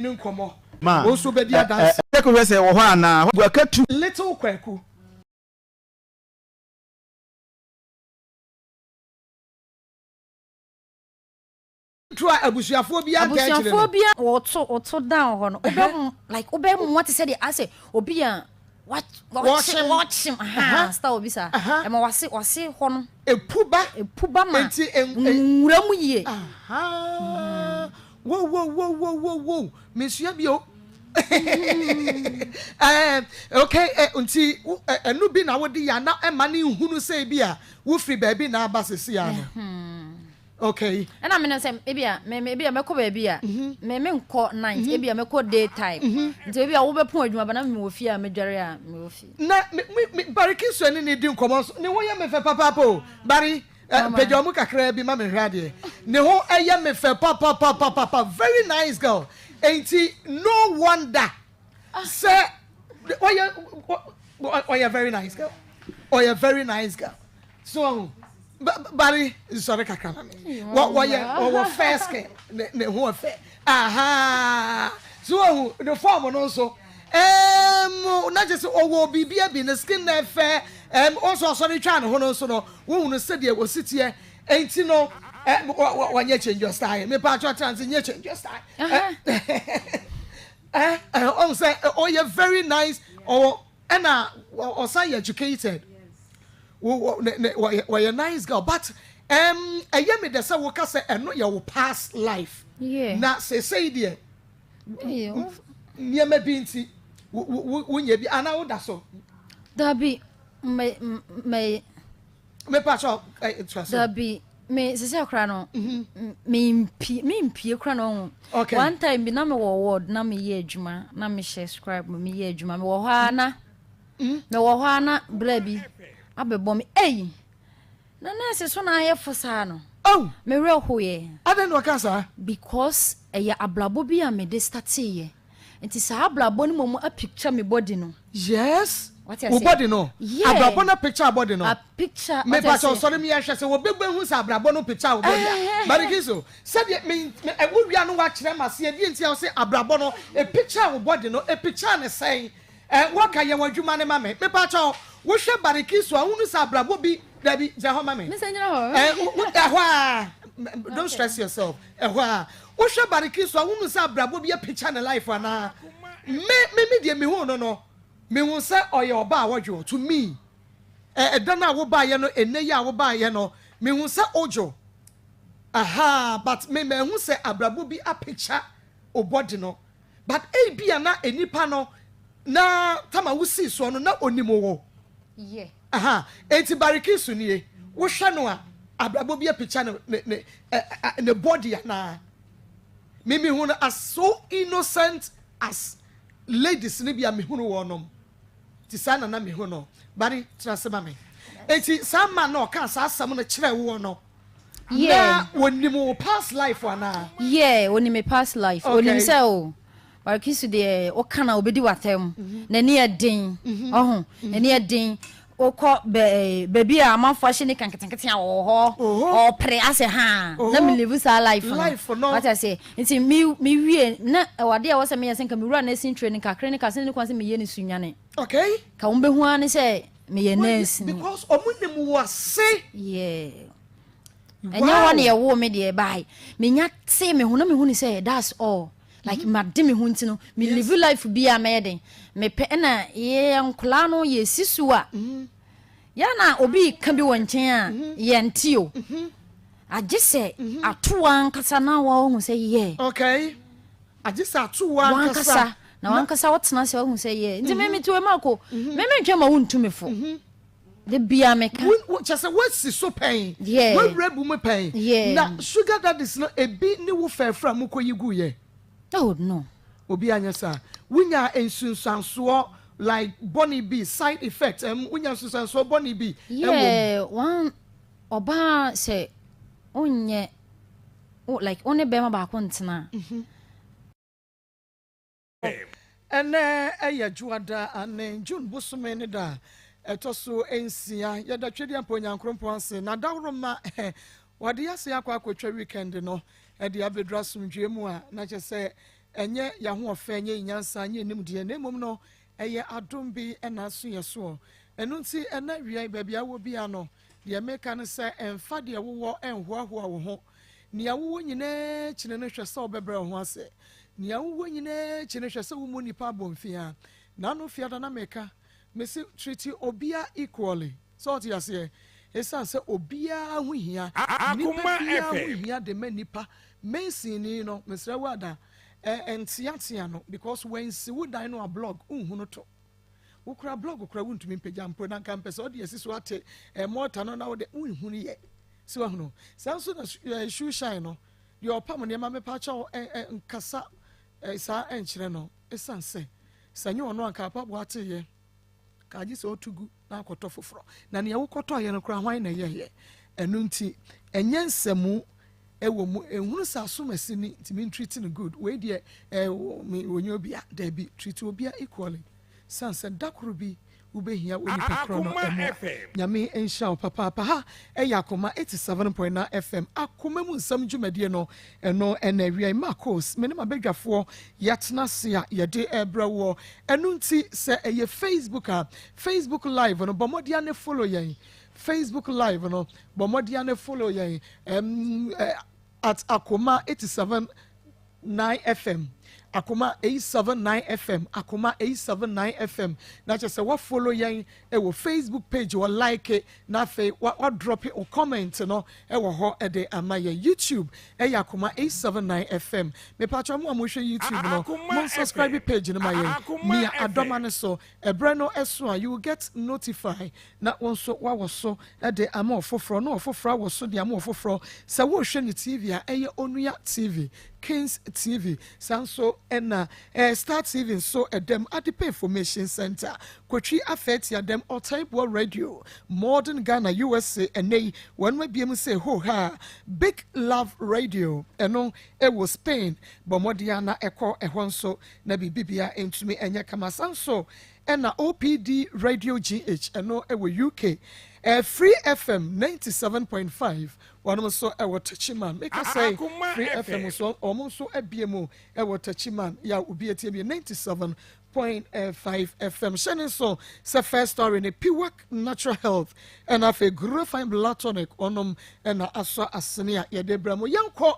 No nkɔmmɔ. Ma Wo nso wobɛdi ɛ ɛ adanse. ɛ kɔhwɛ sɛ ɛwɔ hɔ anaa. Hɔ akatu. Little Kwaku. To a abusuafoɔ biara ntaa akyire no. Abusuafoɔ biara. Wɔto woto down hɔ no wobɛ like wobɛ mua te sɛ deɛ asɛ obi a wɔkye wɔkye ahaa style bi saa ɛma wase wase hɔ no. Epu ba. Epu ba ma nti nwura mu yie. Ahaa wo wo wo wo wo wo mesua bi o ɛɛ okay nti ɛno bi na wode yɛ ana ɛma ne nhunu sɛ bi a wofiri baabi na aba sisi ano. Okay. Ɛna me no sɛ ebi a me me ebi a mɛkɔ baabi a mhm. me me nkɔ night mhm. ebi a mɛkɔ day time mhm. nti ebi a wobɛpɔn adwuma ba na me wɔ fie a medware a me wɔ fie. Na me me me Bariki nso ɛne ne di nkɔmɔ nso ne ho yɛ me fɛ papaapa o Bari eh, pagya ɔmo kakraa bi ma me hwɛ adeɛ ne ho ɛyɛ me fɛ papapapapa very nice girl enti no wonder sɛ ɔyɛ ɔyɛ very nice girl ɔyɛ very nice girl so ɔho bari nsɔre kakra ma me wɔyɛ ɔwɔ fair skin ne ne ho ɔfɛ aha so ɔho ne form no nso ɛɛm na kyerɛ sɛ ɔwɔ biribi abi ne skin na ɛfɛ ɛɛm ɔnso ɔsɔre twa ne ho no nso no wohunu sɛdeɛ wɔsi teɛ enti no ɛ wɔnyɛ change your style mepa atwa trans nyɛ change your style Eh eh ɔhu sɛ ɔyɛ very nice ɔwɔ ɛna ɔsan yɛ educated wɔyɛ nice girl but ɛm ɛyɛ mi dɛ sɛ woka sɛ ɛno yɛ wo past life na sesei deɛ nneɛma bi nti wonyɛ bi anaa woda so. Dabi mɛ mɛ. Mepa kyɛw ɛ tura so. Dabi me sisi akora no me mpie me mpie kora na ɔho. Okay. One time bi na me wɔ ward na me yɛ adwuma na me hyɛ scribe mu me yɛ adwuma me wɔ hɔ a na me wɔ hɔ a na bra bi abɛbɔ me ei na nurse so na ayɛ fo saa no. Oh. Me werɛ hoeɛ. Adɛn na ɔka saa? Because ɛyɛ abrabɔ bi a me de starteeɛ. Nti saa abrabɔ no mmom a picture me body no. Yes. Wate aseɛ? Wo body no. Yeah. Abrabɔ no picture body no. A picture. Me pa kyɛw sɔre mi ahwɛ sɛ obi bɛ hu sɛ abrabɔ no picture wo body a. Barikiso, sɛdeɛ me me ɛwo wia no wakyerɛ ma seɛ deɛ nti a ɔse abrabɔ no e picture wo body no e picture ne sɛn. Ɛ wɔka yɛ wɔ adwuma no ma me. Me pa kyɛw wohwɛ Barikiso a wohunu sɛ abrabɔ bi dabi gyina hɔ ma me. Me sɛ gyina hɔ. Ɛ wo ɛhɔ a don't stress yourself. Ɛhɔ a wohwɛ Barikiso a wohunu sɛ abrabɔ bi apikya ne life anaa? Me me me deɛ mehuu no no mehu sɛ ɔyɛ ɔbaa a ɔdwo to me ɛ ɛda no a wobaeɛ no ɛnnɛ yi a wobaeɛ no mehu sɛ odwo ahaa but me manhu sɛ abrabɔ bi apikya wo body no but ebia na nnipa no na tama wosii soɔ no na onim wo. Yeah. Aha, enti Barikisu nie, wohwɛ no a, abrabɔ bi apikya ne, ne, ne, ɛ, ɛ, ne body anaa? Me mehu no as so innocent as ladies no bi a mehunu wɔn nom. Nti saa na na mehu no. Bari, tena ase ma me. Enti saa man no a ɔkaa saa asɛm no kyerɛɛ woɔ no, Yeah. na wɔnim wo past life anaa? Yeah, onim me past life. Okay. Onim sɛ o, Barikisu deɛ woka na obedi w'atɛm. N'ani yɛ den. Ɔho, n'ani yɛ den. Wokɔ bɛ eh, baabi a amanfoɔ ahyɛ nika nketenkete a ɔwɔ hɔ. Ɔpere asɛ ha. Na me live saa life no. Life no. Wate aseɛ? Nti me me wie na ɛwɔ adeɛ a ɛwɔ sɛ meyɛ sɛ nka mewura nursing training kakra ne ka sɛ ne kwan sɛ meyɛ ne sunyane. Okay. Ka wɔn bɛhu ara ne sɛ meyɛ nurse ni. Because ɔmo nim wo ase. Yeah. Ɛnyɛ hɔ na yɛwoo me deɛ bae. Menya tee me ho na mehu ne sɛ that's all. Like mm -hmm. made me ho nti no me live life bi a mɛyɛ den. Mepɛ ɛna yɛ nkoraa no yɛsi so a. Mm -hmm. Yɛ na obi ka bi wɔ nkyɛn a mm -hmm. yɛnte o. Mm -hmm. Agye sɛ mm -hmm. ato ankasa na wɔahu sɛ yɛ. Okay. Agye sɛ ato ankasa. Na wankasa wotena sɛ wahu sɛ yɛ. Nti me me te wɔ mu akɔ. Me mentwɛn ma wontu me fo. Da biara meka. Wo, kyerɛ sɛ woasi so pɛn. Yeah. Woawura bu mu pɛn. Yeah. Na sugar daddies no, ebi ne wo fɛɛfrɛ a mokɔyi guiɛ? Oh, no. Obi anyɛ saa. Wonyaa nsunsuansoɔ like bɔne bi, side effect, ɛm, wonya nsunsuansoɔ bɔne bi ɛwɔ mu? Yeah, one, ɔbaa sɛ wonyɛ, wo, like wo ne bɛrima baako ntena a. Ɛnnɛ yɛ Dwoada ane June bosome ne da a ɛtɔ so nsia. Yɛda Twedeɛmpa Onyankrompɔn ase na dawuroma wɔde yɛase akɔ akɔtwa weekend no de abɛduru asomdwoeɛ mu a na kyerɛ sɛ Ɛnyɛ y'ahoɔfɛ, ɛnyɛ yɛn nyansa, ɛnyɛ yɛn nimdeɛ, na mmom no, ɛyɛ adom bi na aso yɛn soɔ. Ɛno nti, ɛnnɛ awia yi, baabi a wowɔ biara no, deɛ meka ne sɛ, mfa deɛ wowɔ nhoahoa wo ho. Nea wowɔ nyinaa akyi no, hwɛ sɛ wobɛbrɛ wo ho ase. Nea wowɔ nyinaa akyi no, hwɛ sɛ wommu nnipa abomfiaa. N'ano fiada na meka, mese treat obia equally. Sɛ wote aseɛ? Esiane sɛ obiara ho hia, nipa biara ho hia de ma nipa. Mason ni no, mesrɛ wo ada, ɛ nteatea no because wansi wo dan no a blog wonhunu to. Wokura blog kora wontumi mpagya mpo na nka mpɛ sɛ ɔde asi so ate ɛ mortar no na wode wonhunu yɛ. So wahunu? Saa nso na ɛ shoe shine no, deɛ ɔpam nneɛma mepa kyɛw ɛ ɛ nkasa ɛ saa ɛnkyerɛ no. Esiane sɛ sɛ nyɛ ɔno anka apaboa teeɛ. Ka gye sɛ ɔto gu na akɔtɔ foforɔ. Na nea wokɔtɔeɛ no koraa hwan na ɛyɛeɛ? Ɛno nti ɛnyɛ nsɛmu ɛwɔ mu. Ɛnhunu sɛ asomasi ni nti me treat no good. Wei deɛ ɛɛ me ɔnyɛ obia. Daabi, treat obia equally. Sane sɛ da koro bi wobɛhia onipa korɔ no mmoa. Nyame nhyira wo papaapa. Ha ɛyɛ Akoma 87.9 FM, Akoma mu nsɛm dwumadie no. Ɛno ɛna awia yi Marcos, me ne m'abadwafoɔ yɛatena ase a yɛde rebrɛ woɔ. Ɛno nti sɛ ɛyɛ Facebook a, Facebook live no bɔ mmɔden ara ne follow yɛn. Facebook live no bɔ mmɔden ara ne follow yɛn um, at Akoma 87 9 FM. Akoma 879 FM, Akoma 879 FM. Na kyerɛ sɛ wa follow yɛn wɔ Facebook page wɔ like na afei wa wa drop wo comment no wɔ hɔ de ama yɛn. YouTube ɛyɛ Akoma 879 FM. Mepatwa mo a mohwɛ YouTube no, mo subscribe page no ma yɛn. Mia adɔma no so. Ɛberɛ no ɛso a you will get notify na wo nso wawɔ so de ama ɔfoforɔ na ɔfoforɔ awɔ so de ama ɔfoforɔ. Sɛ worehwɛ no TV a ɛyɛ Onua TV, Kings TV, saa nso na Star TV nso ɛdam, Adepa Information Centre, Kotwi Afɛɛtia dam, Ɔtaiboɔ Radio, Modern Ghana USA, ɛnnɛ yi wɔnom abue mu sɛ hoohaa, Big Love Radio, ɛno ɛwɔ Spain, bɔ mmɔden ara na ɛkɔ ɛhɔ nso na biribiara ntumi nyɛ kama. Saa nso na OPD Radio GH, ɛno ɛwɔ UK, Free FM 97.5, wɔnom nso ɛwɔ Techiman. Meka sɛ Free FM nso wɔn nso abue mu ɛwɔ Techiman, yɛ a obi atie bi 97.5 FM. Hyɛ ne nso sɛ First Story ne Piwak Natural Health ɛna afei Grofine Blood Tonic wɔnom ɛna asɔ asene a yɛde brɛ mo. Yɛnkɔ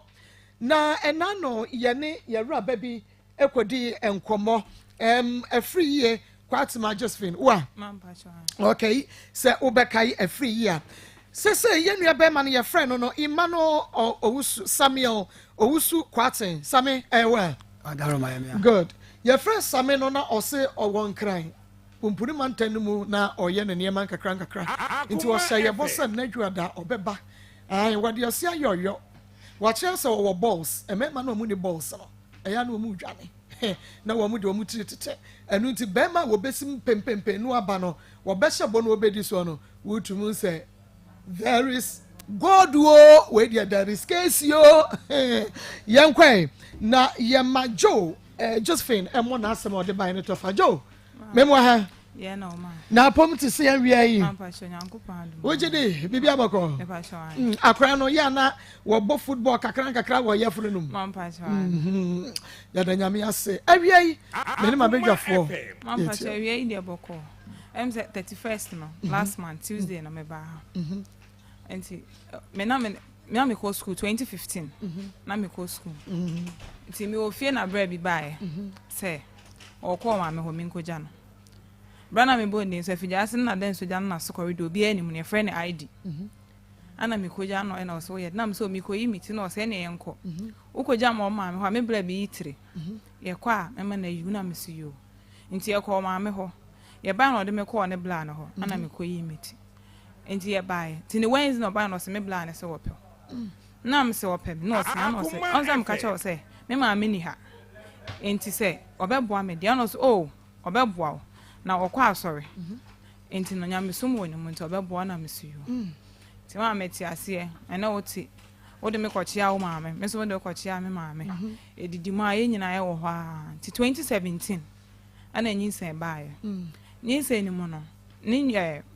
na ɛna no yɛne yɛwuraba bi kɔdii nkɔmmɔ. Um, afiri yie, Kwatima Josephine, wa? Okay, sɛ wobɛkae afiri yie a. Sese yɛn nua bɛrima no yɛfrɛ no no Emmanuel Owusu, Samuel Owusu Kwaten. Same, ɛwɔ a? Good. Yɛfrɛ Same no na ɔse ɔwɔ Nkran, Pumpuni mantam no mu na ɔyɛ ne nneɛma nkakra nkakra. Nti ɔhyɛ yɛbɔ sɛ nnɛ ɔbɛba. Ae, wɔde ɔse ayɛ ɔyɔ. Wɔakyerɛ sɛ ɔwɔ balls, mmarima no a wɔnni balls no, ɛyɛ a na wɔredwane na wɔde wɔn tiri tetɛ. Ɛno nti, barima a wɔbɛsi mu pempenpen no aba no, wɔbɛhyɛ bɔ na wɔbɛdi soɔ no, wotumi hu sɛ there is God o, wei deɛ there is case o. Yɛnkɔ ɛ, na yɛma Joe, eh, Josephine ɛmmɔ n'asɛm a ɔde bae no tɔfa. Joe, Memo ha. Na apom te se awia yi. Wogye di biribi abɔkɔ. Mm, akora no yɛ ana wɔbɔ football kakra nkakra wɔ yɛfunu no mu. Mm-hmm. Yɛda nyame ase. Awia yi, me ne mabadwafoɔ. Mampakyɛ awia yi deɛ bɔkɔ. Ɛm sɛ 31st no, mhm. last month Tuesday na mebaa ha. Mhm. Nti me na me na mekɔ school 2015 mhm. na mekɔ school. Nti mewɔ fie na berɛ bi baeɛ sɛ Ɔkɔɔ maame hɔ, menkɔgya no. Berɛ a na mebɔ ne din so, afigya ase no na da nsuo gya no na so kɔre deɛ obiara nim no, yɛfrɛ no ID. Ana mekɔgya no ɛna ɔsɛ woyɛ na mesɛ mekɔyi me ti na ɔsɛ ɛne yɛnkɔ. Wokɔgya ma ɔmaame hɔ a me berɛ bi yi tire. Yɛkɔ a mɛma no ayi na mese yoo. Nti yɛkɔɔ maame hɔ. Yɛbae na ɔde me kɔɔ ne bla no hɔ ana mekɔyi me ti. Nti yɛbaeɛ. Nti ne Wednesday na ɔbaeɛ na ɔsɛ me bla no sɛ wɔpɛ wo. Na mese ɔpɛ me na ɔse na ɔse ɔn sɛ meka kyerɛ wo sɛ me maame ni ha nti sɛ ɔbɛboa me deɛ ɔno ɔse oh ɔbɛboa wo na ɔkɔ asɔre nti no nyamesom wɔ ne mu nti ɔbɛboa na mese yo nti maa mete aseɛ ɛnɛ wote wode me kɔkyea wo maame me nso wode kɔkyea me maame ɛdidi mu a yɛn nyinaa yɛwɔ hɔ a nti 2017 ɛna nyinsɛn baeɛ nyinsɛn no mu no ne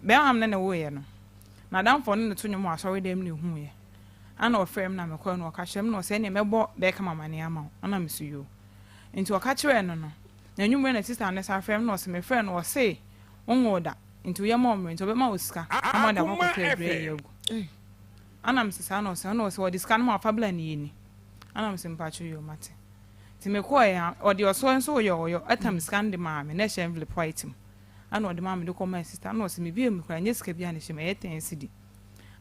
bɛrima ne ne woeɛ no N'adamfo a ɔne no to nnwom wɔ asɔredan mu na ehuiɛ. Ana ɔfrɛɛ me na mekɔe na ɔka kyerɛɛ me na ɔsɛ ɛneɛ mɛbɔ Beckham amaneɛ ama wo. Ana mese yoo. Nti ɔka kyerɛɛ no no, na anwummerɛ na sister no san frɛɛ me na ɔse mefrɛɛ no ɔse wonwoo da nti woyɛ ma ɔmmerɛ nti ɔbɛma wo sika na moade akɔ akɔtɔ aduro ayi agu. Ana mese saa na ɔse ɛna ɔse ɔde sika no ma wo fa bla ne yɛni. Ana mese mpakyɛw yoo mate. Nti mekɔɛ a ɔde ɔsɔ nso ɔyɛ ɔyɔ ɛtam sika no de maa me na ɛhyɛ envelope white mu. Ana ɔde maa me de kɔ maa sister na ɔse mebie mu koraa ɛnyɛ sika biara na ɛhyɛ mu ɛyɛ ten cedi.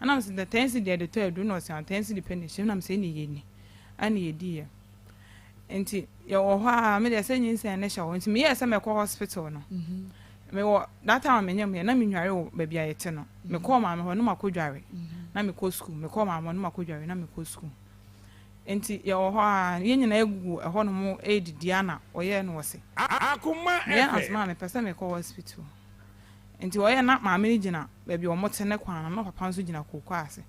Ana mese na ten cedi deɛ yɛde tɔ aduro na ɔse ah ten cedi pɛ na ɛhyɛ mu na mese ɛne yɛni. Ɛna yɛdiiɛ. Nti yɛwɔ hɔ a me deɛ sɛ nyinsɛn no hyɛ hɔ nti meyɛɛ sɛ mɛkɔ hospital no mewɔ that time a menyam yɛ na menware wɔ baabi a yɛte no mekɔɔ maame hɔ no makɔ dware na mekɔ school mekɔɔ maame hɔ no makɔ dware na mekɔ school nti yɛwɔ hɔ a yɛn nyinaa egugu ɛhɔ nom ɛredidi ana ɔyɛɛ no ɔse meyɛ asoma a mepɛ sɛ mekɔ hospital nti ɔyɛ na maame no gyina baabi a wɔn te ne kwan no na papa nso gyina kooko ase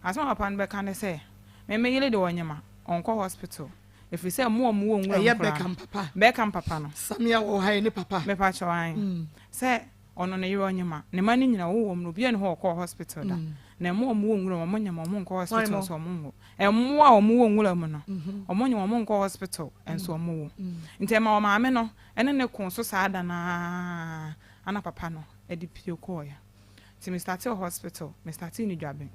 asɛm a papa no bɛka ne sɛ me me yere de ɔnyema ɔnkɔ hospital ɛfiri sɛ mmoa a wɔwɔ nwura mu Ɛyɛ koraa Beckham papa. Beckham papa no. Samia wɔ ha yi ne papa. Mepa kyɛw ae. Sɛ ɔno ne yere ɔnyema ne mma no nyina wɔwɔ mu no obiara nni hɔ a ɔkɔɔ hospital da. Na mmoa a wɔwɔ nwura mu wɔn nyema wɔn nkɔ hospital nso wɔn nwo. Mmoa a wɔwɔ nwura mu no wɔn nyema wɔn nkɔ hospital nso wɔn wo. Nti ɛma ɔmaame no ɛne ne ko so saa da no ara ana papa no ɛde pue kɔɔeɛ. Nti me startee hospital me startee no dwaben.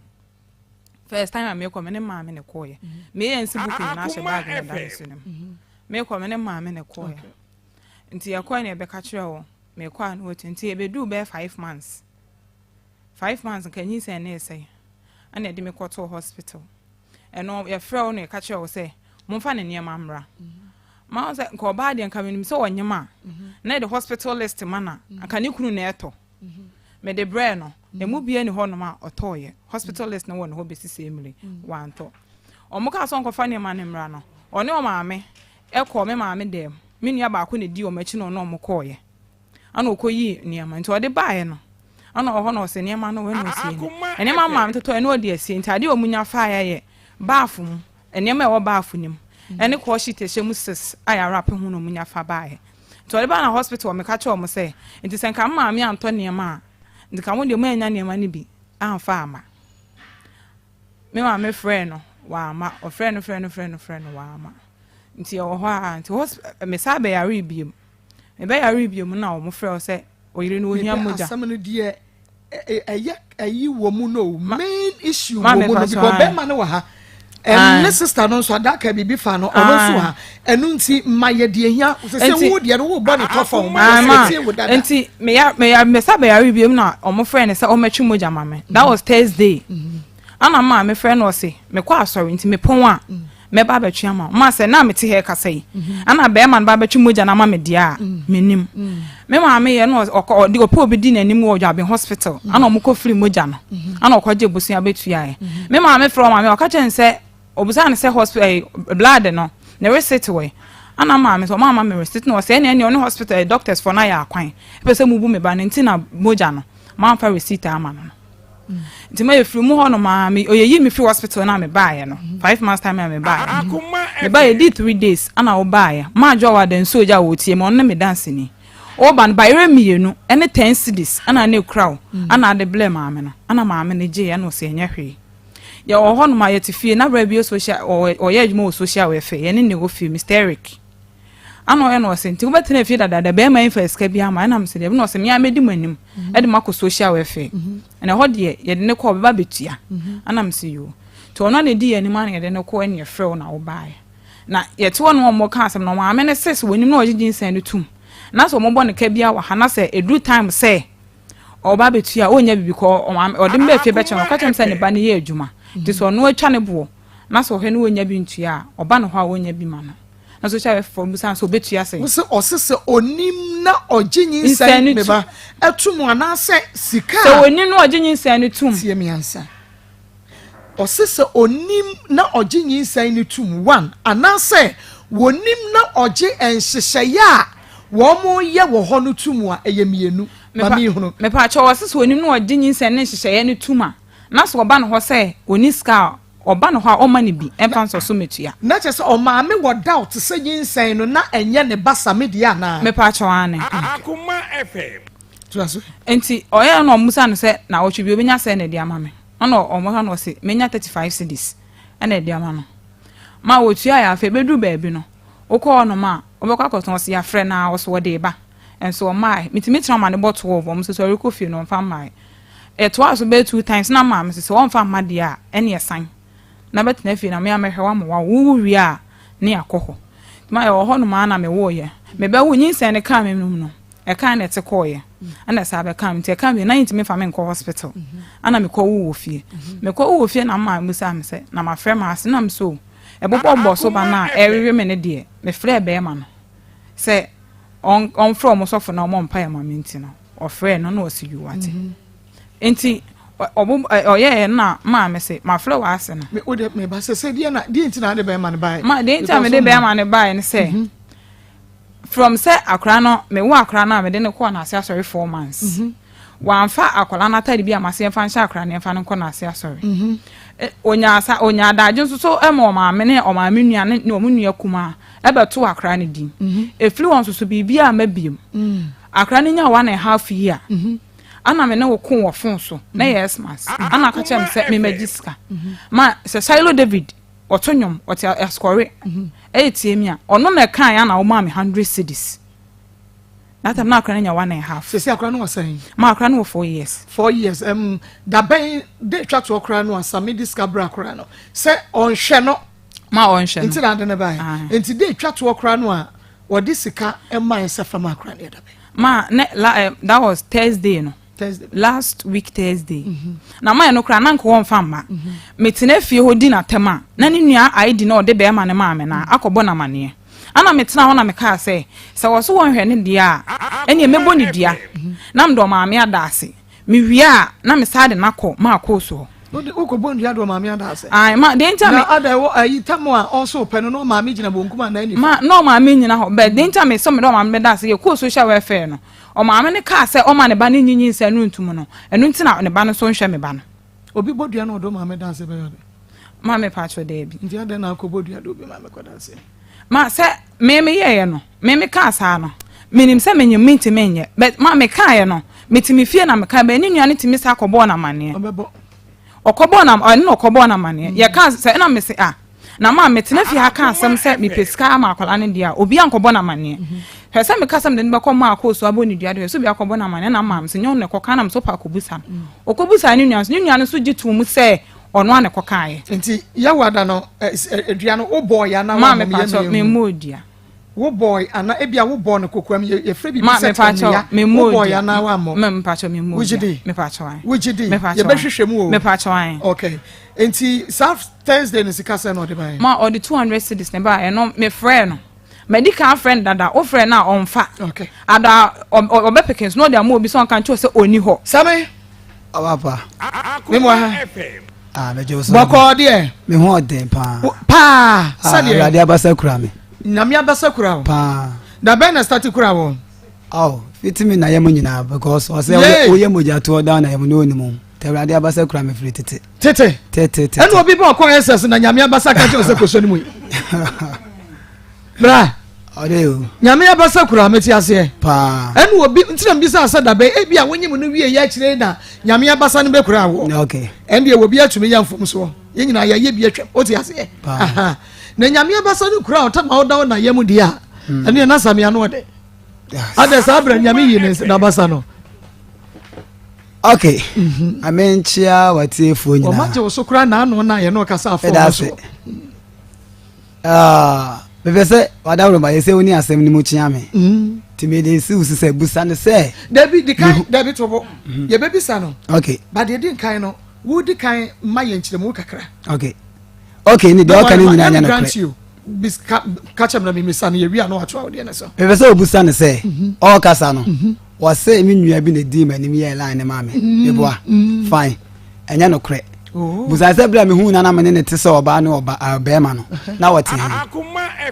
First time a mekɔ me ne maame na ɛkɔɔyɛ. Me ANC book nyinaa hyɛ bag na ɛda me so no mu. Mekɔ me ne maame na ɛkɔɔyɛ. Nti yɛkɔɛ na yɛbɛka kyerɛ wɔn. Mekɔ a na wɔatu. Nti yɛbɛduu bɛyɛ 5 months. 5 months nka nyinsɛn ne ɛsɛe. Ɛna yɛde me kɔtoo hospital. Ɛno yɛfrɛ wo na yɛka kyerɛ wo sɛ momfa ne nneɛma mmra. Ma wo sɛ nka ɔbaa deɛ nka menim sɛ ɔnyem a na yɛde hospital list ma na nka ne kunu na ɛtɔ. Mede brɛɛ no, emu bia ni hɔnom a ɔtɔɔyɛ. Hospital list no wɔ ne hɔ bɛsi sɛ mmiri, wantɔ. Ɔmo kaa sɛ ɔnkɔfa nneɛma no mmra no, ɔne ɔmaame ɛkɔɔ me maame dɛm. Me nua baako na edi ɔmo akyi na ɔne ɔmo kɔɔyɛ. Ɛna ɔkɔyii nneɛma. Nti ɔde baeɛ no, ɛna ɔwɔ hɔ na ɔsɛ nneɛma no wei na ɔsie ni. Nneɛma maame totɔ ɛna ɔde asie. Nti adeɛ a ɔmo nya faeɛ yɛ baafo mu, nneɛma a ɛwɔ baafo no mu, ɛne kɔɔ sheet ɛhyɛ mu six a yɛarape ho na ɔmo nya fa baeɛ. Nti ɔde baa na hospital meka kyerɛ ɔmo sɛ, nti sɛ nka me maame antɔ nneɛma a, nti ka mo deɛ mo anya nneɛma no bi amfa ama. Me maame frɛɛ no, wamma. Ɔfrɛɛ no frɛɛ no frɛɛ no frɛɛ no wamma. Nti ɛwɔ hɔ a nti hosp me saa bɛyaree biom. Mebɛyaree biom na ɔmo frɛ wo sɛ ɔyere no ohia Mepɛ mogya. asɛm no deɛ ɛyɛ ɛyi wɔ mu no main issue Ma wɔ mu no mepa so because ae. bɛrima no wɔ ha ɛm ne sister no nso adaka biribi fa no ɔno nso ha ɛno nti ma yɛ deɛ hia sɛ sɛ Nti- wo deɛ no wo bɔ ne tɔ fam ma Ama yɛ tie wo dada. Nti meya meya mesa bɛyare biom na ɔmo frɛ no sɛ ɔmɛtwe mogya ma me. That was Thursday. Ana maa me frɛ no ɔse mekɔ asɔre nti mepɔn a mɛba abɛtwe ama wo. Ma sɛ na mete ha kasa yi ana bɛrima no ba abɛtwe mogya no ama me deɛ a menim. Me maame yɛ no ɔkɔ ɔde ɔpɛ obi di n'anim wɔ Dwaben hospital ana ɔmo kɔ firi mogya no ana ɔkɔgye bosea bɛtuaeɛ. Me maame frɛ ɔmaame ɔka kyerɛ no sɛ obusa no sɛ hospital blood no ne receipt wɔ yi ana maame sɛ ɔmo ama me receipt na ɔsɛ ɛne ɛne ɔne hospital doctors fo no ayɛ akwan ɛpɛ sɛ mubu me ba no nti na mogya no mamfa receipt ama no no nti ma yɛfiri mu hɔ no maa me ɔyɛyi me firi hospital na me baeɛ no 5 months time a me baeɛ me baeɛ di 3 days ana wo baeɛ maa adwo a wada nsuo gya a wɔtie ma ɔno ne me danseni ɔba no bayerɛ mmienu ɛne 10 cedis ɛna ne kura wo ana ade blɛ maame no ana maame no gye ɛna ɔsɛ ɛnyɛ hwee. Yɛwɔ hɔ nom a yɛte fie na berɛ bi social ɔyɛ adwuma wɔ social welfare yɛne ne wɔ fie Mr Eric ana ɔyɛ no ɔsɛ nti wobɛtena fie dadaada bɛrima yi fa sika bi ama ɛnam sɛ deɛ bi na ɔsɛ mea mɛdi mo anim ɛde mo akɔ social welfare ɛna ɛhɔ deɛ yɛde ne kɔ ɔbɛba bɛtua anam sɛ yoo nti ɔno ana ɛdi yɛn anim ana yɛde ne kɔ ɛne yɛfrɛ wo na wobaeɛ na yɛte hɔ no ɔmo ka asɛm na ɔmaame ne sɛ sɛ wɔnim na ɔgye nyinsɛn no tum na sɛ ɔmobɔ ne ka bia wɔ ha na sɛ ɛduru time sɛ ɔba abɛtua a ɔnya bibi kɔ ɔmaame ɔde mbɛ fie bɛkyɛ no ɔka kyerɛ m sɛ ne ba no yɛ adwuma nti sɛ ɔno atwa ne boɔ na sɛ ɔhwɛ no wɔnya bi ntua a ɔba ne hɔ a wɔnya bi ma no na social welfare busa sɛ ɔbɛtua sɛ Wo sɛ ɔse sɛ onim na ɔgye Nyinsɛn nyinsɛn no me ba ɛto mu anaasɛ sika sɛ a onim na ɔgye nyinsɛn no tum. Tie mi ansa. Ɔse sɛ onim na ɔgye nyinsɛn no tum one anaasɛ wɔnim na ɔgye nhyehyɛeɛ a wɔn yɛ wɔ hɔ no tum a ɛyɛ mmienu ma mi hunu. Mepaakyɛ wɔ sɛ onim na ɔgye nyinsɛn ne nhyehyɛeɛ no tum a na sɛ ɔba ne hɔ sɛ ɔni sika a ɔba ne hɔ a ɔma ne bi ɛmfa nsɔ so mɛtua. Na kyerɛ sɛ ɔmaame wɔ doubt sɛ nyinsɛn no na ɛnyɛ ne ba same deɛ anaa? Mepaakyɛ ane. Akoma FM. Toa so. Nti ɔyɛ na ɔmusa no sɛ na ɔtwe bi obɛnya sɛ na ɛde ama me ɔna ɔmo na ɔse menya 35 cedis ɛna ɛde ama no ma wɔtua yɛ. Afei bɛduru baabi no wokɔ hɔnom a Ɔbɛkɔ akɔtɔn ɔse yɛafrɛ no a ɔse ɔde reba nso ɔmmae. Metumi tena ma no bɔ 12 ɔmo nso sɛ ɔrekɔ fie no ɔmfa mmae. Ɛtoaa so bɛyɛ two times na maame se sɛ ɔmfa mma deɛ a ɛneɛ san na bɛtena fie na me a mɛhwɛ wo ama woawo. Wowo wie a ne yɛakɔ hɔ. Nti ma yɛwɔ hɔ nom ara na mewoeɛ. Mebɛwo nyinsɛn no kaa me nom no ɛkaa na ɛte kɔeɛ ɛna ɛsan bɛkaa me nti ɛkaa me na yɛntumi mfa me nkɔ hospital ɛna mekɔwoo wɔ fie. Mekɔwoo wɔ fie na maame bisaa me sɛ na mafrɛ m'ase na me sɛ o Ɛbobɔbobɔ so ba no a ɛrewe me no deɛ, mefrɛɛ barima no sɛ ɔmfrɛ wɔn sɔfo na ɔmmɔ mpaeɛ ma me nti no, ɔfrɛɛ no na ɔse yoo wate. Nti ɔyɛɛ no na maa me se mafrɛ w'ase no. Me wode me ba sɛ sɛ deɛ na deɛ nti na ade bɛrima no baeɛ. Ma deɛ nti a mede bɛrima no baeɛ no sɛ mhm. From sɛ akwadaa no, me wo akwadaa no a mede no kɔɔ n'ase asɔre 4 months. Wamfa akwadaa no atade bi a mase yɛmfa nhyɛ akwadaa no yɛmfa no nkɔ n'ase asɔre. Onyaa sa onyaa adagye nso so ma ɔmaame ne ɔmaame nua ne ne wɔn nua kumaa ɛbɛto akwadaa no din. Efiri wɔn nso so biribi a ma biem. Akwadaa no nya 1.5 year. Ana me ne wo ko wɔ phone so na yɛ Xmas. Ana aka kyerɛ me sɛ memagye sika. Ma sɛ Shiloh David ɔto nnwom ɔte asɔre ɛyɛ tie mi a ɔno na ɛka ya na ɔmaa me 100 cedis. That time na akora no nya 1.5. Sisi akora no wɔ sɛn? Ma akora no wɔ 4 years. 4 years. Dabɛn de twa toɔ koraa no asame de sika bra koraa no sɛ ɔnhwɛ no. Ma ɔnhwɛ no. Nti na ade ne ba yɛ. Nti de twa toɔ koraa no a wɔde sika ɛma yɛ sɛ fam akora no yɛ dabɛn. Ma ne la that was Thursday no. Thursday. Last week Thursday. Na maa no koraa na nka wɔmfa mma. Metena fie hɔ di n'atɛm a na ne nua ID na ɔde bɛrima ne maame na akɔbɔ n'amaneɛ. Ana metena hɔ na mekaa sɛ sɛ wɔ so wɔnhwɛ ne deɛ a ɛneɛ mɛbɔ ne dua na mede ɔmaame ada ase. Mewie a na mesaa de n'akɔ maa kɔɔ so hɔ. Wode wokɔbɔ ndua de ɔmaame ada ase. Ae ma deɛ nti a me Na ada ɛwɔ ayi tam a ɔso pɛ no na ɔmaame gyina bonkum anaa nifa. Ma na ɔmaame nyina hɔ but deɛ nti a me sɛ mede ɔmaame bɛda ase yɛkɔɔ social welfare no ɔmaame no kaa sɛ ɔma ne ba no nyi nyinsɛn no ntom no ɛno nti na ne ba no nso nhwɛ me ba no. Obi bɔ dua na ɔde ɔmaame da ase bɛyɛ ɔde. Ma me paatwo daabi. Nti adɛn na akɔbɔ dua de obi maame kɔda ase? Ma sɛ me me yɛeɛ no me me kaa saa no menim sɛ menyim mentumi nyɛ but ma me kaeɛ no mete me fie na mekae but ne nua no tumi saa kɔbɔɔ no amanneɛ. Ɔbɛbɔ. Ɔkɔbɔɔ no ɔno na ɔkɔbɔɔ no amanneɛ. Yɛkaa sɛ ɛna mese ah na ma metena fie ha ka asɛm sɛ mepɛ sika ama akwadaa no deɛ a obi ankɔbɔ no amanneɛ. Hwɛ sɛ meka sɛ mede no bɛkɔ maa kɔɔ so abɔ ne dua de hwɛ sɛ obi akɔbɔ no amanneɛ na maa me sɛ nyɛ ɔno na ɛkɔka na me sɛ wopɛ akɔbusa no. Ɔkɔbusaa ne nua nso ne nua no nso gye too mu sɛ ɔno a na ɛkɔkaeɛ. Nti Yawada no dua no wobɔɔ yɛ anaa Maa woammɔ me yɛ mepakyɛw me memmɔɔ dua. Wobɔɔ anaa ebia wobɔɔ no kokoam yɛ yɛfrɛ biribi Ma sɛ mepakyɛw tɛnea memmɔɔ wobɔɔ yɛ dua. anaa woammɔ. Ma mepakyɛw memmɔɔ Wogye dua. di? Mepakyɛw ae. Wogye di? Mepakyɛw ae. Yɛbɛhwehwɛ mu o. Mepakyɛw ae. Okay. Nti saa Thursday no sika sɛn na ɔde baeɛ? Ma ɔde 200 cedis na ɛbaeɛ ɛno mefrɛɛ no. Madi kan afrɛ no dada wofrɛ no a ɔmfa. Okay. Ada ɔbɛpeke nso na ɔde ama obi sɛ ɔnka nkyerɛ sɛ ɔnni hɔ. Sami. Ɔba Me mu aha. Ah, mɛgye wo so. Bɔkɔɔ deɛ. Me ho ɔden paa. Paa. Ah, Sɛdeɛ. Awurade abasa kura me. Nyame abasa kura wo. Paa. Da bɛn na start kura wo? Oh, fiti me na yɛ mu nyinaa because ɔsɛ woyɛ mogya toɔ down na yɛ mu na ɔnim ho. Nti Awurade abasa kura me firi tete. Tete. Tete tete. Ɛna obi bɛ ɔkɔ SS na Nyame abasa ka kyerɛ sɛ kɔsɔ ne mu yi. Bra. Ɔde o. Nyame abasa kura me te aseɛ. Paa. Ɛna obi ntina mbisa sɛ dabɛn ebi a wonyim no wie yɛ akyire na Nyame abasa no bɛkura wɔ. Okay. Ɛndeɛ wɔ bi atumi yɛ mfomsoɔ. Yɛn nyinaa yɛyɛ bi atwam. Wote aseɛ? Paa. Na Nyame abasa no kura ɔtama ɔda wo na yam deɛ a. Ɛneɛ na samia no ɔde. Adɛ saa berɛ Nyame yi ne n'abasa no. Okay. Ame nkyia watiefoɔ nyinaa. Wɔn agye wo so koraa na ano na yɛn no kasa afɔ wɔn so. Mepɛ sɛ wadaworo ma yɛ sɛ wo ne asɛm no mu kyea me. Nti mede nsi wo so sɛ busa no sɛ. Dabi di kan dabi to bo. Yɛbɛbisa no. Okay. Ba deɛ di nkan no wo di kan ma yɛ nkyerɛmu kakra. Okay. Okay ne deɛ ɔka no nyinaa nyɛ nokorɛ. Bis ka ka kyerɛ me na memisa no yɛwie a na watoa wo deɛ no so. Mepɛ sɛ obusa no sɛ ɔrekasa no wɔse me nua bi na edii m'anim yɛɛ line no maa me. Meboa. Fine. Ɛnyɛ nokorɛ. Oh. Busa sɛ berɛ a mehuu no na me ne no te sɛ ɔbaa ne ɔba bɛrima no na ɔte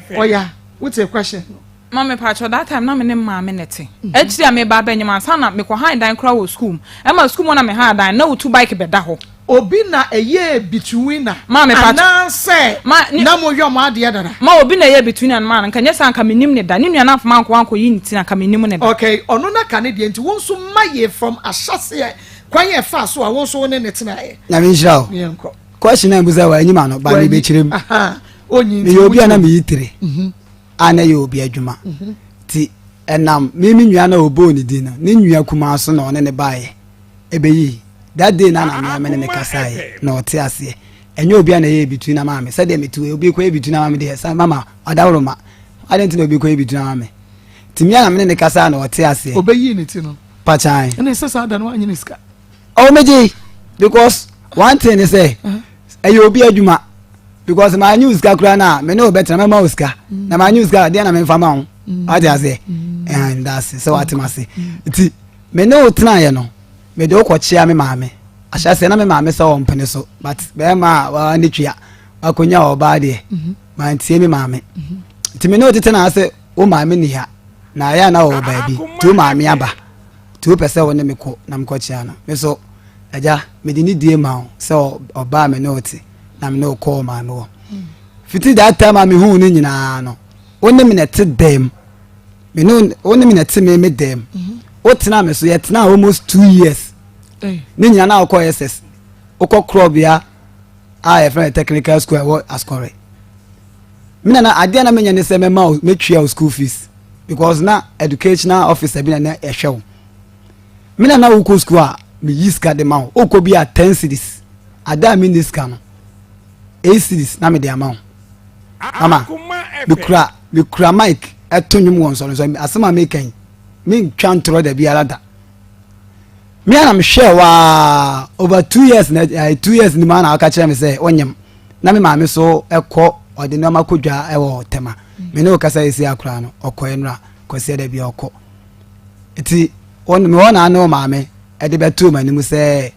he? Ɔya, wote question no? Ma me pakyɛw that time na me ne maame na ɛte akyiri a meba abɛnyem ansa na mekɔ han dan koraa wɔ school mu ɛma school mu na me han dan na wotu bike bɛda hɔ. Obi na ɛyɛɛ betweener Ma me pakyɛw anaasɛ ma ne na moyɔ mo adeɛ dada? Ma obi na ɛyɛɛ betweener no maa no nka nyɛ saa nka menim ne da ne nua no amfa mankɔ ankɔyi ne ti na nka menim ne da. Okay ɔno na ka ne deɛ nti wo nso ma yɛ from ahyɛseɛ kwan a ɛfaa so a wo nso wo ne no tenaeɛ. Nyame nhyira wo. Ne yɛnkɔ. Question a mbusa wɔ anyim ano ba Wanyi mebɛkyerɛ mu. ahaa onyi nti Meyɛ obi a na wokyerɛ mu. meyi tire. a na ɛyɛ obi adwuma. Nti ɛnam me me nua no a ɔbɔɔ ne din no, ne nua kumaa so na ɔne ne baeɛ ɛbɛyii. That day na na mea me ne ne kasaeɛ na ɔte aseɛ. Ɛnyɛ obi a na ɛyɛ between ama me. Sɛdeɛ mete wei, obi kɔyɛ between ama me deɛ, sa mama ɔdaworo ma. Adɛn nti na obi kɔyɛ between ama me? Nti mea na me ne ne kasaeɛ na ɔte aseɛ. Ɔbɛyii ne ti no. Pakyan. Ɛna ɛsɛ saa da no wanyɛ ne sika. Oh, megye because one thing ne sɛ ɛyɛ obi adwuma because maa nye sika koraa na me ne wo bɛtena mɛma wo sika mm. na maa nye sika deɛ na memfa ma wo mm. wate aseɛ mm. ɛn daase sɛ wate ma ase nti me ne wo tenaeɛ no mede wo kɔkyea me maame ahyɛ aseɛ na me maame sɛ wɔ mpene so but bɛrima a waa ne twia wakɔnya ɔbaa deɛ mm-hmm. mantie me maame mm-hmm. nti me ne wo tete na ase wo maame ni ha na ayɛ a na wɔwɔ baabi nti wo maame aba Nti wopɛ sɛ wo ne me kɔ na mekɔkyea no? Me nso, agya, mede ne die ma wo sɛ ɔbaa me ne wo te na me ne wo kɔɔ maame hɔ. Fiti that time a mehuu no nyinaa no, wo ne me na ɛte dɛm. Me ne wo ne me na ɛte me me dɛm. Wotena me so, yɛtena almost 2 years. Ne nyinaa na wokɔ SS. Wokɔ korɔbea a yɛfrɛ no technical school a ɛwɔ Asukɔre. Me nana adeɛ na menya ne sɛ mɛma wo mɛtua wo school fees because na educational officer bi na na ɛhwɛ wo. Me nana wokɔ school a meyi sika de ma wo wokɔ bi a 10 cedis ada a menni sika no 8 cedis na mede ama wo. Mama mekura mic ɛto nnwom wɔ nsɔrensɔre. Asɛm a meka yi mentwa ntorɔ da biara da. Me a na mehwɛɛ waa over 2 years na 2 years ni mu a na ɔka kyerɛ me sɛ ɔnyam na me maame so ɛkɔ ɔde nneɛma kɔ dwa ɛwɔ Tɛma. Me ne wo kasa esi akora no ɔkɔ ɛnura kɔsi ɛdɛ bi ɔkɔ nti wɔn me hɔ na ne wo maame ɛde bɛto wɔn anim sɛ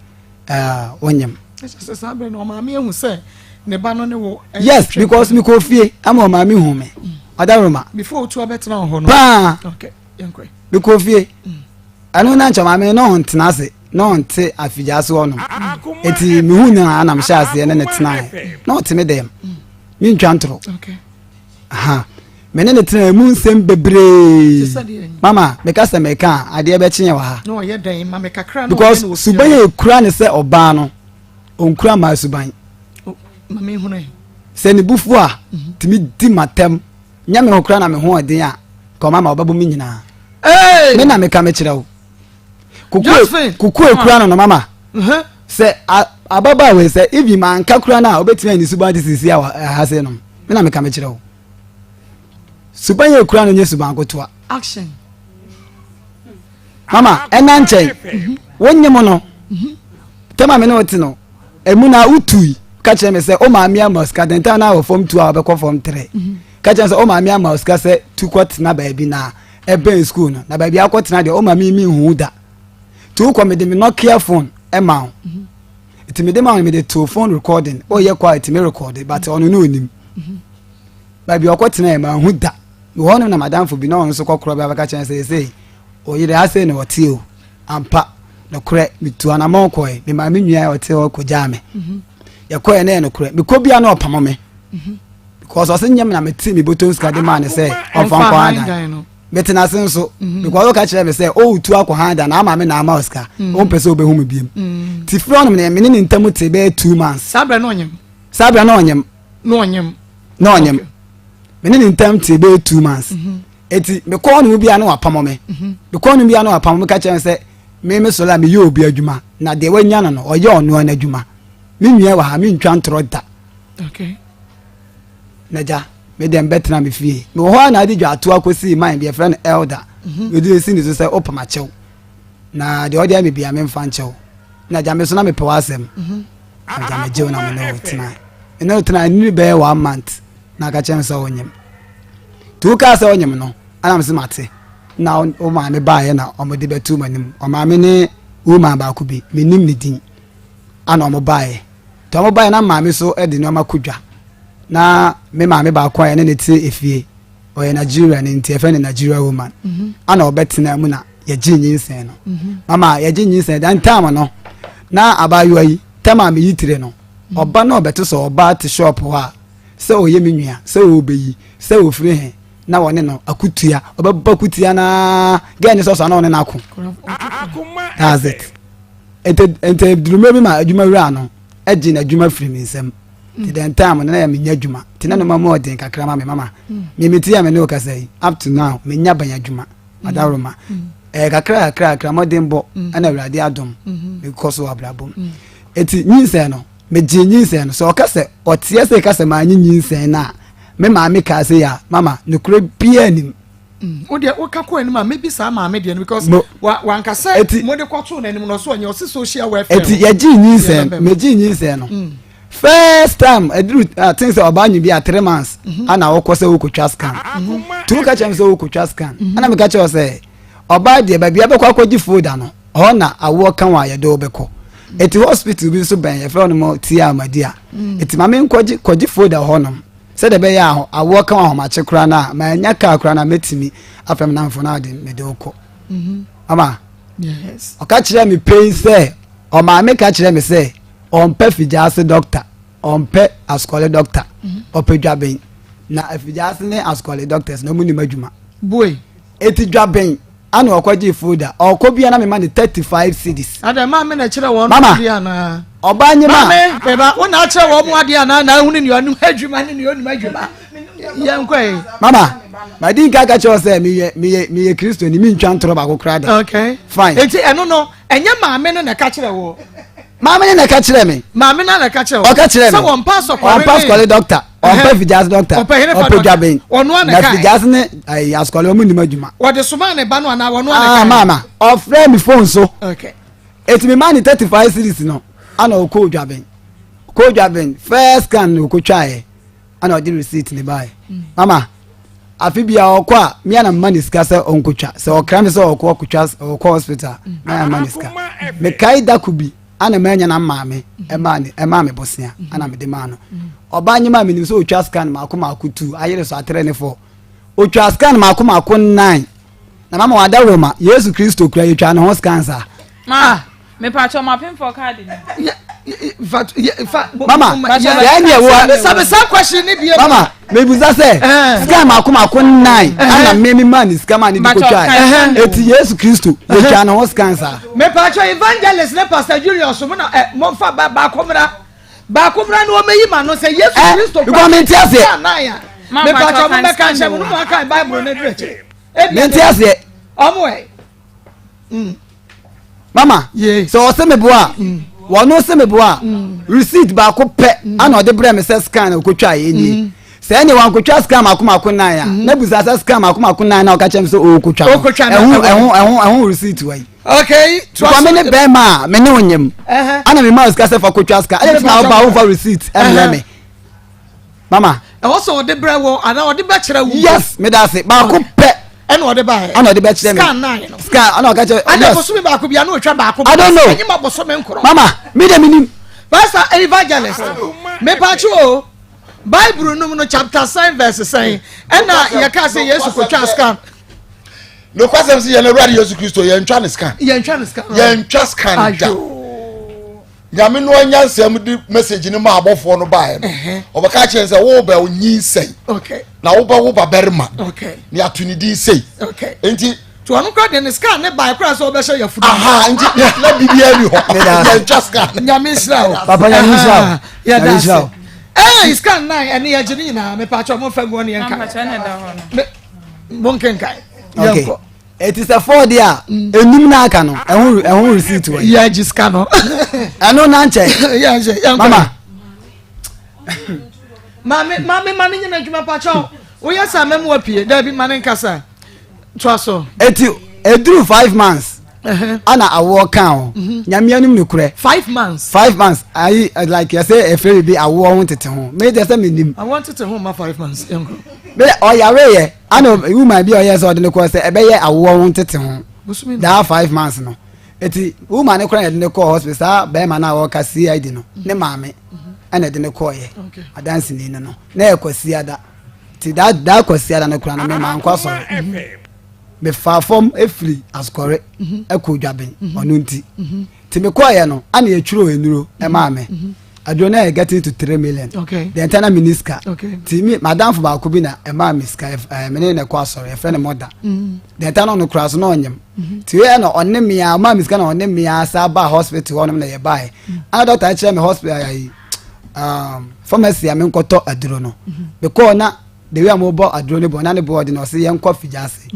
ɔnyam. Ɛsɛ sɛ saa bɛrɛ na ɔmaame ehu sɛ ne ba no ne wo. Yes, because mi kɔ fie ama ɔmaame hu mi ɔdawuruma. Before otu abɛtena hɔ no. Paa. Okay, yɛn kɔ. Mi kɔ fie ɛno na nkyɛn maame no ɔntena ase na ɔnte afigya ase hɔ nom eti mihu nyinaa na mehyɛ aseɛ ne ne tena na ɔte me dɛm mi ntwa ntoro ha me ne ne tena emu nsɛm bebree. Mama meka sɛ meka a adeɛ bɛkye yɛn wɔ ha because suban yɛ ekura ne sɛ ɔbaa no ɔnkura mmaa suban sɛ ne bufu a tumi di matam nyɛ me ho kora na me ho ɔden a ka ɔma ma ɔbɛbɔ me nyinaa. Me na meka mekyerɛ wo kuku ekura no no mama sɛ ababaawa wei sɛ even manka kura no a wobɛtumi ayɛ ne suban te sisi a ha se no. Me na meka mekyerɛ wo suban yɛ ekura no nyɛ suban kotoa. Action. Mama ɛna nkyɛn wonye mo no tɛma me ne wo te no emu na wotui ka kyerɛ me sɛ o maame ama sika dɛntan na wɔ fam tu a wɔbɛkɔ fam trɛ ka kyerɛ me sɛ o maame ama sika sɛ tu kɔ tena baabi na ɛbɛn school no na baabi akɔ tena deɛ o maame mi hu da tu kɔ mede me Nokia phone ɛma wo nti mede ma wo mede to phone recording ɔyɛ kɔ a ɛtumi record but ɔno ne onim baabi ɔkɔ tena yɛ ma hu da wɔ hɔ no na madamfo bi na ɔno nso kɔkorɔ bi abɛka kyerɛ sɛ sɛ ɔyere ase na ɔte o ampa nokorɛ metu anamɔ kɔɛ me maame nua a ɔte hɔ kɔgyaa me yɛkɔɛ na yɛ nokorɛ mekɔ bia na ɔpamo me because ɔse nyɛ me na mete me bɔtɔm sika de maa ne sɛ ɔmfa nkɔ adan metena ase nso because ɔka kyerɛ me sɛ ɔretu akɔ han dan na ama me na ama wo sika ɔmpɛ sɛ ɔbɛhu me biem nti firi ɔnom ne me ne ne ntam te bɛyɛ 2 months. Saa bɛrɛ na ɔnyem. Saa bɛrɛ na ɔnyem. Na ɔnyem. Na ɔnyem. Me ne ne ntam te bɛyɛ 2 months eti mekɔɔ ne mu bia na wapamɔ me mekɔɔ ne mu bia na wapamɔ me ka kyerɛ me sɛ me me sɔrɔ a meyɛ obi adwuma na deɛ wanya no no ɔyɛ ɔno ara n'adwuma. Me nua wɔ ha mentwa ntorɔ da. Na gya me deɛ mbɛtena me fie mewɔ hɔ a na ade dwa ato akɔsii man bi yɛfrɛ no elder mede esi ne so sɛ wopam akyɛw na deɛ ɔde ayɛ me bia memfa nkyɛw na gya me so na mepɛ w'asɛm na gya megye wo na me ne wo tena me ne wo tena ɛnini bɛyɛ one month na aka kyerɛ me sɛ wonyem nti wokaa sɛ wonyem no ana me sɛ mate na wo maame baeɛ na ɔmode bɛto m'anim. Ɔmaame ne woman baako bi menim ne din ana ɔmo baeɛ nti ɔmo baeɛ na maame so de nneɛma kɔ dwa na me maame baako a yɛne ne te efie ɔyɛ Nigeria ne nti yɛfrɛ no Nigeria woman ana ɔbɛtena mu na yɛgye nyinsɛn no. Mama yɛgye nyinsɛn dan tam no na abaayewa yi tam a meyi tire no ɔba na ɔbɛto sɛ ɔba te shop hɔ a sɛ ɔyɛ me nua sɛ ɔbɛyi sɛ ɔfiri he na wɔne no akutua ɔbɛbɔ akutua naa gɛɛ ne sɔsɔ na ɔne no ako. That's it. Nti nti duruma bi ma adwuma wura no ɛgye n'adwuma firi me nsam. Nti the time no na yɛ menya adwuma. Nti na nneɛma mu ɔden kakra ma me mama. Me me ti a me ne wo kasa yi up to now menya ban adwuma. Adaworoma. Ɛyɛ kakra kakra kakra mmɔden bɔ ɛna Awurade adom mekɔ so wɔ abrabɔ mu. Eti nyinsɛn no megyee nyinsɛn no sɛ ɔka sɛ ɔteɛ sɛ ka sɛ maanye nyinsɛn no a me maame kaa sɛ yɛ a mama nokorɛ biara nim. Wo deɛ woka kɔ anim a maybe saa maame deɛ no because wa wanka sɛ mo de kɔtoo n'anim no ɔso ɔnyɛ ɔsi social welfare. Eti yɛgyee nyinsɛn megyee nyinsɛn no first time ɛduru I think sɛ ɔbaa nyi bi a 3 months ana wokɔ sɛ wokɔtwa scan tu ka kyerɛ me sɛ wokɔtwa scan ɛna meka kyerɛ sɛ ɔbaa deɛ baabi abɛkɔ akɔgye folder no hɔ na awoɔ ka wɔn a yɛde wo bɛkɔ eti hospital bi nso bɛn yɛfrɛ no mo tia amadi a eti maame nkɔgye kɔgye folder hɔ nom sɛdeɛ ɛbɛyɛ a awoɔ ka wɔn ahomakye koraa no a manya kaa koraa no a mɛtumi afɛm namfo no ade mede wo kɔ ama ɔka kyerɛ me pɛn sɛ ɔmaame ka kyerɛ me sɛ ɔmpɛ figyaase doctor, ɔmpɛ asukɔle doctor, ɔpɛ dwaben na afigyaase ne asukɔle doctors na ɔmo nim adwuma. Bue. Eti dwaben ana ɔkɔgye folder ɔkɔ bia na mema ne 35 cedis. Ada maame na ɛkyerɛ wɔn adeɛ anaa. Ɔbaa nye ma. Maame bɛba wo na akyerɛ wɔn adeɛ anaa na ahunu nea ɔnim adwuma ne nea ɔnim adwuma. Yɛn kɔ yi. Mama madi nka ka kyerɛ sɛ meyɛ meyɛ meyɛ Kristo ni mentwa ntorɔ baako koraa da. Okay. Fine. Eti ɛno no ɛnyɛ maame no na ɛka kyerɛ wɔ. Maame no na ɛka kyerɛ me. Maame no na ɛka kyerɛ wɔ. Ɔka kyerɛ me. Sɛ wɔn pa asɔkɔre ne. Wɔn pa asɔkɔre dɔkta. Ɔmpɛ figyase dɔkta. Ɔpɛ hene fa dɔkta. Ɔpɛ dwaben. Ɔno ana kae. Na figyase ne ayi asɔkɔre wɔn nim adwuma. Wɔde somaa ne ba no anaa wɔn ana kae. Ah maama ɔfrɛ mi phone so. Okay. Eti mi maa ne 35 cedis no ana ɔkɔ dwaben. Ɔkɔ dwaben first scan na ɔkɔ twaeɛ ana ɔde receipt ne baeɛ. Mama afe bia ɔkɔ a me ana mma ne sika sɛ ɔnkɔtwa sɛ ɔkra me sɛ ɔkɔ ɔkɔtwa ɔkɔ hospital me ana mma ne sika mekae dako bi ana manya na maame ɛmaa ne ɛmaa me bosea ana mede maa no ɔbaa nye maa menim sɛ ɔtwa scan maako maako tu ayere so atere ne fɔ ɔtwa scan maako maako nine na mama wada Roma Yesu Kristo kura yɛtwa ne ho scan saa. Ma mepatwɔ mapemfoɔ kaadi ni. Mama sɛ ɛni ɛwɔ. Bisabisa question ni bie. Mama mebusa sɛ sika mako mako nine ana mmemme maa ne sika maa ne di ko twa eti Yesu Kristo yɛtwa ne ho scan saa. Mepatwɔ evangelist ne pastor Julius mo na ɛ mo nfa ba baako mra baako mra na wɔn yi ma no sɛ Yesu Kristo kura mi nti aseɛ. Mepatwɔ mo bɛka nkyɛn mo no mo aka Bible ne dere kyɛ. Mi nti aseɛ. Ɔmo ɛ. Mama sɛ ɔsɛ me boa a wɔno sɛ me boa a receipt baako pɛ ana ɔde brɛ me sɛ scan na ɔkɔtwa yɛ nie sɛ ɛne wankɔtwa scan mako mako nan a na busa sɛ scan mako mako nan na ɔka kyerɛ me sɛ ɔkɔtwa no ɛho ɛho ɛho ɛho receipt wɔ yi. Okay. Because me ne bɛrima a me ne onyam ana me maa sika sɛ fa kɔtwa scan ɛna ti na ɔba wofa receipt ɛmlɛ me. Mama. Ɛwɔ sɛ ɔde brɛ wɔ anaa ɔde bɛkyerɛ wo. Yes, meda ase. Baako pɛ. Ɛna ɔde ba yɛ. Ɛna ɔde bɛkyerɛ mi. Scan nine no. Scan ɛna ɔka kyerɛ. Ɛna bosome baako bi ano otwa baako. I don't know. Ɛnyɛ ma bosome nkorɔ. Mama, mi de mi nim. Pastor evangelist, mepatwo o. Bible no mu no chapter sɛn verse sɛn ɛna yɛka sɛ Yesu kotwa scan. Nokwasɛm sɛ yɛn Awurade Yesu Kristo yɛntwa ne scan. Yɛntwa ne scan. Yɛntwa scan da. Nyame no anyansa mu de message no ma abɔfoɔ no baeɛ no ɔbɛka kyerɛ sɛ wobɛ onyinsɛn na wobɛwo babarima na yɛato ne din sei nti nti ɔno kora de ne sika ne bae kora sɛ ɔbɛhyɛ yɛ funu aha nti na biribiara ni hɔ yɛntwa sika nyame nhyira wo papa nyame nhyira wo yɛda ase ɛɛ sika nnan ɛne yɛgye ne nyinaa mepaakyɛ mo mfa nguɔ ne yɛnka monkenkae yɛnkɔ Eti sɛ fɔɔ deɛ a enum na aka no ɛho ɛho receipt wɔ yi. Yɛ gye sika no. Ɛno na nkyɛn. Yɛ gye yɛ nkɔ. Mama. Maame maame ma ne nyina adwuma pakyɛw woyɛ sɛ mɛmu apue daabi ma ne nkasa toa so. Eti eduru 5 months. Ana awoɔ kan o. Mhm. Nyame anim no korɛ. 5 months. 5 months ayi eh, like yɛsɛ efirɛ bibi awoɔ ho tete ho. Me deɛ sɛ me nim. Awoɔ tete ho ma 5 months yɛn kɔ. Me ɔyare yɛ. Ana woman bi a ɔyɛ sɛ ɔde no kɔɔ sɛ ɛbɛyɛ awoɔ ho ntete ho daa 5 months no eti woman no koraa na ɛde no kɔɔ hospital saa bɛrima no a ɔka CID no ne maame ɛna ɛde no kɔɔyɛ adanseni no no na yɛ kwasiada ti daa daa kwasiada no koraa no mɛma nkɔ asɔre mefaa fam efiri asukɔre ɛkɔ dwaben ɔno nti ti mekɔɔyɛ no ana yɛtwerɛ nnuro ɛmaa me. Aduro no yɛ getting to 3 million. Okay. Deɛ nta na mi ni sika. Okay. Ti mi madamfo baako bi na ɛmaa mi sika ɛɛ mi ne na ɛkɔ asɔre yɛfrɛ no mɔda. Mm. Deɛ nta na ɔno kura so na ɔnyam. Mm-hmm. Ti yɛ na ɔne mi a ɔmaa mi sika na ɔne mi a saa ba hospital hɔ nom na yɛ ba yɛ. Mm. Ana dɔkta kyerɛ mi hospital ayi. um, pharmacy a menkɔtɔ aduro no mekɔɔ na the way a mobɔ aduro no bɔ na ne boɔ de na ɔse yɛnkɔ figya ase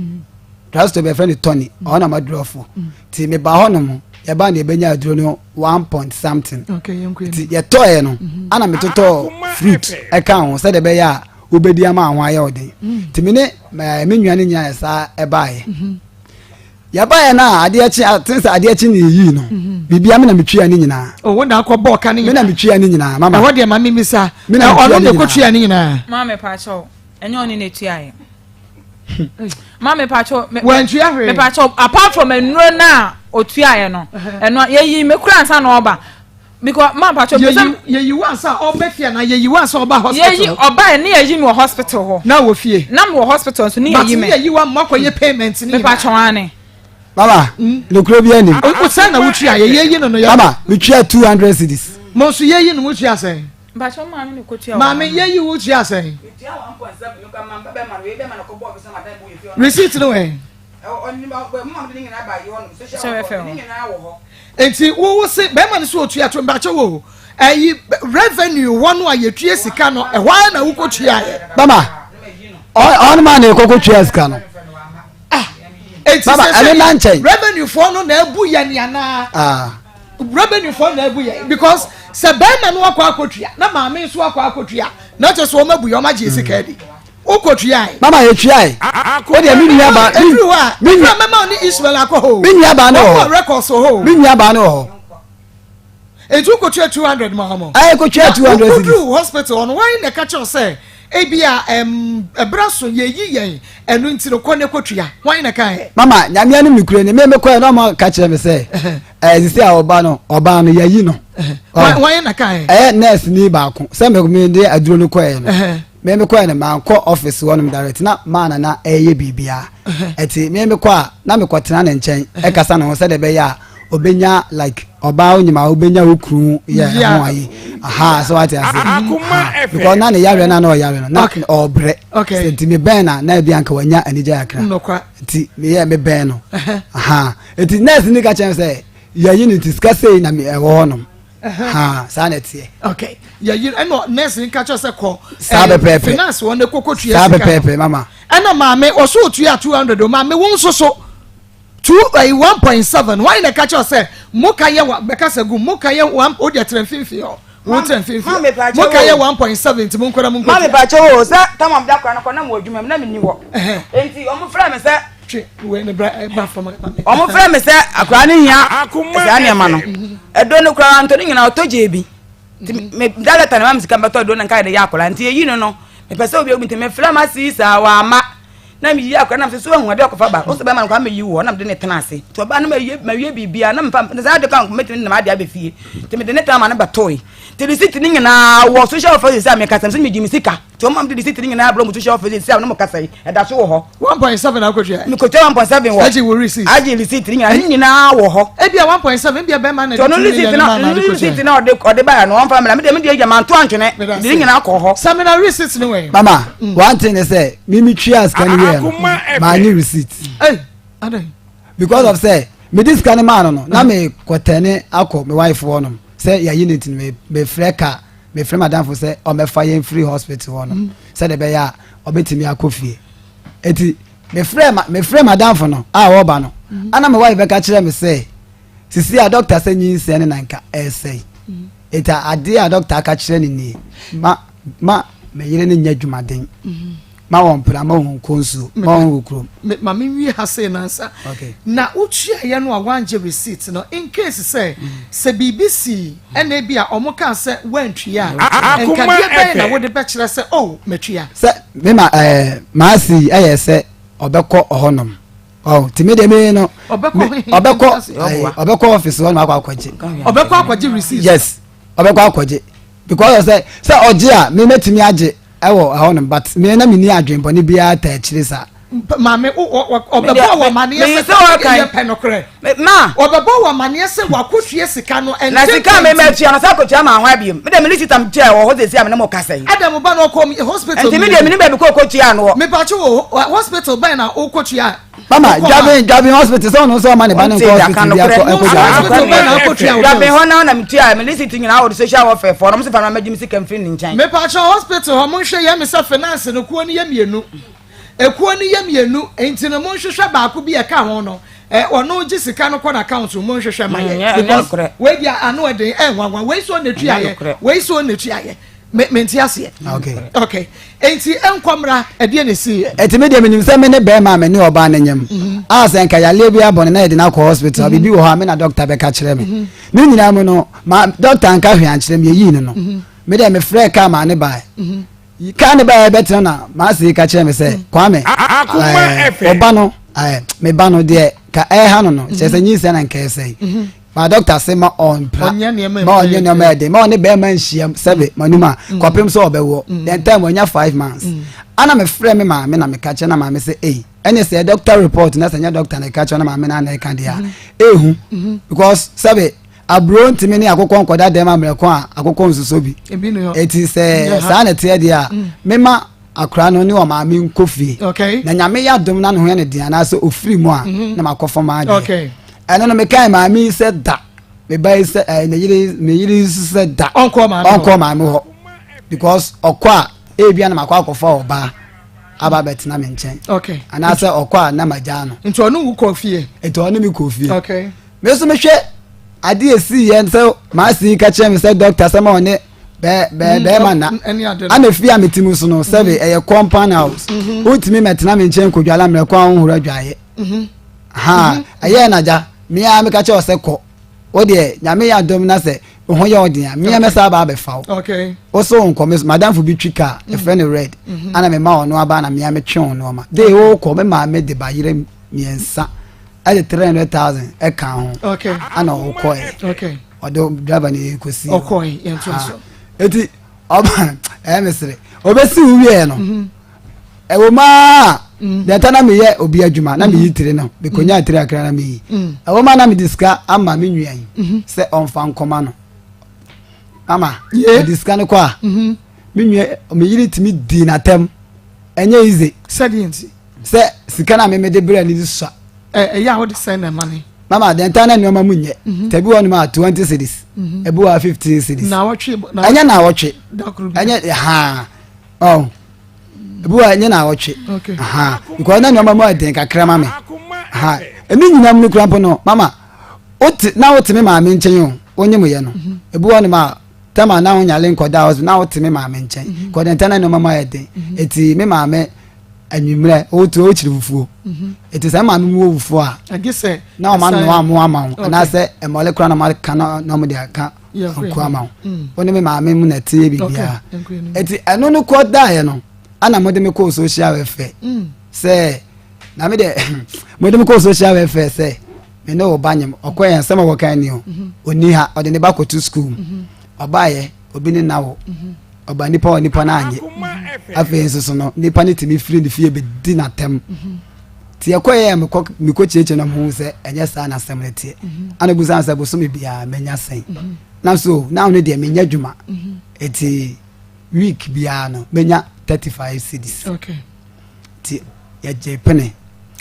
drugstore bɛfrɛ no Tony ɔhɔ na madurɔfo nti meba hɔ nom yɛba na yɛbɛnya aduro no one point something nti yɛtɔɛ no ana metotɔɔ fruit ɛka ho sɛdeɛ ɛbɛyɛ a wobɛdi ama ho ayɛ ɔden nti me ne me nua no nyinaa saa ɛbaeɛ yɛbaeɛ no a adeɛ kye aten sɛ adeɛ kye ne yɛyii no biribia me na metwia ne nyinaa oh, wo na akɔ bɔɔ ka ne nyinaa me na metwia ne nyinaa mama ɛhɔ deɛ ma memisa ɔno na ɛkɔtwia ne nyinaa maame paakyɛw ɛnyɛ ɔne na ɛtuaeɛ maame paakyɛw wantua hwee mepaakyɛw apart from nnuro no a ɔtuaeɛ no ɛno yɛyi me kura ansa na ɔba because maa mpatsɔ pɛ sɛ. yɛyi wo ansa ɔbɛ fie na yɛyi wo ansa ɔba hospital. yɛyi ɔba yɛ ne yɛyi mi wɔ hospital hɔ. na wɔ fie. na mi wɔ hospital nso ne yɛyi mi. but ne yɛyi wa mo akɔ yɛ payment ne nyinaa. mepatwɔ ane. Mama hmm? nukuro bi anim. O sɛn na wotua yɛ yɛyi no no yɛ. Mama metua 200 cedis. Mo nso yɛyi no mo tua sɛn. Mpatsɔ maame ne kotua. Maame yɛyi wo tua sɛn. Receipt no wɛn. Nti wo wo se bɛrima no so otua to mbakyɛ wo ɛyi revenue hɔ no a yɛtua sika no ɛhɔ ara na wokɔ tua yɛ. Bama ɔno maa na ɛkɔkɔ tua sika no. Ah eti sɛ sɛ revenue foɔ no na ebu yɛ ni anaa. Ah. Revenue foɔ na ebu yɛ because sɛ bɛrima no akɔ akɔtua na maame nso akɔ akɔtua na kyerɛ sɛ wɔn abu yɛ wɔn agye sika adi. Wokɔ tuae. Mama yɛ tuae. O deɛ mi nua ba. Efiri hɔ a. Mi nua mɛma ne Ismael akɔ hɔ o. Mi nua ba ne wɔ hɔ. Wɔkɔ records wɔ hɔ o. Mi nua ba ne wɔ hɔ. Eti wokɔ tua 200 ma wɔn. Ɛyɛ kɔ tua 200 cedis. Woduru hospital hɔ no wɔn na ɛka kyerɛ sɛ ebi a ɛm ɛbra so yɛyi yɛn ɛno nti no kɔ ne kɔ tua wɔn na ɛka yɛ. Mama nyame anim ne kure ne me me kɔ yɛ na ɔmo ka kyerɛ me sɛ ɛɛ sisi a ɔba no ɔbaa no yɛyi no. Wɔn na ɛka yɛ. Ɛyɛ nurse ni baako sɛ me me de aduro no kɔ yɛ no. Me me kɔɛ no mankɔ office hɔ nom direct na maa na na ɛyɛ biribiara ɛti me me kɔ a na me kɔ tena ne nkyɛn ɛkasa ne ho sɛdeɛ ɛbɛyɛ a obenya like ɔbaa onyim a obenya wo kunu yɛ ɛho ayi aha so wate ase because na ne yareɛ na na ɔyare no na ɔbrɛ sɛ nti me bɛn na na ebi anka wanya anigye akra nti me yɛ me bɛn no aha nti nurse ni ka kyerɛ sɛ yɛyi no nti sika sei na ɛwɔ hɔ nom ha saa na ɛteɛ. ok yɛyi ɛna nurse nka kyerɛ sɛ kɔ. saa eh, pɛpɛɛpɛ finance wɔn ekoko tuya sika saa pɛpɛɛpɛ mama. ɛna maame ɔso otua 200 o maame wɔn nso so two ɛyi eh, 1.7 wɔn na ɛka kyerɛ sɛ mo ka yɛ wa bɛka sɛ gu mo ka yɛ one o deɛ tẹrɛ mfimfini hɔ wo tẹrɛ mfimfini mo ka yɛ 1.7 nti mo nkɔla mo nkɔ. Maame pàṣẹ o sɛ tamam da kora no kɔ na mo adwuma mu na mi ni hɔ nti wɔn fira mi sɛ. Twe wei no bra ɛba fam ma me. Wɔn frɛ me sɛ akwadaa no hia saa nneɛma no. Ɛduro no koraa ntɔ ne nyinaa ɔtɔ gye bi. Nti me da lɛta na ma me sika mbɛtɔ aduro no nka yɛde yɛ akwadaa nti eyi no no mepɛ sɛ obi obi nti mefrɛ ma si saa wama na meyi akwadaa na mesɛ so ahu adeɛ ɔkɔfa ba ɔsɛ bɛma no kwan meyi wɔ na mede ne tena ase nti ɔbaa no mawie mawie biribiara na mefa ne saa ade kwan mɛtumi de nam adeɛ abɛ fie nti mede ne tena ma no bɛtoe nti receipt ne nyinaa wɔ social welfare sɛ mekasa mesɛ megye me sika Nti ɔmo ma mede receipt no nyinaa brɛ ɔmo social office sisi a ɔne mo kasa yi ɛda so wɔ hɔ. 1.7 akotua. Mekotua 1.7 wɔ. Agye wo receipt. Agye receipt no nyinaa ne nyinaa wɔ hɔ. Ebia 1.7 ebia bɛrima na de 2 million no maa na ade kotua. Receipt na ɔde ɔde baeɛ no ɔmfa mmra me deɛ me deɛ gya manto antwene mede ne nyinaa kɔ hɔ. Samina receipt no wɛn. Mama one thing ne sɛ me me tua sika no wieɛ no maa nye receipt. Hey, adan. Because of sɛ me de sika no maa no no na me kɔtɛne akɔ me wife hɔ nom sɛ yɛayi ne nti no me me frɛ car. Mefrɛ m'adamfo sɛ ɔmmɛfa yɛn mfiri hospital hɔ no mm. sɛdeɛ ɛbɛyɛ a ɔbɛtumi akɔ fie. Eti mefrɛ ma mefrɛ m'adamfo no a ɔreba no mm. ana me wife bɛka kyerɛ me sɛ sisi a dɔkta sɛ nyinsɛn ne nanka ɛresɛe. Mm. Eti adeɛ a dɔkta aka kyerɛ ne nie ma ma me yere no nyɛ adwumaden. Mm. Ma wɔn mpira, ma wɔn nkɔ nsuo, ma wɔn wɔ kurom. Ma me nwie ha sei nansa. Okay. Na wotuaeɛ no a woangye receipt no in case sɛ sɛ biribi sii ɛna ebi a wɔn kaa sɛ woantua a nka deɛ bɛn na wode bɛkyerɛ sɛ oh matua. Sɛ me ma ɛɛ maasi ɛyɛ sɛ ɔbɛkɔ ɔhɔnom ɔ ti mi de mi no ɔbɛkɔ ɔbɛkɔ ɔbɛkɔ ɔfisi hɔ nom akɔ akɔgye. Ɔbɛkɔ akɔgye receipt. Yes ɔbɛkɔ akɔgye because sɛ sɛ ɔgye a mi mɛtumi agye. Ɛwɔ ɛhɔ nom but me na menni adwen bɔne biara taa akyire saa. Maame ɔbɛbɔ wɔ amaneɛ sɛ yɛ pɛ nokorɛ. Ma. Ɔbɛbɔ wɔ amaneɛ sɛ wakɔtua sika no ɛnkyɛ. Na sika a mɛmɛ tua no sɛ akɔtua ma ho abiem. Me deɛ me receipt am kyɛ wɔ hɔ sɛsi a me ne mo kasa yi. Adam ba no ɔkɔ hospital. Nti me deɛ me ne baabi kɔ ɔkɔtua no wɔ. Mepatwo wɔ hospital bɛn na ɔkɔtua. Mama Dwabin Dwabin hospital sɛ ɔno nso ɔma ne ba no nkɔ hospital bi akɔ ɛkɔ dwa. Dwabin hɔ na na metua me receipt nyinaa wɔ social welfare fɔ no mo sɛ fa ma magye me sika mfiri ne nkyɛn. Mepatwo hospital hɔ monhwɛ yɛ me sɛ finance no kuo no yɛ mmienu. Ekuo no yɛ mmienu nti no monhwehwɛ baako bi ɛka ho no ɛ ɔno gye sika no kɔ n'account mu monhwehwɛ ma yɛ because wei deɛ ano ɛden ɛnwanwa wei so na etua yɛ wei so na etua yɛ me mente aseɛ okay okay nti nkɔmra ɛdeɛ na esi yɛ. Ɛti mi deɛ menim sɛ me ne bɛrima a me ne ɔbaa no nyam mhm. a sɛ nka yareɛ bi abɔ no na yɛde no akɔ hospital mhm. biribi wɔ hɔ a me na dɔkta bɛka kyerɛ me mhm. ne nyinaa mu no ma dɔkta nka hwee ankyerɛ me yɛyii no no me deɛ mefrɛ kaa maa ne bae Kaa ne baeɛ bɛtena na m'ase yi ka kyerɛ me sɛ Kwame ɔba no me ba no deɛ ka ɛha no no kyerɛ sɛ nyinsɛn na nka ɛsɛe mhm. ma dɔkta se ma ɔmpra ma ɔnyɛ nneɛma ɛden ma ɔne bɛrima nhyiam sɛbe manum a mm. kɔpem sɛ ɔbɛwɔ mm. then time ɔnya 5 months mm. ana mefrɛ me maame na meka kyerɛ na maame sɛ ei ɛne sɛ doctor report na sɛ nyɛ doctor na ɛka kyerɛ na maame na ana ɛka deɛ a mm-hmm. ehu mm-hmm. because sɛbe aburo ntumi ne akokɔ nkɔda dɛm ammerɛko a akokɔ nsosɔ bi eti sɛ saa na ɛteɛ deɛ a mm. mema akora no ne ɔmaame nkɔ fie na nyame yɛ adom na ne ho yɛ ne den anaasɛ ofiri mu a mhm. na makɔ fam adeɛ ɛno no mekae maame yi sɛ da me ba yi sɛ ɛɛ ne yere me yere nso sɛ da ɔnkɔ maame hɔ because ɔkɔ a ebia na makɔ akɔfa ɔbaa aba abɛtena me nkyɛn anaasɛ ɔkɔ a na magyaa no. Nti ɔne wo kɔ fie. Nti ɔne me kɔ fie. Me nso mehwɛ ade esi yɛ sɛ maasi yi ka kyerɛ me sɛ dɔkta sɛ ma ɔne bɛɛ bɛɛ mm, bɛɛma na ana fie a mete mu so no sɛbe mm-hmm. ɛyɛ compound house mm-hmm. wotumi mɛtena me nkyɛn kodwala mmerɛ kɔ a wohoro adwaeɛ mm-hmm. ha ɛyɛ nagya mea meka kyerɛ sɛ kɔ wo deɛ nyame yɛ adom na sɛ ho yɛ ɔden a mea mɛsa aba abɛfa wo wo so nkɔ me madamfo bi twi kaa ɛfrɛ no red ana mema ɔno aba na mea metwe wo nnoɔma de wokɔ me maame de ba yerɛ mmiɛnsa ɛde 300,000 ɛka ho ana ɔkɔɛ ɔde driver no kɔsi eti ɔba ɛyɛ mesere ɔbɛsi wo wieɛ no mhm. ɛwɔ maa mm. deɛ ta na meyɛ obi adwuma na meyi mhm. tire no mekonya mm. tire akra na meyi ɛwɔ maa na mede sika ama me nua yi mhm. sɛ ɔmfa nkɔma no ama mede sika no kɔ a me nua me yere tumi di n'atɛm ɛnyɛ easy sɛdeɛ nti sɛ sika na meme de brɛ no sua. Ɛyɛ a wode sɛn na ɛma ne. Mama deɛ ntaa na nneɛma mu nyɛ. Mhm. Tɛbi wɔ nom a 20 cedis. Mhm. Ebi wɔ a 15 cedis. Naawɔtwe. Ɛnyɛ naawɔtwe. Ɛnyɛ haa. Ɔ ebi wɔ ɛnyɛ naawɔtwe. Ha because na nneɛma mu ɛden kakra ma me. Ha ɛne nyinaa mu no kura mpo no mama wote na wote me maame nkyɛn o wonye mo yɛ no. Mhm. Ebi wɔ nom a tɛma na wonyale nkɔda hɔ na wote me maame nkyɛn. Kɔdɛ ntaa na nneɛma mu ayɛ den. Eti me maame. Anwummerɛ wotu wokyiri fufuo ɛti sɛ maame mu wɔ fufuo a na ɔma noa mo ama wo anaasɛ mmɔle koraa na ɔma ka na ɔmo de aka nku ama wo mm. wo ne me maame mu na ɛte biribiara ɛti ɛno no kɔ daeɛ no ana mode me kɔɔ social welfare mm. sɛ na me deɛ mode me kɔɔ social welfare sɛ me ne wo ba nyem ɔkɔ yɛn nsɛm a wɔka ni o mhm. ɔni ha ɔde ne ba kɔto sukuu mu mhm. ɔbaayɛ obi ne na wo mhm. Ɔba nipa hɔ nipa no anye. Afei nso so no nipa no tumi firi ne fie bɛdi n'atɛm. Nti ɛkɔ yɛ mekɔ mekɔ kyiakyia na mehu sɛ ɛnyɛ saa na asɛm no teɛ. Ana busa sɛ bosome biara menya sɛn. Na so na no deɛ menya adwuma. Eti week biara no menya 35 cedis. Okay. Nti yɛgye pene.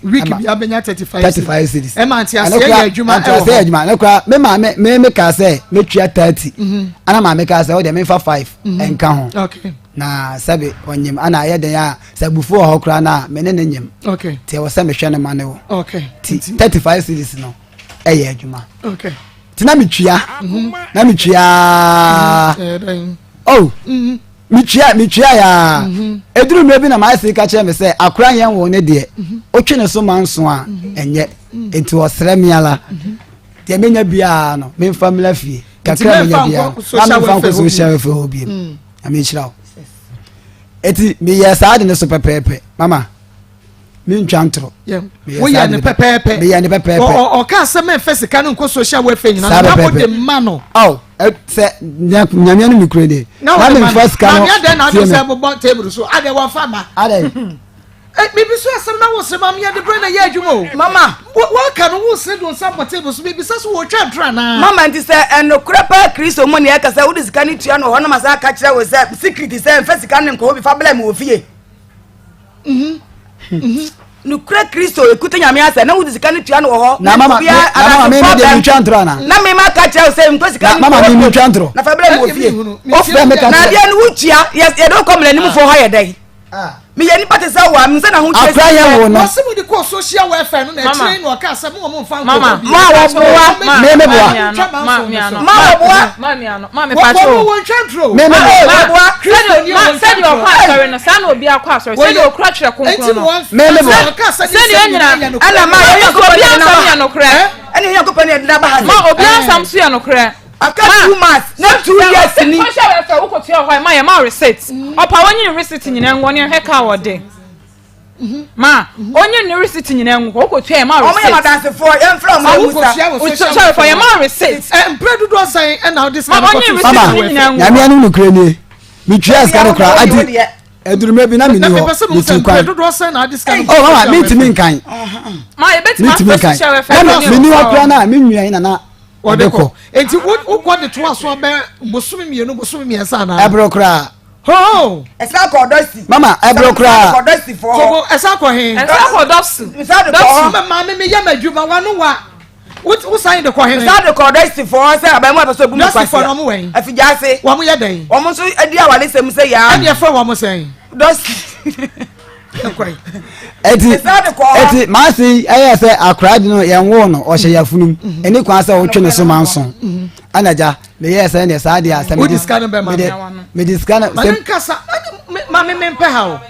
Week biara bɛnya 35 35 cedis. Ɛma nti aseɛ yɛ adwuma ɛwɔ hɔ. Nti aseɛ yɛ adwuma. Ne kora me maame me me kaa sɛ metua 30. Mhm. Ana maame kaa sɛ ɔdeɛ memfa 5 mhm. ɛnka ho. Okay. Na sɛbe ɔnyem ana ayɛ den a sɛ abufuo wɔ hɔ koraa na me ne ne nyem. Okay. Nti ɛwɔ sɛ mehwɛ ne ma ne wo. Okay. Ti 35 cedis no ɛyɛ adwuma. Okay. Ti na metua. Mhm. Na metua. Oh. Metua metua yaa. Mhm. Eduru mmerɛ bi na maa ka kyerɛ me sɛ akora yɛn wo ne deɛ mhm. otwe ne so manso a mhm. ɛnyɛ nti ɔsrɛ me ala deɛ menya biara no memfa mmla fie kakra menya biara na memfa nkɔ social welfare hɔ biem mm. na menhyira wo eti meyɛ saa de ne so pɛpɛɛpɛ mama mentwa ntorɔ woyɛ ne pɛpɛɛpɛ meyɛ ne pɛpɛɛpɛ ɔka sɛ mɛmfa sika no nkɔ social welfare nyina na wode ma no aw sɛ nyamea no mekure de na memfa sika no maame adɛn na ade sɛ bobɔ table so adɛn wɔmfa ma adɛn. Mebisa asɛm na wosere ma me yɛde berɛ na ɛyɛ adwuma o. Mama. Woaka no wosere de wo nsa bɔ table so mebisa so wɔtwa ntorɔ anaa? Mama nti sɛ ɛnokorɛ paa Kristo mu ne ɛka sɛ wode sika no tua no wɔ hɔ na masan aka kyerɛ wo sɛ secret sɛ mfa sika no nkɔ hɔ bi fa blɛ me wɔ fie. Mhm. Mhm. Nokorɛ Kristo ekuta Nyame asɛ na wode sika no tua no wɔ hɔ. Na mama na mama me me deɛ mentwa ntorɔ anaa? Na me ma ka kyerɛ wo sɛ nkɔ sika no Na mama me mentwa ntorɔ. Na fa blɛ me wɔ fie. Wofrɛ me ka Na kyerɛ. adeɛ no wotua yɛde wokɔ mmaranimfoɔ hɔ yɛ dɛn? Meyɛ nipa te sɛ wo a, menim sɛ n'ahokyerɛ Akora yɛ wo no. Wɔse mo de kɔɔ social welfare no na akyire yi na ɔkaa sɛ mo wɔn mfa nkɔ hɔ bio. Ma wɔboa. Me me boa. Ma wɔboa. Wɔn wɔn ntwa ntoro. Me me boa. Wɔboa. Sɛdeɛ ɔkɔ asɔre no saa na obi akɔ asɔre sɛdeɛ okura twerɛ kronkron no. Me me boa. Sɛdeɛ nyina ɛna ma yɛ obi asɛm yɛ nokorɛ. Ɛna yɛ Nyankopɔn ne yɛde n'aba ha. Ma obi asɛm so yɛ nokorɛ. Aka 2 months na 2 years ni. Kɔhyɛ wɔ fɛ wokɔ tua hɔ ma yɛ ma receipt. Ɔpa wɔnyi ne receipt nyinaa ngu ɔne ɛhwɛ kaa wɔde. Ma onye ne receipt nyinaa ngu wokɔ tua yɛ ma receipt. Ɔmo yɛ madansefoɔ yɛn fira ɔmo emu sa. Sɔre fɔ yɛ ma receipt. Mpere dodoɔ sɛn ɛna ɔde sika no kɔto Mama nyame anim nokorɛ nie metua sika no koraa adi adurumɛ bi na menni hɔ metu kwan oh mama mentumi nkan mentumi nkan na menni hɔ koraa na me nua yi nana Wɔde kɔ. Enti wokɔ de toa so bɛ bosome mmienu bosome mmiɛnsa anaa? Ɛboro koraa. Hoo. Ɛsan kɔ ɔdɔsi. Mama ɛboro koraa. Ɛsan kɔ ɔdɔsi fɔ. Tobo ɛsan kɔ he? Ɛsan kɔ ɔdɔsi. Ɛsan de kɔ hɔ. Mama maame mi yɛ ma adwuma wa no wa. Wo san de kɔ he? Ɛsan de kɔ ɔdɔsi fɔ sɛ aban mu apɛ sɛ obu mu kwasi. Dɔsi fɔ na ɔmo wɛn? Afigya ase. Wɔn yɛ dɛn? Wɔn nso di awale sɛm sɛ yaa. Ɛni ɛfɛ wɔn sɛn? Dɔsi. Eti eti maase yi ɛyɛ sɛ akwaraa di no yɛn wo no ɔhyɛ yafunum mhm. ɛni kwan sɛ ɔtwe ne so ma nso mhm. ɛna gya meyɛ sɛ ɛnɛ saa deɛ sɛ mede sika no bɛma mede mede sika no sɛ nkasa ma me mempɛ ha o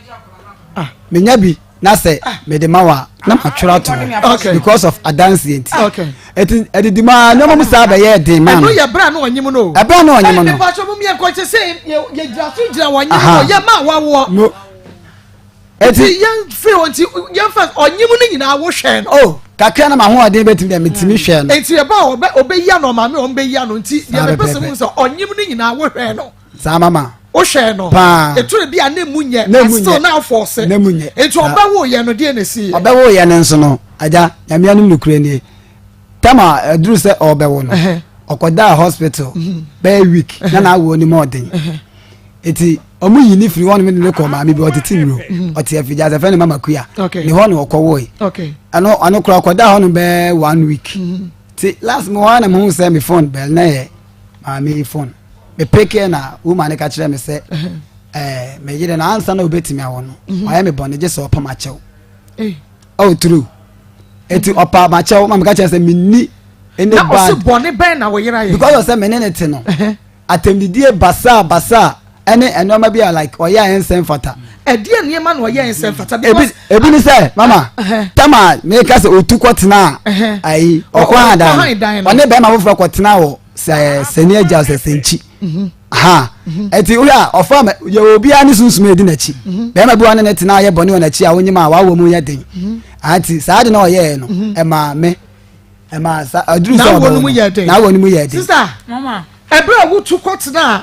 ah. menya bi na sɛ ah. mede ma wa na matwerɛ ato hɔ because of adanseɛ nti Eti ɛdidi mu ara nneɛma mu saa bɛyɛɛ den maa no. Ɛno yɛ berɛ a na ɔnyem no o. Ɛberɛ a na ɔnyem no. Mepa kyɛw mo mmiɛ nkɔ kyɛ sɛ yɛ gyina so gyina wɔnyem no yɛ ma wawoɔ. No. Eti yɛn firi hɔ nti yɛn fa ɔnyem no nyinaa wo hwɛɛ no. Oh kakra na m'ahoɔden bɛtumi deɛ metumi hwɛɛ no. Eti ɛba a ɔbɛ ɔbɛyi ano ɔmaame wɔn bɛyi ano nti deɛ mepɛ sɛ mo sɛ ɔnyem no nyinaa wo hwɛɛ no. Saa mama. Wo hwɛɛ no. Paa. Etore bi a ne mu nyɛ. Ne mu nyɛ. Still na afɔɔse. Ne mu nyɛ. Eti ɔbɛwo yɛ no deɛ na esi yɛ. Ɔbɛwo yɛ no nso no agya nyame anim nokorɛ nie tam a aduru sɛ ɔrebɛwo no ɔkɔdaa hospital mhm. bɛyɛ week na n'awoɔ no mu ɔden eti ɔmo yi ne firi hɔ nom de ne kɔ maame bi ɔtete nnuro mhm. ɔte afigya sɛ fɛn ne mama kuya ne hɔ na ɔkɔwoe ɛno ɔno koraa ɔkɔdaa hɔ nom bɛyɛ one week mhm. ti last mo hɔ na mo hu sɛ me phone bɛl na yɛ maame yi phone me peke na woman ne ka kyerɛ me sɛ ɛɛ me yere na ansa na obetumi awɔ no ɔyɛ me bɔne gye sɛ ɔpam akyɛw. Oh true. Eti ɔpa makyɛw ma meka kyerɛ sɛ menni any Na bad. ɔse bɔne bɛn na wo yere ayɛ? Because of sɛ me ne ne te no. Atɛmdidie basaa basaa ɛne nneɛma bi a like ɔyɛ a ɛnsɛ mfata. Ɛdeɛ nneɛma na ɔyɛ ɛnsɛ mfata Ebi because. ebi ne sɛ mama tama meka sɛ otu kɔtena ayi ɔkɔ han dan no ɔne bɛrima foforɔ kɔtena wɔ sɛ sɛni agya sɛ sɛnkyi. Ha ɛti wohwɛ a ɔfa ma yɛ obiara ne sunsum edi n'akyi mhm. bɛrima bi wa ne ne tena ayɛ bɔne wɔ n'akyi a wonyim a wawɔ mu yɛ den mhm. ati saa de na ɔyɛɛ no mhm. ɛmaa me ɛmaa sa aduru sɛ ɔbɛwɔ no n'awɔ no mu yɛ den. sista ɛbɛrɛ a wotu kɔ tena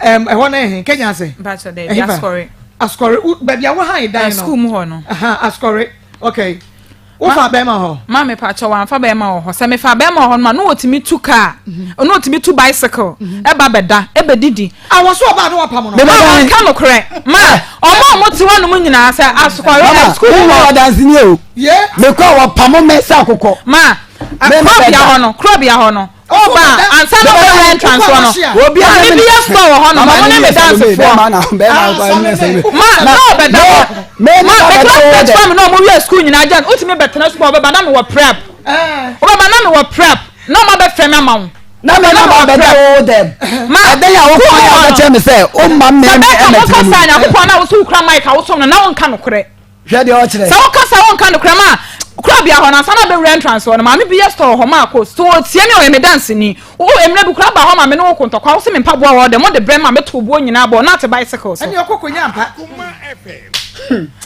ɛm ɛhɔ na ɛhɛn kenya ase ɛhefa asukɔre baabi a wɔhan dan no sukuu mu hɔ no asukɔre okay. Wofa bɛrima hɔ? Ma me pakyɛ wamfa bɛrima wɔ hɔ. Sɛ mefa bɛrima wɔ hɔ no ma no wɔtumi tu kaa, mhm. no wɔtumi tu bicycle, mhm. ɛba bɛda, ɛbɛdidi. Awɔ ah, so ɔbaa no wapam no. Ma ɔnka nokorɛ. Ma ɔmo a ɔmo te hɔ nom nyinaa sɛ asokɔre sukuu hɔ. Mama, ɔdanseni o. Mekɔ a wɔpamo me sɛ akokɔ. Ma, kurɔbea hɔ no, kurɔbea hɔ no. Ɔba a, ansa na ɔbɛwura entrance hɔ no, maame bi yɛ store wɔ hɔ nom, ɔmo ne me dansefoɔ. Ma na ɔbɛda hɔ. Ma me classmate fam na ɔmo wie school nyinaa gya no, wotumi bɛtena sukuu ɔbɛba na mewɔ prep. Wobɛba na mewɔ prep na ɔmo abɛfrɛ me ama wo. Na me na ma bɛda wo dɛm. Ma ɛdɛn a wokɔ yɛ a wobɛkyerɛ me sɛ womma me Sɛ bɛka ɛmɛtena woka mu. saa Nyankopɔn na wo so wokura mic a wosom no na wonka nokorɛ. Hwɛ deɛ ɔkyerɛ. Sɛ woka sɛ wonka nokorɛ ma korabea hɔ no ansa na bɛwura entrance hɔ no maame bi yɛ store hɔ maa kɔ so ɔtie me ɔyɛ me danseni wo mmerɛ bi koraa baa hɔ ma me ne wo ko ntɔkwa wo se me mpaboa wɔ hɔ dɛ mode brɛ ma meto boɔ nyinaa bɔɔ na ate bicycle so Ɛne ɔkɔ kɔnya mpa.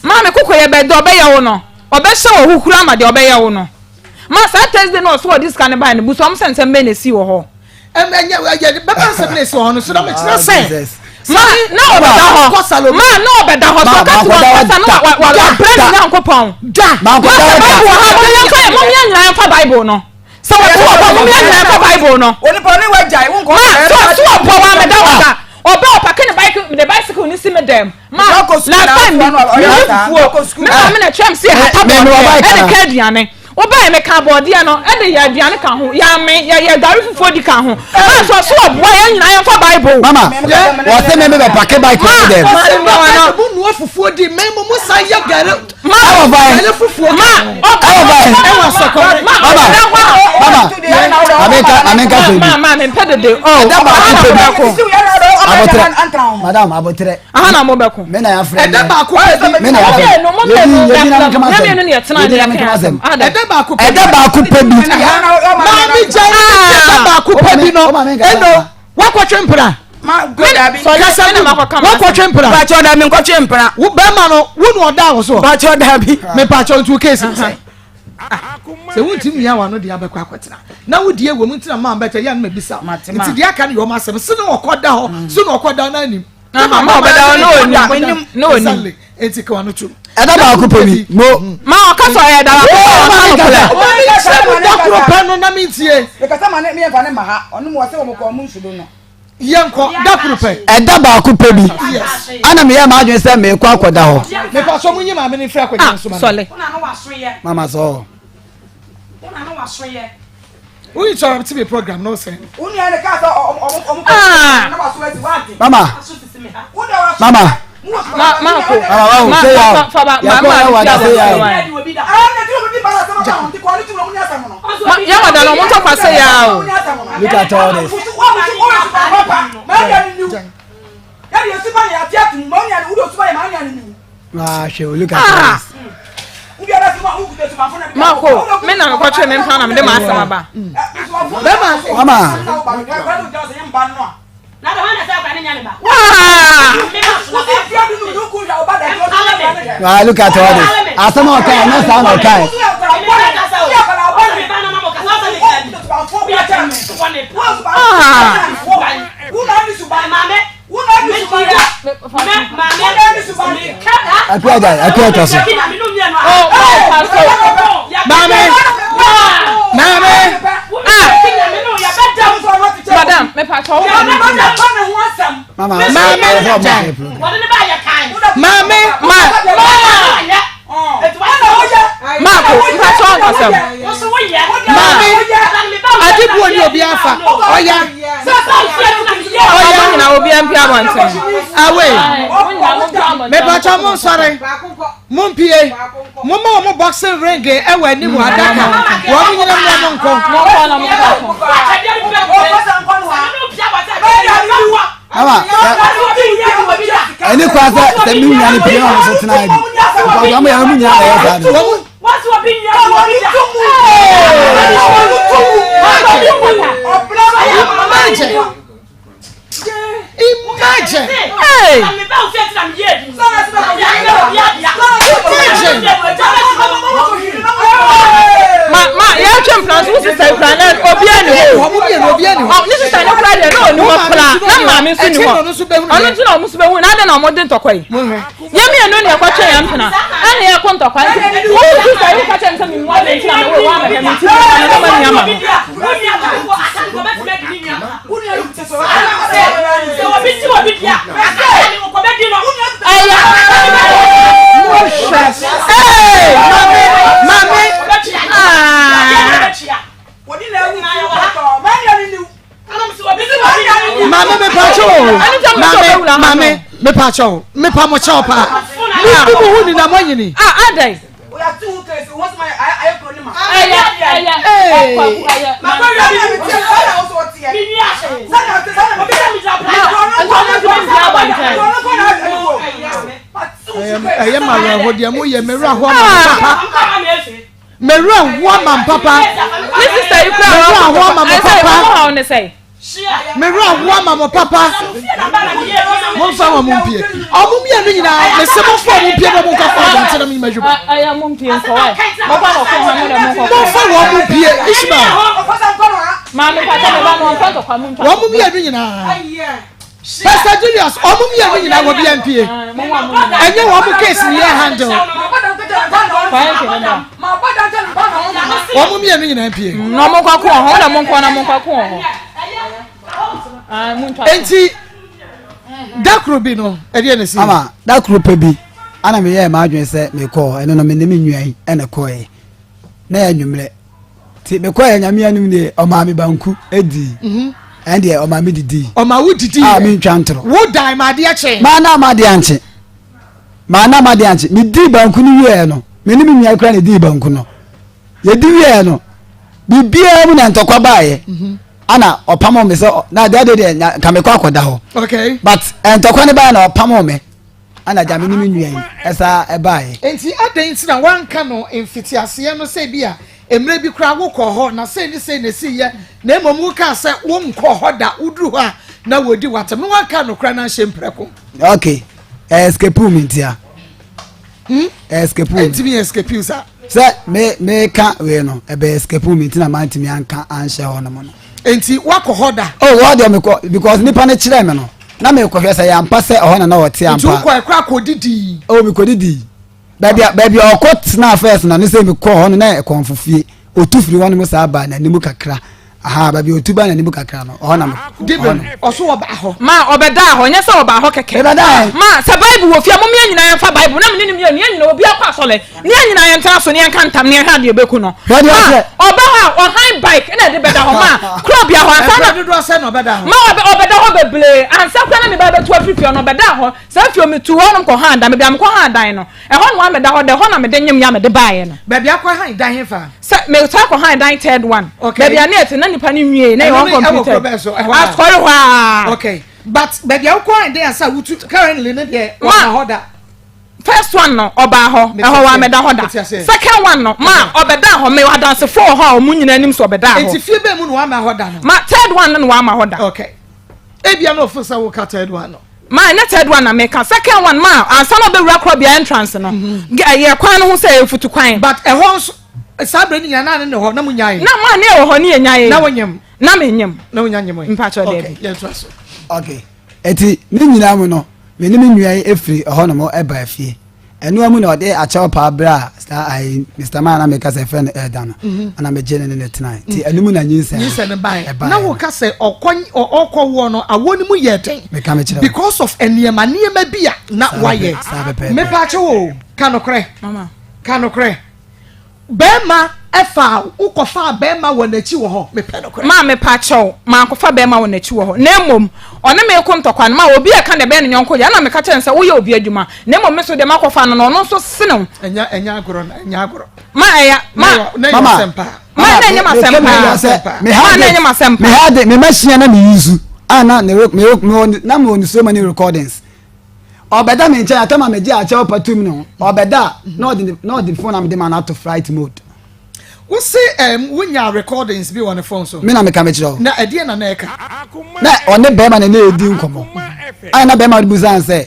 Maame koko yɛ bɛ deɛ ɔbɛyɛ wo no ɔbɛhyɛ wɔ huhuro ama deɛ ɔbɛyɛ wo no ma saa Thursday no ɔso ɔde sika no bae no busa ɔmo sɛ nsɛm bɛn na esii wɔ hɔ. Ɛnyɛ ɛyɛ bɛba nsɛm na esi wɔ hɔ no so na mekyerɛ sɛ. Ma na ɔbɛda hɔ. Ma na ɔbɛda hɔ. So ɔka ti wɔn kasa no wa wa wabrɛ ne Nyankopɔn. Da. Ma sɛ Bible wɔ ha mo yɛn fa mo yɛn nyinaa yɛn fa Bible no. Sɛ wɔte wɔ hɔ mo yɛn nyinaa yɛn fa Bible no. Onipa ne wa gyae wo nkɔ. Ma so so ɔbɔ wa mɛda hɔ da. Ɔbɛ ɔpake ne bike ne bicycle ne si me dɛm. Ma last time bi me hu fufuo. Me maame na kyerɛ me sɛ hata bɔɔdeɛ ɛde ka aduane. Wobae meka bɔɔdeɛ no ɛde yɛ aduane ka ho yɛame yɛyɛ gari fufuo di ka ho. Ma so so ɔboa yɛn nyinaa yɛmfa Bible. Mama wɔsɛ me me bɛ pake bike wɔ dɛm. Wɔsɛ mo mo nua fufuo di me mo mo san yɛ gari. Ma ɛwɔ fae. Gari fufuo ma ɛwɔ fae. Ɛwɔ sɔkɔrɔ. Ma mama mama maame nka maame nka sɛ bi. Ma ma me mpɛ dede. Ɛda baako pɛ bi. Abotrɛ madam abotrɛ. Aha na mo bɛko. Me na yafrɛ ɛda baako pɛ bi. Me na yafrɛ. Mo mmienu Yedi na mo mmienu ne yɛtena ne yɛka asɛm. Ɛda baako pɛ bi. Ɛda baako pɛ bi. Maame gya yi ɛda baako pɛ bi no ɛno wakɔtwe mpena. Kasa mu wakɔtwe mpena. Bàtchɔ dàbí nkɔtwe mpena. Wo bɛrima no wo na ɔda wo so. Bàtchɔ dàbí. Mepàtchɔ ntu keesi sɛ. Sɛ wontumi mia w'ano deɛ abɛkɔ akɔtena na wodie wɔ mu ntina maa bɛtɛ yɛ no mabisa nti deɛ aka no yɛ ɔma asɛm se na ɔkɔ da hɔ se na ɔkɔ da no anim ma ɔbɛda hɔ na onim na onim nti ka wano tum ɛda baako pɛ bi mo ma ɔka sɛ ɔyɛ da baako pɛ ɔka no korɛ sɛ mo da koro pɛ no na mentie mekasa ma ne meyɛmfa ne ma ha ɔno mu wɔ sɛ wɔmkɔ ɔmo nsudo no yɛnkɔ da koro pɛ. Ɛda baako pɛ bi ana meyɛ m'adwene sɛ meekɔ akɔda hɔ. Mepa so mo nyi maame no mfiri akɔgya nso ma no. Mama sɔ. Wo interrupt me program no sɛ. Mama mama. Ma ma ko. Mama wa wo se ya o. Ma ma Yɛ kɔ ya wa se ya o. Ma yɛ wa da no mo ntɔ kwa se ya o. Look at all this. Ah, hwɛ o, look at all this. Mako, me na mekɔtwe me mpa na mede m'asɛm aba. Mama. Ah, look at all this. Asɛm a ɔkae, ɛnyɛ saa na ɔkae. Akua gyae, akua twa so. Maame, maame. Ah, madam, me pa kyɛw. Mama, maame, maame, ma, Marco, mpa kyɛw nkasɛm. Maame, ade buo ni obi afa, ɔya. Ɔya nyina obi ampi abɔnten. Awe, mepatwa mo nsɔre, mo mpie, mo ma wɔn boxing ring ɛwɔ anim adaka, wɔn nyina mmra mo nkɔ. Mama, ɛne kwa sɛ sɛ me nua no pie na ɔno nso tena ha bi. Because wɔn yɛ wɔn nyinaa na ɛyɛ saa no. Imagine. Imagine. Hey. Imagine. Ma ma yɛatwe mpena nso wo sista kura na obi ani hɔ. Wɔn mmienu obi ani hɔ. Ne sista ne kura deɛ na ɔni hɔ kura na maame nso ni hɔ. Ɔno nso na ɔmo nso bɛhu na adɛn na ɔmo de ntɔkwa yi. Yɛn mmienu na yɛkɔtwe yɛn mpena ɛna yɛkɔ ntɔkwa nti wo sista yi woka kyerɛ me sɛ menwu adɛn nti na mewoo wo amɛhwɛ me nti mema no na mani ama no. Ɛyɛ Hey, maame, maame. Maame mepakyɛ o maame maame mepakyɛ o mepa mo kyɛw paa mo bi mo ho nina mo anyini. Ah adɛn. Ɛyɛ ɛyɛ ɔkwaku ɛyɛ. Ɛyɛ ma awerɛho deɛ mo yɛ mewura ho ama mo papa. Me werɛ ho ama me papa. Ne sista yi kura Me werɛ ho ama mo papa. Me werɛ ho ama mo papa. Momfa wɔn mpie. Ɔmo mmienu nyinaa mese momfa wɔn mpie na monkɔ kɔ abɔnten na menyima adwuma. Ɛyɛ mo mpie nkɔ ɛ. Mɔkɔ akɔkɔ ha mo na monkɔ. Momfa wɔn mpie Ishmael. Maame pata me ba no ɔmfa ntɔkwa mu ntwa. Wɔn mmienu nyinaa. Pastor Julius, ɔmo mmienu nyinaa wɔ bia mpie. Ɛnyɛ wɔn mo case ni yɛ handle. Wɔn mmienu nyinaa mpie. Na ɔmo nkɔ ko wɔ hɔ, na mo nkɔ na mo nkɔ ko wɔ hɔ. Enti dakoro bi no ɛdeɛ na si. Ama dakoro pɛ bi ana meyɛɛ m'adwene sɛ mekɔɔ ɛno no me ne me nua yi ɛna kɔɛ na yɛ anwummerɛ Ti me kɔɛ nyame anim deɛ ɔmaa me banku dii. Mhm. Ɛn deɛ ɔmaa me didii. Ɔmaa wo didii. A me ntwa ntoro. Wo dan ma adeɛ kye. Maa na ma adeɛ ankye. Maa na ma adeɛ ankye. Me dii banku no wieɛ no me ne me nua kura na dii banku no. Yɛdi wieɛ no biribiara mu na ntɔkwa baeɛ. Mhm. Ana ɔpamo me sɛ na adeɛ adeɛ deɛ nka mekɔ akɔda hɔ. Okay. But ntɔkwa no baeɛ na ɔpamo me. Ɛna agya me ne me nua yi ɛsa ɛbaeɛ. Enti adɛn nti na woanka no mfitiaseɛ no sɛ ebia mmerɛ bi koraa wokɔɔ hɔ na sei ne sei na ɛsiiɛ, na mmom wokaa sɛ wonkɔɔ hɔ da, woduru hɔ a na wɔdi w'atɛm, na woanka nokorɛ no anhyɛ mprɛko? Ok, ɛyɛ escape me ntia. Hmm? Ɛyɛ escape me. Ɛntumi escape you saa. Sɛ me meka wei no, ɛbɛyɛ escape me nti na mantumi anka anhyɛ hɔ nom no. Enti woakɔ hɔ da? Oh, wɔ deɛ mekɔ because nipa no kyerɛ me no. Na mekɔhwɛ sɛ ɛyɛ ampa sɛ ɛhɔ na na ɔte ampa. Nti wokɔ ɛkɔ akɔdidi? Oh, mekɔdidi. Baabi a baabi a ɔkɔ tenaa first na ne sɛ mekɔ hɔ no na ɛkɔnfo fie. Otu firi hɔ nom saa baa n'anim kakra. Aha, baabi a otu baa n'anim kakra no, ɔhɔ na me. Given, ɔso ɔbaa hɔ. Ma ɔbɛdaa hɔ, nyɛ sɛ ɔbaa hɔ kɛkɛ. Mebɛdaa. Ma sɛ Bible wɔ fie a, mom yɛn nyinaa yɛmfa Bible na me ne no mmienu, yɛn nyinaa obiara kɔ asɔre. Ne yɛn nyinaa yɛntena so ne yɛnka ntam ne yɛnhwɛ adeɛ bɛku no. Hwɛ deɛ ɔkyerɛ. Ɔba hɔ a ɔhan bike na ɛde bɛda hɔ ma kuro bia hɔ ansa na. Ɛbrɛ dodoɔ sɛ na ɔbɛda hɔ. Ma ɔbɛ ɔbɛda hɔ bebree ansa kora na me ba bɛtu afiri fie no ɔbɛda hɔ saa fie me tu hɔ nom kɔ han dan baabi a mekɔ han dan no ɛhɔ na wamɛda hɔ dɛ ɛhɔ na mede nyem ya mede baeɛ no. Baabi akɔ han dan hefa. Sɛ me san kɔ han dan third one. Okay. Baabi a ne yɛte na nipa no nwie na yɛ Ɛno ne ɛwɔ uncompleted. kuro bɛn so ɛhɔ a. Asɔre hɔ a. Okay but baabi a wokɔ han dan ansa wotu currently no deɛ Ma. wɔma hɔ da. First one no ɔbaa hɔ, ɛhɔ wammɛda hɔ da. Second one no, ma ɔbɛdaa hɔ, mewɔ adansefoɔ wɔ hɔ a wɔn nyinaa nim sɛ ɔbɛdaa hɔ. Nti fie bɛn mu na wamma hɔ da no? Ma third one no na wamma hɔ da. Okay. Ebia na ɔfo sɛ woka third one no. Ma ɛnyɛ third one na meka, second one ma ansa na ɔbɛwura korɔbea entrance no, mhm. ɛyɛ kwan no ho sɛ ɛyɛ futu kwan. But ɛhɔ nso saa berɛ no nyinaa na ne ne hɔ na mo nyae. Na mo a ne ɛwɔ hɔ ne yɛ nyae. Na wonyam. Na menyam. Na wonya nyam. Mpakyɛ dɛbi. Okay, yɛntoa so. Okay. Enti ne nyinaa mu no, me ne me nua yi firi ɛhɔnom baa fie. Ɛno ara mu na ɔde akyɛw paa berɛ a saa ayi Mister Man a na meka sɛ yɛfrɛ no Elder no, mhm. ɛna megye ne ne ne tenae. Nti ɛno mu na nyinsɛn nyinsɛn no baeɛ. Na woka sɛ ɔkɔ ɔkɔ woɔ no awoɔ no mu yɛ den. Meka mekyerɛ because of nneɛma nneɛma bi a na wayɛ. Saa pɛpɛɛpɛ. Mepa kyɛw o, ka nokorɛ. Ka nokorɛ. Bɛɛma faa wo kɔ faa bɛɛma wɔ nakyi wɔ hɔ mepɛ nokorɛ. Maa mepa kyɛw mankɔfa bɛɛma wɔ nakyi wɔ hɔ na mmom ɔne me reko ntɔkwa no maa obi a ɛka deɛ ɛbɛyɛ ne yɔnko yɛ ɛna meka kyerɛ no sɛ woyɛ obi adwuma na mmom me nso deɛ makɔfa no no ɔno nso sene wo. Ɛnyɛ ɛnyɛ agorɔ na ɛnyɛ agorɔ. Ma ɛya ma na ɛyɛ asɛm paa. Ma na ɛnyɛ masɛm paa. Ma na ɛnyɛ masɛm paa. Me ha de me machine na me use a na ne me me na me wɔ ne so many recordings. Ɔbɛda me nkyɛn atɛm a megye akyɛw pa tum no ɔbɛda a na ɔde na ɔde phone a mede ma no ato flight mode. Wose ɛm wonya recordings bi wɔ ne phone so. Me na meka mekyerɛ wo. Na ɛdeɛ na na ɛka. Na ɔne bɛrima na na ɛredi nkɔmmɔ. Ayɛ na bɛrima no busa no sɛ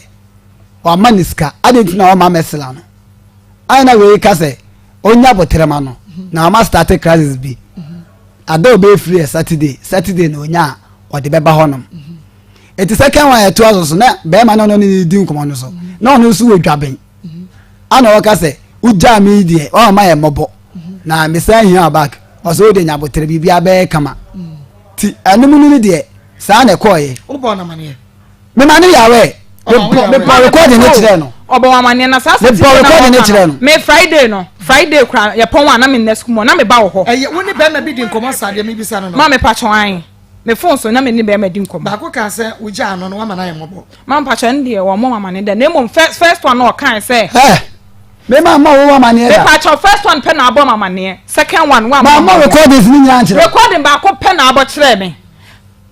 wama ne sika adɛn nti na ɔma mɛsela no. Ayɛ na wei ka sɛ ɔnya aboterɛ ma no na wama start crisis bi. Ada ɔbɛyɛ free yɛ Saturday Saturday na ɔnya a ɔde bɛba hɔnom. Eti second one ɛtoa so so na bɛrima no ɔno ne ne di nkɔmɔ no so na ɔno nso wɔ dwaben ana ɔka sɛ wogyaa me yi deɛ ɔma yɛ mmɔbɔ na mesan hia back ɔsɛ wode nya abotere biribi abɛyɛ kama ti ɛno mu no deɛ saa na ɛkɔɔyɛ. Wobɔ no amaneɛ? Mema ne yawɛ mebɔ recording ne kyerɛ no. Ɔbɔ wɔn amaneɛ na saa Mebɔ recording ne kyerɛ no. Me Friday no Friday kora yɛpɔn a na me nna sukuu mu na meba wɔ hɔ. Ɛyɛ wo ne bɛrima bi di nkɔmɔ saa deɛ mebisa no no. Ma mepa kyɛw ae. Me phone so na me ne bɛrima di nkɔmmɔ. Baako kaa sɛ wogyaa no no wama no ayɛ mmɔbɔ. Ma mpakyɛ no deɛ wɔmmɔ m'amaneɛ da na mmom first first one na ɔkae sɛ. Hɛ! Me ma mmɔ wo amaneɛ da. Mepakyɛw first one pɛ na abɔ m'amaneɛ second one wammɔ m'amaneɛ. Mammɔ recordings no nyinaa nkyerɛ wo. Recording baako pɛ na abɔ kyerɛɛ me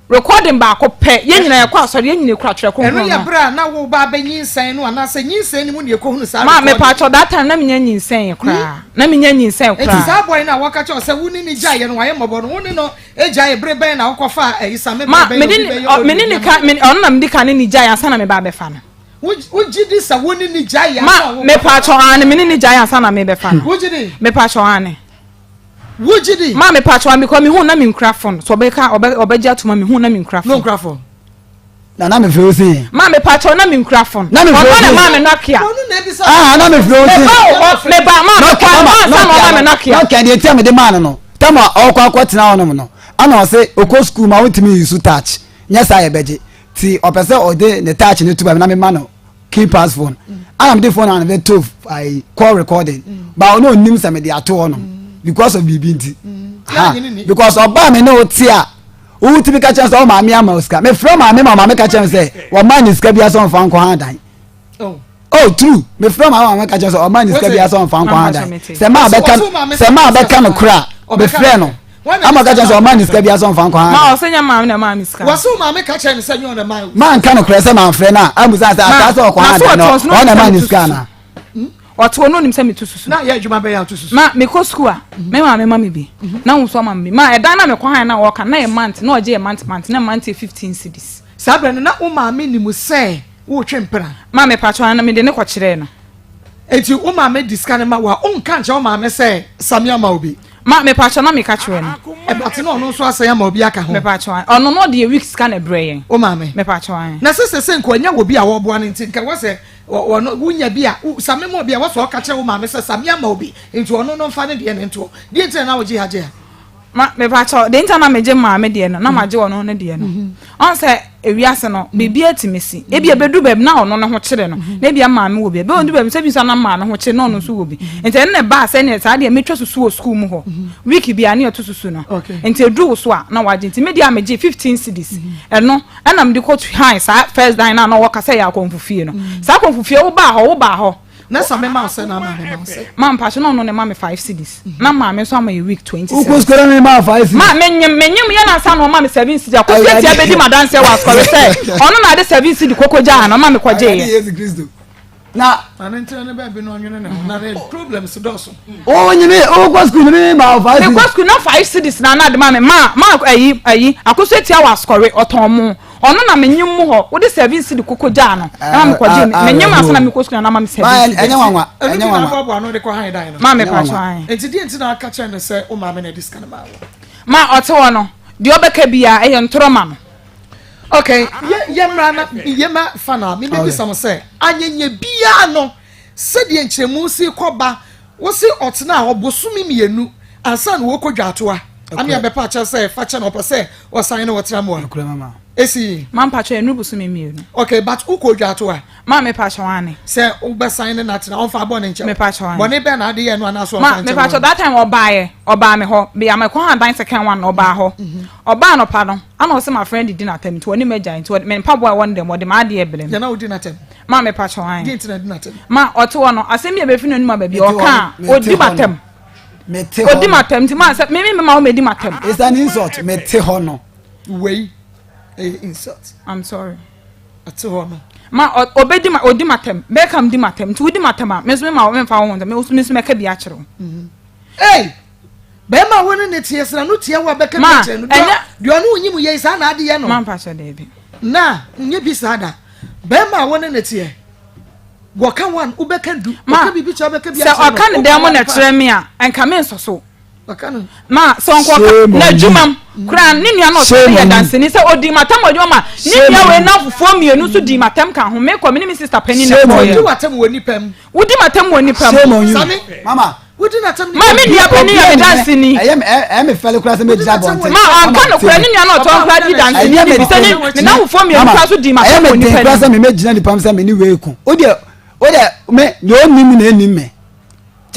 recording baako pɛ yɛn nyinaa yɛkɔ asɔre yɛn nyinaa kura twerɛ kronkron no. Ɛno yɛ berɛ a na wo ba abɛnyinsɛn no anaasɛ nyinsɛn no mu na yɛkɔhunu saa Ma recording. mepakyɛw that time na menya nyinsɛn koraa na menya nyinsɛn Enti koraa. saa boy no a wɔka kyerɛ wo sɛ wo ne no gyaeɛ no wayɛ mmɔbɔ no wo ne no Egyae bere bɛn na wokɔfaa ayisame bere Ma bɛn na mede obi ne bɛyɛ ɔ me ne audio ne bi ka ama me ɔno na mede ka ne ne gyae ansa na meba abɛfa no. wo? Wogye di sɛ wo ne ne gyae ansa Ma na wokɔfa mepakyɛw aane me ne ne gyae ansa na mebɛfa no. Wogye di? Mepakyɛw aane. Wogye di? Ma mepakyɛw aane because mehu na menkura phone so ɔbɛka ɔbɛ ɔbɛgye atom a mehu na menkura No phone. nkura phone. Na na mefrɛ wo sɛn? Ma mepakyɛw na menkura phone. Na mefrɛ wo Ɔno sɛn? na maa me Nokia. Ah, na mefrɛ wo sɛn? Meba wo hɔ, meba maa me kwan, Nokia, ansa na ɔma me Nokia. Nokia deɛ nti a mede maa no no, tam a ɔrekɔ akɔtena hɔnom no, ana ɔse ɔkɔ sukuu ma wontumi yi so touch, nyɛ saa yɛbɛgye. Ti ɔpɛ sɛ ɔde ne touch no to baabi na mema no keypass phone. Ana mede phone a mede to ayi call recording. Ba ɔno ɔnnim sɛ mede ato hɔnom because of biribi nti. Ha, because ɔbaa me ne wo te a Wotumi ka kyerɛ sɛ ɔmaame ama wo sika. Mefrɛ maame ma maame ka kyerɛ me sɛ wɔma ne sika bi asɛ ɔmfa nkɔ ha dan. Oh. oh true. Mefrɛ maame maame ka kyerɛ sɛ ɔma ne sika bi asɛ ɔmfa nkɔ ha dan. Sɛ maa bɛka sɛ maa bɛka no kora mefrɛ no. Ama ka kyerɛ sɛ ɔma ne sika bi asɛ ɔmfa nkɔ ha dan. Ma ɔsɛ nyɛ maame na maame sika. Wɔsɛ maame ka kyerɛ ne sɛ nyɛ ɔna maa. Maa nka no korɛ sɛ maa frɛ no a amusa sɛ ataa sɛ ɔkɔ ha dan no ɔna maa ne sika ana. Ɔte hɔ na onim sɛ metu susu. Na yɛ adwuma bɛyɛ ato susu. Ma mekɔ sukuu a, me maame ma me bi. Na wo nso ama me bi. Ma ɛdan na mekɔ han na ɔka na yɛ month na ɔgye yɛ month month na month yɛ 15 cedis. Saa berɛ no na wo maame nim sɛ woretwe mpena? Ma mepatwɔ ana mede ne kɔkyerɛɛ no. Enti wo maame de sika no ma wo a, wonka nkyerɛ wo maame sɛ Sami ama wo bi? Ma mepatwɔ na meka kyerɛ no. Ɛbate na ɔno nso asan ama obi aka ho? Mepatwɔ ɔno na ɔde yɛ week sika na ɛbrɛ yɛn. Wo maame? Mepatwɔ. Na sɛ sɛ nka ɔnya wɔ bi a wɔboa no nti nka wɔ sɛ Ɔno, wonya bi a, same ma obi a, wɔsɛ ɔka kyerɛ wo maame sɛ same ama obi, nti ɔno no mfa ne deɛ no ntoɔ. Deɛ nti na na wogye ha gye ha? Ma, mepakyɛw, deɛ nti a na megye maame deɛ no, na magye ɔno ne deɛ no. Ɔn sɛ, ewiase no, biribi atumi si. Ebi ebedu baabi na ɔno ne ho kyere no, na ebi maame wɔ bi. Ebedu baabi sɛ bi nso na maame ho kyere na ɔno nso wɔ bi. Nti ɛno na ɛbaa sɛ ne saa deɛ metwa susu wɔ sukuu mu hɔ. Week bi a ne yɛto susu no. Nti eduru wo so a na wagye. Nti me deɛ a megye 15 cedis. Ɛno Ɛna mede kɔ hann saa first dan no a na wɔka sɛ ɛyɛ akɔmfo fie no. Saa akɔmfo fie wo baa hɔ wo baa hɔ. Na sa me ma wo sɛ na maame ma wo sɛ. Ma mpakyɛ na ɔno ne ma me 5 cedis. Na maame nso ama yɛ week 20 cedis. Wokɔ sukuu na me ma 5 cedis. Ma me nyem me nyem yɛ na nsa na ɔma me 7 cedis. Akosua tia bedi ma danseɛ wɔ asɔre sɛ ɔno na ade 7 cedi koko gyaa no ɔma me kɔgye yɛ. Yesu Kristo. Na. Na ne ntena ne baabi na ɔnwene ne ho na ne problems dɔɔso. O nyimi o kɔ sukuu ne ma o 5 cedis. Me kɔ sukuu na 5 cedis na na de ma me ma ma ayi ayi akosua tia wɔ asɔre ɔtɔn mo. Ɔno na menyim mu hɔ wode 7 cedi koko gyaa no ɛma me kɔgye me menyim ansa na mekɔ sukuu na ama me 7 cedis. Ɛnyɛ nwanwa ɛnyɛ nwanwa. Ɛno ti na aboaboa ano de kɔ han dan no. Ma me pato an. Nti deɛ nti na aka kyerɛ no sɛ wo maame na ɛde sika no maa wo. Ma ɔte hɔ no deɛ ɔbɛka biara ɛyɛ ntorɔ ma no. Okay yɛ yɛ mmra na yɛ ma fa na me bɛbisa mo sɛ anyɛnyɛ biara no sɛdeɛ nkyerɛmu si kɔ ba wo se ɔtena hɔ bosome mmienu ansa na wɔkɔ dwaatoa ame abɛpa akyɛ sɛ fa kyɛ na ɔpɛ sɛ ɔsan ne wɔtena mu a esi. Ma mpakyɛ ɛnu bosome mmienu. Okay but wokɔ dwaatoa. Ma me pakyɛ wane. Sɛ wobɛsan ne no atena ɔmfa bɔne nkyɛ wo. Me pakyɛ wane. Bɔne bɛn na ade yɛɛ no anaasɛ ɔmfa Ma nkyɛ me wo pakyɛ no? that time ɔbaeɛ ɔbaa me hɔ bea me kɔ han dan second one no ɔbaa hɔ ɔbaa anɔpa no ana ɔsɛ ma friend di n'atɛm nti ɔne m'agyae nti ɔde me mpaboa a ɛwɔ ne dɛm ɔde m'adeɛ brɛ me. Deɛ na wodi n'atɛm? Ma me pakyɛ wane. Deɛ nti na adi n'atɛm? Ma ɔte hɔ no asɛm bi a ɛbɛfiri n'anim aba bi Mete hɔ ɔka a no, mete ɔdi hɔ no. m'atɛm Mete hɔ ɔdi no. m'atɛm nti ma sɛ me me mema wo mɛdi m'atɛm. It's an insult. Mete hɔ no. Wei ɛyɛ insult. I'm sorry. Ɔte hɔ no. Ma ɔ ɔbɛdi ma ɔdi m'atɛm. Beckham di m'atɛm nti wodi m'atɛm a me nso mema wo memfa wo ho ntɛm me nso me nso mɛka bi akyerɛ wo. Ei! Bɛrima a wo ne ne teɛ sena no tia wo a bɛka bi Ma akyerɛ no. Deɛ ɛnyɛ. deɛ ɔne wo nyim yei saa na ade yɛ no. Ma mpakyɛ daabi. Na nyɛ bi saa da. Bɛrima a wo ne ne teɛ wɔka one wobɛka du. Ma Ɔka biribi kyerɛ wobɛka bi sɛ akyerɛ no. ɔka ne dan mu na ɛkyerɛ me a nka mensɔ so. Ma sɛ ɔnkɔ n'adwuma mu koraa ne nua no ɔsɛ yɛ danseni sɛ ɔdi matam wɔ adwuma ma ne nua wei namfofoɔ mmienu nso di matam ka ho mekɔ me ne me sista panyin na kɔɔyɛ wodi matam wɔ nipa mu wodi matam wɔ nipa mu sami mama wodi matam ma me nua panyin yɛ me danseni ɛyɛ ɛyɛ me fɛle koraa sɛ megyina abɔnten ma ɔnka no koraa ne nua no ɔtɔn koraa di danseni ne bi sɛ ne namfofoɔ mmienu koraa so di matam wɔ nipa mu ɛyɛ me den koraa sɛ megyina nipa mu sɛ me ne wei ko o deɛ o deɛ me deɛ ɔnim me na ɛnim me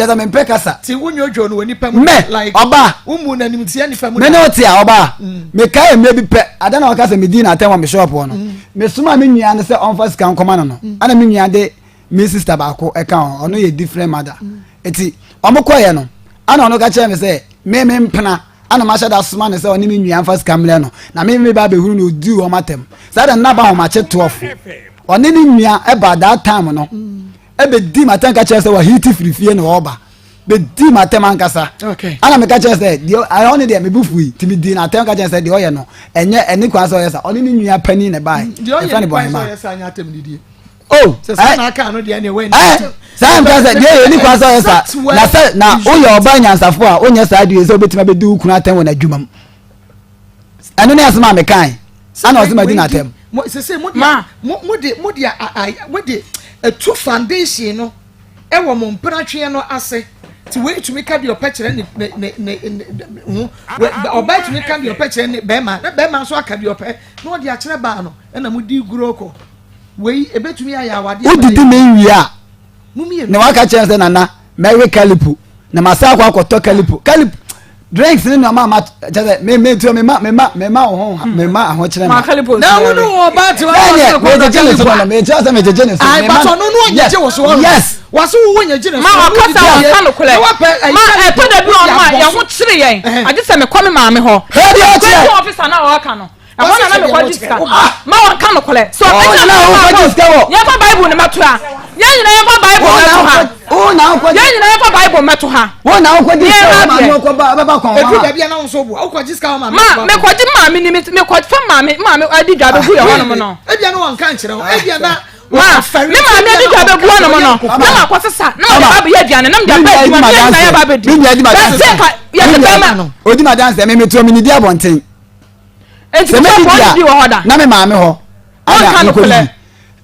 kyɛ sɛ mempɛ kasa. Ti wo nyodwo no wɔ nipa mu. Mɛ like ɔbaa. Wo mu na nimtia nipa mu. Me ne wo te a ɔbaa. Mm. Mekae mmerɛ bi pɛ ada na ɔka sɛ medi n'atɛn wɔ me shop hɔ no. Mm. Mesoma me nua no sɛ ɔmfa sika nkɔma no no. Mm. Ana me nua de me sister baako ɛka ho ɔno yɛ different mother. Mm. Eti ɔmo kɔyɛ no ana ɔno ka kyerɛ me sɛ me me mpena ana mahyɛ da soma no sɛ ɔne me nua mfa sika mmerɛ no na me me ba abɛhunu no ɔdii wɔn atɛm saa da no na ba ahomakye 12 ɔne ne nua ɛba that time no. Mm. Ɛbɛdii m'atɛm ka kyerɛ sɛ wahiti firi fie na ɔreba bɛdii m'atɛm ankasa ana meka kyerɛ sɛ deɛ ɔne deɛ mebu fui nti medii n'atɛm ka kyerɛ sɛ deɛ ɔyɛ no ɛnyɛ ɛne kwan sɛ ɔyɛ sa ɔne ne nua panin na ɛbae ɛfrɛ no bɔhema oh saa nka sɛ deɛ ɛyɛ ne kwan sɛ ɔyɛ sa na sɛ na woyɛ ɔba nyansafo a wonyɛ saa deɛ sɛ wobɛtumi abɛdi wo kunu atɛm wɔ n'adwuma mu ɛno ne asɛm a mekae ana ɔsɛ madi n'atɛm. Mo sese mo de mo mo de mo de a a mo de etu foundation no ɛwɔ mo mpenatweɛ no ase. Ti wei tumi ka deɛ ɔpɛ kyerɛ ne ne ne ne ne ho. Ɔbaa tumi ka deɛ ɔpɛ kyerɛ ne bɛrima na bɛrima nso aka deɛ ɔpɛ na ɔde akyerɛ baa no ɛna mo di guro kɔ. Wei ebetumi ayɛ awadeɛ. Wodidi me wie a na waka kyerɛ sɛ nana mɛwe kalipo na masa akɔ akɔtɔ kalipo kalipo drinks ne nneɛma ma kyɛ sɛ me me tuo me ma me ma me ma wo ho me ma ahokyerɛ ma. na wo ne wɔn ba te wɔn asɛ kɔ na kalipo a mɛ kyerɛ sɛ mɛ gyegye ne so. ayi bàtɔ no no ɔnyɛ gye wɔ so wɔn. yes wàsó wo nyɛ gye ne so. ma ɔkasa wɔn ka no korɛ ma ɛtɔ da bi wɔn a yɛn ho kyerɛ yɛn agye sɛ mekɔ me maame hɔ. ɛdi ɔkyerɛ. kò ɔfisa na ɔka no. Ɛhɔ na na mekɔgye sika. Ma wɔnka nokorɛ. So ɔbɛgyina na na wokɔgye sika wɔ. Yɛmfa Bible no mɛto ha. Yɛn nyinaa yɛmfa Bible mɛto ha. Yɛn nyinaa yɛmfa Bible mɛto ha. Wo na wokɔgye sika wɔ maame ɔkɔba ɔbɛba kɔn wa. Edu baabi a na wo nso boa. Wokɔgye sika wɔ maame. Ma mekɔgye maame ni mekɔfa maame maame adi dwa bɛgu yɛ hɔnom no. Ebia na wɔnka nkyerɛ wo. Ebia na Ma me maame adi dwa bɛgu hɔnom no na makɔ sesa na mede ba bɛyɛ aduane na mede aba adwuma na yɛn nyinaa yɛba abɛdi. Bɛsɛ ka yɛde bɛma. Odi ma danse me metuo me nidi abɔnten. Enti sɛ sɛ mɛdidi bɔne bi wɔ hɔ da. a na me maame hɔ Wonka ana nokorɛ. mekɔdidi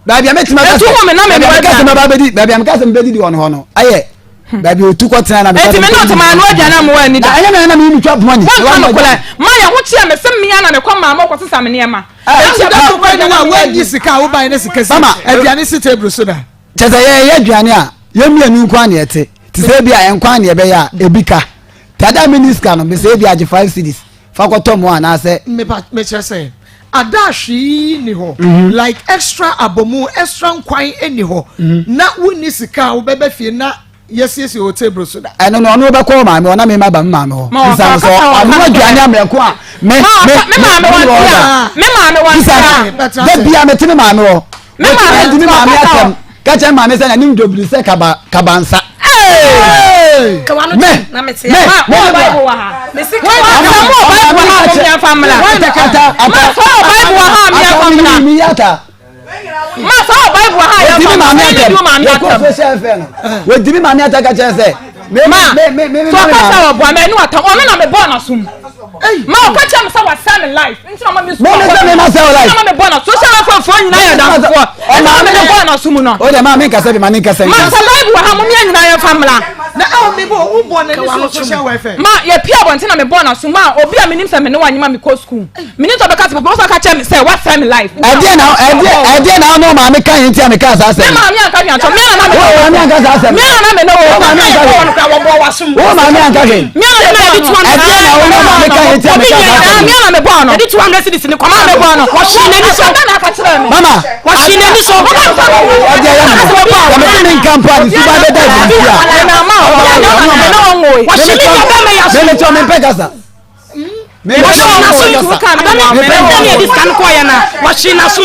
baabi a mɛtumi aka Enti sɛ wo me na me baabi a noa meka sɛ aduane. mɛba abɛdi baabi a meka sɛ mebɛdidi wɔ no hɔ no ayɛ baabi a ɔtu kɔtena na meka Enti sɛ me ne mekɔdidi ɔte maa noa aduane a mewɔ ani na da. ɛnyɛ me na meyi metwa poma ni Wonka nokorɛ. Ma yɛn ho kyeɛ me sɛ mmea na mekɔ maame hɔ kɔsesa me nneɛma. Enti Enti da da so kwan ni hɔ a woanyi sika a wobae ne sika si Mama, aduane si table so da. kyɛ sɛ yɛyɛ aduane a yɛn mmienu nko a na yɛte te sɛ ebi a nkwan na yɛbɛyɛ a ebi ka tada me ni sika no mesɛ ebi agye 5 cedis fa kɔtɔ mo anaasɛ. Mepa mekyerɛ sɛ ada a hwee nni hɔ like extra abomu extra nkwan nni hɔ na wonni sika a wobɛba fie na yɛasiesie wɔ table so da. Ɛno no ɔno bɛkɔ wɔ maame hɔ na me maba me maame hɔ. Ma Bisa no ɔka sɛ ɔka ɔno ɔka aduane amɛko a me Ma me ɔka me maame me wɔ wɔ ntia ɔda. me maame wɔ Bisa ntia. no da bia mete me maame hɔ. Me Wɔtumi maame adi me nso maame ɔkasa atɛm hɔ. ka kyerɛ me maame sɛ n'anim dwobiri sɛ kaba kabansa. Hey! Kawa no Me kyɛn na mete me Ma me wɔ ne Bible bra. wɔ ha. Mesi Wọ́n kawa sɛ mo wɔ Bible ha a mo mmea nfa mmra. Ata ata Ma sɛ wɔ Bible wɔ ha a mmea ata nfa mi mmra. mi ata. Ma sɛ wɔ Bible wɔ ha a yɛn Wɔdi nfa me mmra. maame Sɛ atɛm yɛn di wo maame yɛkɔ atɛm. social affair no wɔdi me maame atɛm ka kyerɛ sɛ me Ma me me me me sɛ me ɔka sɛ maame. ɔboa me ɛne watam ɔno na mebɔɔ n'asom. Ma ɔka kyerɛ me sɛ wasɛe me life nti na ɔma me Me me sɛ me ma sɛ wo life. na ma mebɔɔ n'asom. Social welfare foɔ nyinaa yɛ adamfofoɔ. Ɛna ma mede bɔɔ n'asom no. O deɛ maa mi nkasa bi ma mi nkasa Ma bi. sɛ Bible wɔ ha mo mmea nyinaa yɛmfa mmra. Na ɛwɔ mi bɔ wo bɔ n'ani so social welfare. Ma yɛpie abɔnten na mebɔɔ n'asom ma obi a menim sɛ me ne wanyem a mekɔ sukuu. Menim sɛ ɔbɛka sɛ papa wo sɛ ɔka kyerɛ me sɛ wasɛe me life. Ɛdeɛ na ɛdeɛ ɛdeɛ na ɔno maame ka yɛn ti a mi ka saa Me asɛm. maame anka hwee ankyerɛ me na na me Wo maame anka saa asɛm. Me na na me ne wo. Wo maame anka hwee. Wo maame anka hwee. Me na na me bɔɔ no. Ɛdeɛ na ɔno maame ka yɛn ti a mi ka saa asɛm. Me na me bɔɔ no. Yɛde 200 cedis ne kɔma Me bɔɔ no. Wɔhye n'ani so. Asɛm na aka kyerɛ me. Mama. Wɔhye n'ani so. Ɔdeɛ yɛ no. Sɛ mi nka mpo a ne suban bɛda adi nti a. Me na ma ɔwɔ. Me na ɔnwoe. Wɔhye ne nua bɛrima yi aso. Mi mi tɔ mi mpɛ kasa. Mi mpɛ Wɔhye n'aso. kasa. Abɛmi ɛdani yɛde sika no kɔɔyɛ na wɔhye n'aso.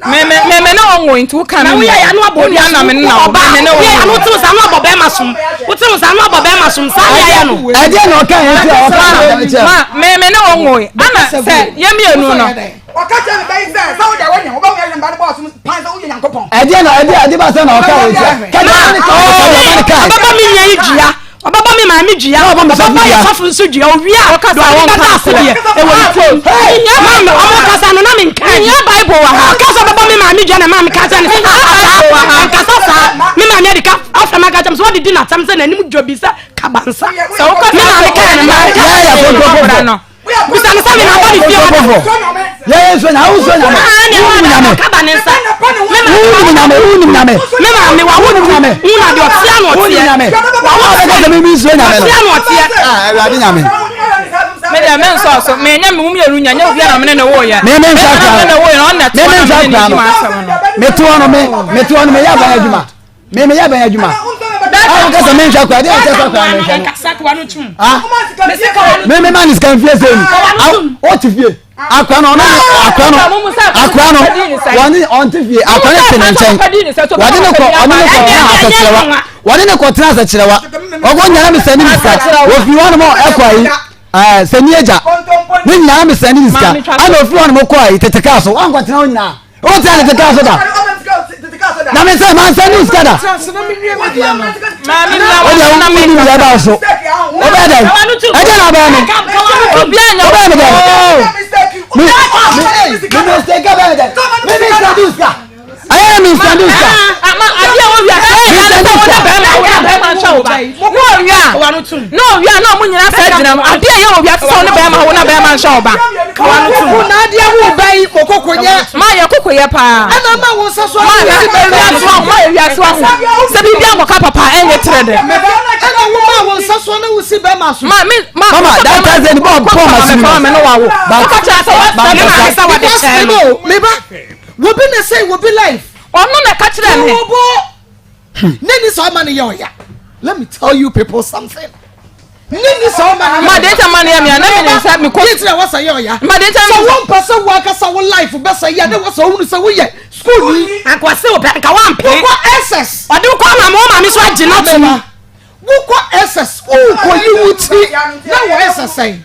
Me me me me na ɔnwoe nti wo ka me. Na woyɛ yɛ ano abɔ Wo nua na me ne na wo. ɔba. Me ne wo. Woyɛ ano wote sa ano abɔ bɛrima som. Wote sa ano abɔ bɛrima som. Saa na yɛyɛ no. Ɛdeɛ na ɔka yɛn ti a ɔka yɛn ti a. Ma me me ne ɔnwoe. Ana sɛ yɛ mmienu no. Ɔka kyerɛ ne ba yi sɛ, sɛ wode a woanya, wobɛwo yɛn mma no bɔɔ som pan sɛ woyɛ Nyankopɔn. Ɛdeɛ na ɛdeɛ ɛdeɛ ba sɛ na ɔka yɛn ti a. Kɛdeɛ ɔma ne ka ɔka yɛn ka. Ɔbɛbɔ me nua yi dua. Ɔbɛbɔ me maame dua. Na ɔbɔ me sɔfo Ɔbɛbɔ yɛ dua. sɔfo nso dua. Owie a, Ɔkasa deɛ ɔde wɔnka bɛda ase deɛ, ɛwɔ ne tirim. Maame, ɔmo kasa no na menka bi. Mehia Bible wɔ ha. Ɔka sɛ ɔbɛbɔ me maame dua na maame ka kyerɛ no sɛ, Mehia "Ah, Bible wɔ ha." Ɛnkasa saa. Me maame adi ka afrɛ me aka kyerɛ me sɛ wɔde di n'asɛm sɛ n'anim dwo bi sɛ kabansa. Sɛ wokasa Me maame kaa no, manka. Yɛyɛ yɛ Ɔbra no. Bisa no sɛ me na abɔ ne fie hɔ da. Yɛyɛ nso na awo nso nyame. Ah, ne Wonim maame nyame. ɔkaba ne nsa. Me maame Wonim nyame. Wonim nyame. Me maame wawo Wonim nyame. Hu na deɛ ɔteɛ na Wonim ɔteɛ. nyame. Wawo Wo bɛka sɛ mimi nsuo nyame no. Ɔteɛ na ɔteɛ. Ah, Awurade nyame. Me deɛ me nsɔ so me nyɛ me mu mmienu nya nyɛ obiara na me ne ne wo yɛ. Me me nsa na me ne kura wo yɛ na ɔno na Me ɛtoa me na nsa me ne ne kura di no. m'asɛm no. Me toɔ no me me toɔ no me yɛ aban adwuma. Me me yɛ aban adwuma. Ah, wo kasa me nhwɛ kura deɛ ɛkyɛ sɛ kura me nhwɛ no. Ah, me me ma ne sika nfie sɛ ni. Ah, o ti fie. Akura no ɔno ne akura no akura no wɔne ɔnte fie akura no te ne nkyɛn. Wɔde ne kɔ ɔne ne kɔ tena asɛkyerɛwa. Wɔde ne kɔ tena asɛkyerɛwa. Ɔkɔ nyana mi sɛ ne mi sika. Wɔfiri hɔ nom ɛkɔ ayi. Ɛɛ sɛ ni agya. Ne nyinaa mi sɛ ne mi sika. Ɛna ofiri hɔ nom kɔ ayi tete kaa so. Wankɔ tena hɔ nyinaa. O tena tete kaa so da. Na mi sɛ maa nsɛ ne sika da. Maame na O deɛ na wo me ni mi ɛba so. O bɛ dɛ. Ɛdɛ na bɛn mi. Obiara nyɛ O bɛ mi dɛ. Mi Mistake bɛyɛ dɛ. Mi mi sɛ di sika. Ayɛ mi sɛ di sika. Ama adeɛ a wɔwia sɛ ɛyɛ na sɛ wɔn bɛrima wɔn bɛrima nhyɛ wo ba. Na owia na owia na ɔmo nyinaa sɛ gyina mu adeɛ a ɛyɛ wɔ wiase sɛ wɔn bɛrima wɔn bɛrima nhyɛ wo ba. Koko na adeɛ wo ba yi mokoko nyɛ. Ma yɛ koko yɛ paa. Ɛna ama wo nsa so Ma awo na si bɛrima. wiase wa ma yɛ wiase wa ho sɛ biribi ankɔka papa ɛnyɛ tere dɛ. Ɛna wo ma wo nsa so na wo si bɛrima so. Ma me ma Mama, that time sɛ nipa ɔbɔ ma sunu. Ma me no wa wo. Woka kyerɛ sɛ wa sɛ me maame sɛ wɔde Because kyɛn no. no, meba. Wobi na say wobi life. Ɔno na ɛka kyerɛ me. Wobo. Ne ni sɛ ɔma no yɛ ɔya. Let me tell you people something. Ne ni sɛ ɔma no yɛ Ma de nkyɛn ma no yɛ me a na me nim sɛ me kɔ. Yɛ ti na wɔsɛ yɛ ɔya. Ma de nkyɛn. Sɛ wɔn mpɛ sɛ wɔn akasa wo life bɛsɛ yɛ ne wɔsɛ ohun sɛ woyɛ school ni. Anka ɔse wo pɛ anka wampene. Wokɔ SS. Ɔde wo kɔ ama ma wo maame so agye no ato mu. Wokɔ SS wokɔ yi wo ti na wɔ SS sɛn.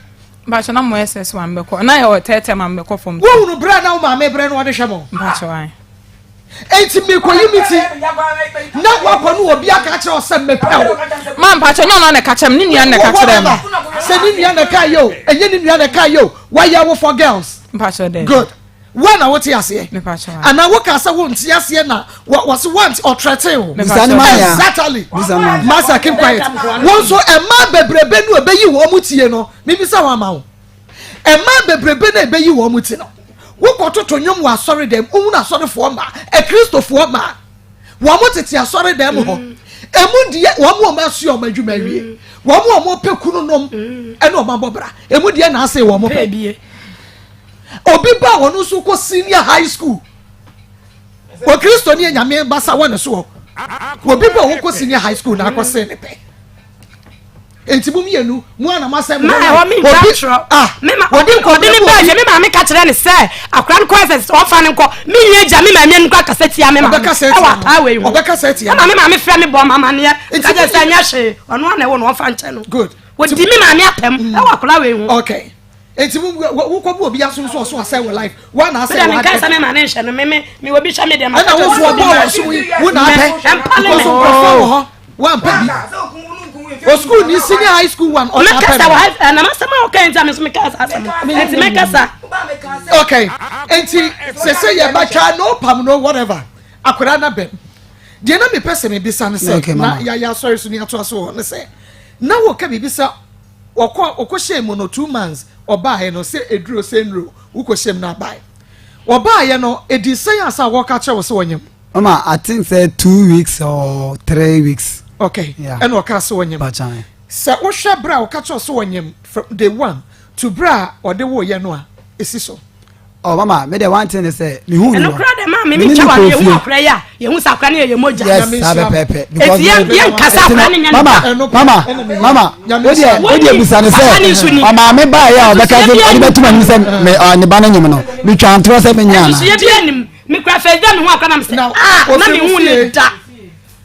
Mpakyɛ na mo SS wa mbɛkɔ na yɛ wɔ tɛɛtɛɛ ma mbɛkɔ fam. Wohunu berɛ a na wo maame brɛ no ɔde hwɛ mo. Mpakyɛ wa. Enti mekɔyi me ti na woakɔ ne obi aka akyerɛ wo sɛ mepɛ wo. Ma mpakyɛ nyɛ ɔno na ɛka kyerɛ me ne nua na ɛka kyerɛ me. Sɛ ne nua na ɛka yɛ o ɛnyɛ ne nua na ɛka yɛ o wayɛ wo for girls. Mpakyɛ dɛ. Good. Wo na wote aseɛ. Mepakyɛ wa. Anaa woka sɛ wonte aseɛ na wɔse want ɔtrɛte wo. Exactly. Master keep quiet. Wo nso ɛmaa bebrebe no ɛbɛyi wɔn mu tie no mebisa wɔn ama wo. Mmaa bebrebe no a ɛbɛyi wɔn ti no, wokɔtoto nnwom wɔ asɔredan mu, wohunu asɔrefoɔ mmaa, akristofoɔ mmaa, wɔn tete asɔredan mu hɔ. Emu deɛ wɔn a wɔn asua wɔn adwuma awie, wɔn a wɔn pɛ kunu nom ɛne wɔn abɔ bra, emu deɛ na ase wɔn pɛ. Obi ba wɔn nso kɔ senior high school. Okristo ne nyame basa wɔ ne soɔ. Obi ba wɔn kɔ senior high school na akɔ se ne pɛ. Enti mo mmienu mo a na mo asɛm Ma ɛhɔ mi ntwa ntorɔ. Ah, Me ma obi nkɔ ɔde ne baa fie me maame ka kyerɛ ne sɛ akora no kɔ ɛsɛ sɛ ɔfa no nkɔ me nua gya me maame anim kɔ akasa tia me maame Ɔbɛkasa atia ɛwɔ no. ataa wei ho. Ɔbɛkasa atia Ɛma me maame frɛ me bɔ amaneɛ Nti ka kyerɛ sɛ ɛnyɛ hwee ɔno ana ɛwɔ no ɔmfa nkyɛ no. Good. Wɔdi me maame atɛm ɛwɔ akora wei ho. Okay. Enti mo wokɔ bu obi asom so ɔso asɛ wɔ life. Wa na asɛ Meda wɔ me nka sɛ ade. me maame nhyɛ no me me me obi hyɛ me deɛ ma Ɛna wo so ɔbɔ wɔ so yi wo na apɛ. Ɛmpa ne Because me. nkurɔfoɔ wɔ hɔ. Wampɛ bi. O school ni senior high school one ɔna apɛ Mekasa no. wɔ ha ɛnam asɛm a wɔka nti a me nso meka saa asɛm nti mekasa. Okay. Enti sɛ sɛ yɛ bɛtwa no pam no whatever. Akwadaa na bɛm. Deɛ na mepɛ sɛ mebisa ne sɛ Okay, na mama. yɛayɛ asɔre so ne atoa so wɔ ne sɛ na wɔka biribi sɛ wɔkɔ wɔkɔhyɛɛ mu no 2 months ɔbaeɛ no sɛ eduro sɛ nnuro wokɔhyɛ mu no abae ɔbaeɛ no ɛdi sɛn asa a wɔka kyerɛ wo sɛ wɔnyam. Mama, I think say 2 weeks or 3 weeks. Okay. Yeah. Ɛna ɔka sɛ wɔnyam. Bachan. Sɛ wohwɛ berɛ a ɔka kyerɛ sɛ wɔnyam from day one to berɛ a ɔde woyɛ no a ɛsi so. Oh, mama, me de one thing is say me hu ɛno no. kora de maa me Me me ne ntwa ne wa kɔ yɛhu fie. akora yi a yɛhu sɛ akora no yɛ yɛ mogya. Yes, saa pɛpɛɛpɛ. Eti yɛn yɛn nkasa akora no nyɛ ne Mama, ba. Ɛno pɛ, mama, ɛna me- mama, Nyame o deɛ nhyira. o deɛ busa ne Papa ne nso sɛ ni. ɔmaame baa yɛ a ɔbɛka sɛ ɔde bɛtum anim sɛ me ɔ ne ba no nyim no metwa ntorɔ sɛ menyɛ ana. Nsusuyɛ bi anim me kura fɛ da me ho akora na me sɛ Na, ah na ofi me wo hu ne fie. da.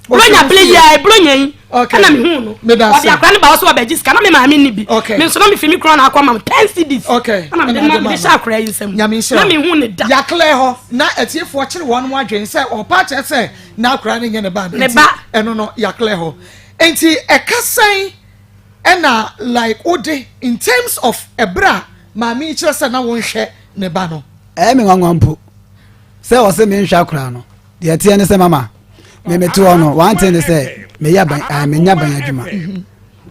Buronya Ofi wo bere fie. yi a buronya yi Okay. ɛna me hu no. Meda ase. Ɔde akora no ba hɔ sɛ ɔbɛgye sika na me maame ni bi. Okay. Me nso na me fi me kura na akɔ ma me 10 cedis. Okay. Ɛna me de Ɛna ma ade me de ma hyɛ akora yi nsam. Nyame nhyira Na me hu ne da. Yɛaklɛ hɔ na atiefoɔ kyere wɔn mo adwene sɛ ɔpa kyerɛ sɛ na akora no nyɛ ne ba no Ne nti ba. ɛno no yɛaklɛ hɔ nti ɛka sɛn ɛna like wode in terms of ɛberɛ a maame yi kyerɛ sɛ na wonhwɛ ne ba no. Ɛyɛ me nwanwa mpo sɛ ɔsɛ menhwɛ akora no deɛ ɛteɛ ne sɛ mama me mete hɔ no one thing ne sɛ meyɛ ban ɛɛ menya ban adwuma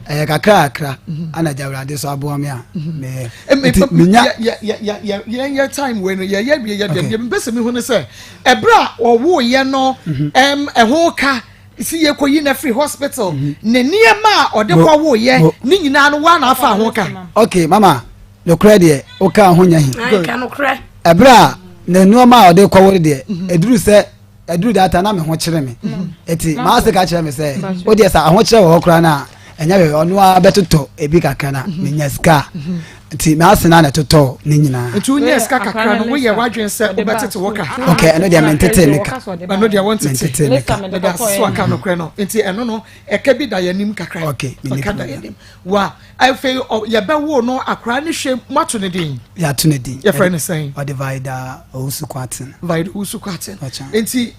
ɛyɛ kakra kakra ana gya awurade so aboa me a meyɛ nti menya. Yɛn yɛ time wei no yɛyɛ wie yɛ deɛ deɛ mpɛ sɛ mehu ne sɛ ɛberɛ a ɔwoyɛ no ɛm ɛho ka si yɛ kɔ yi na firi hospital ne nneɛma a ɔde kɔ woyɛ ne nyinaa no wa na afa ho ka. Okay mama, nokorɛ deɛ woka ho nya hi. Ka nokorɛ. Ɛberɛ a ne nneɛma a ɔde kɔwore deɛ ɛduru sɛ ɛduru data na me ho kyerɛ me eti maa se ka kyerɛ me sɛ o deɛ sɛ ahokyerɛ wɔ hɔ koraa na ɛnyɛ bɛbɛ ɔno ara bɛtotɔ ebi kakra na menya sika nti maa se na na ɛtotɔ ne nyinaa. Nti wonyɛ sika kakra no woyɛ w'adwene sɛ wobɛtete wɔ ka. Ok, ɛno deɛ mentete ne ka. Ɛno deɛ wɔntete. Mentete ne ka. Meda ase so aka nokorɛ no nti ɛno no ɛka bi da yɛn anim kakra. Ok, menni ɛka da problem. yɛn anim wa afei yɛbɛwo no akwaraa ne hwɛ moato ne din. Yɛato ne din. Yɛfrɛ no sɛn? Ɔde Vida Owusu Kwarteng. Vida Owusu Kwarteng. Ɔkyɛn. Nti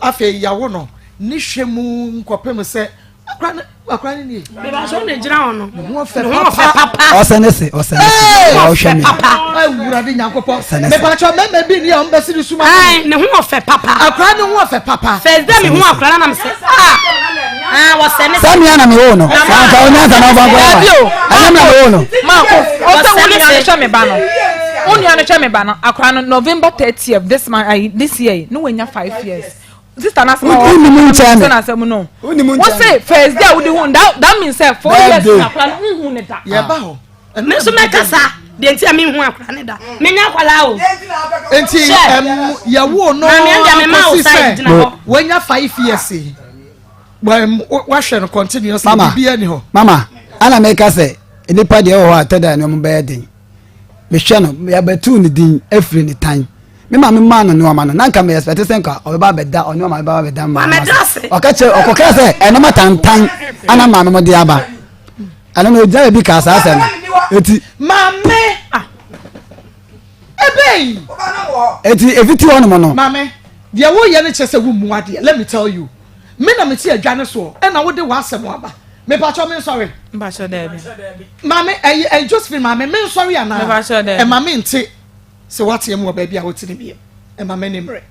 afei yɛawo no ne hwɛ mu nkɔpem sɛ Akora no akora no nie. Bɛbɛ sɔ na gyina hɔ no. Ne ho ɔfɛ papa. Ɔsɛ ne se ɔsɛ ne se. Ɔhwɛ mi. Awurade Nyankopɔn. Mepatwa mɛmɛ bi ni a ɔmbɛsi ne suma. Ayi ne ho ɔfɛ papa. Akora ne ho ɔfɛ papa. First day mi hu akora na na mi sɛ ah ah wɔsɛ ne se. Sɛ mia na mi wo no. Sanka onya nsa na ɔba nkɔ yɛ wa. Ɛnyɛ mi na mi wo no. Maako ɔsɛ wo nua no hwɛ me ba no. Wo nua no hwɛ me ba no akora no November 30th this month ayi this year no wanya 5 years. Sister na asɛm a Wonim nkyɛn me. na asɛm no. Wonim nkyɛn Wo se first day a wode hu that that means sɛ 4 years na akora no nhu ne da. Yɛba hɔ. Me nso mɛkasa deɛ nti a menhu akora ne da. Menya akwadaa o. Nti ɛm yɛwo no akɔsi sɛ wanya 5 years yi. Wahwɛ no continuously biribiara ni hɔ. Mama, ana meka sɛ nipa deɛ wɔ hɔ a tɛda nneɛma bɛyɛ den. Mehwɛ no, yɛbɛtoo ne din afiri ne tan. Me maame maa no nneɛma no, na nka me expect sɛ nka ɔbɛba abɛda ɔne ɔmaame bɛba abɛda maame ase. Ɔka kyerɛ ɔkɔka sɛ ɛnɔma tantan ana maame mo de aba. Ɛno no ogyina baabi kaa saa asɛm no. Eti. Maame ah ebe yi. Eti efiti hɔ nom no. Maame deɛ woyɛ no kyerɛ sɛ wo mu adeɛ let me tell you me na me te adwa ne soɔ ɛna wode w'asɛm aba. Mepakyɛw me nsɔre. Mpakyɛw daabi. Maame ɛyi ɛyi Josephine maame me nsɔre anaa? Mepakyɛw daabi. Ɛma me nte sɛ wateɛ mu wɔ baabi a wote no biem. Ɛma m'ani mmere.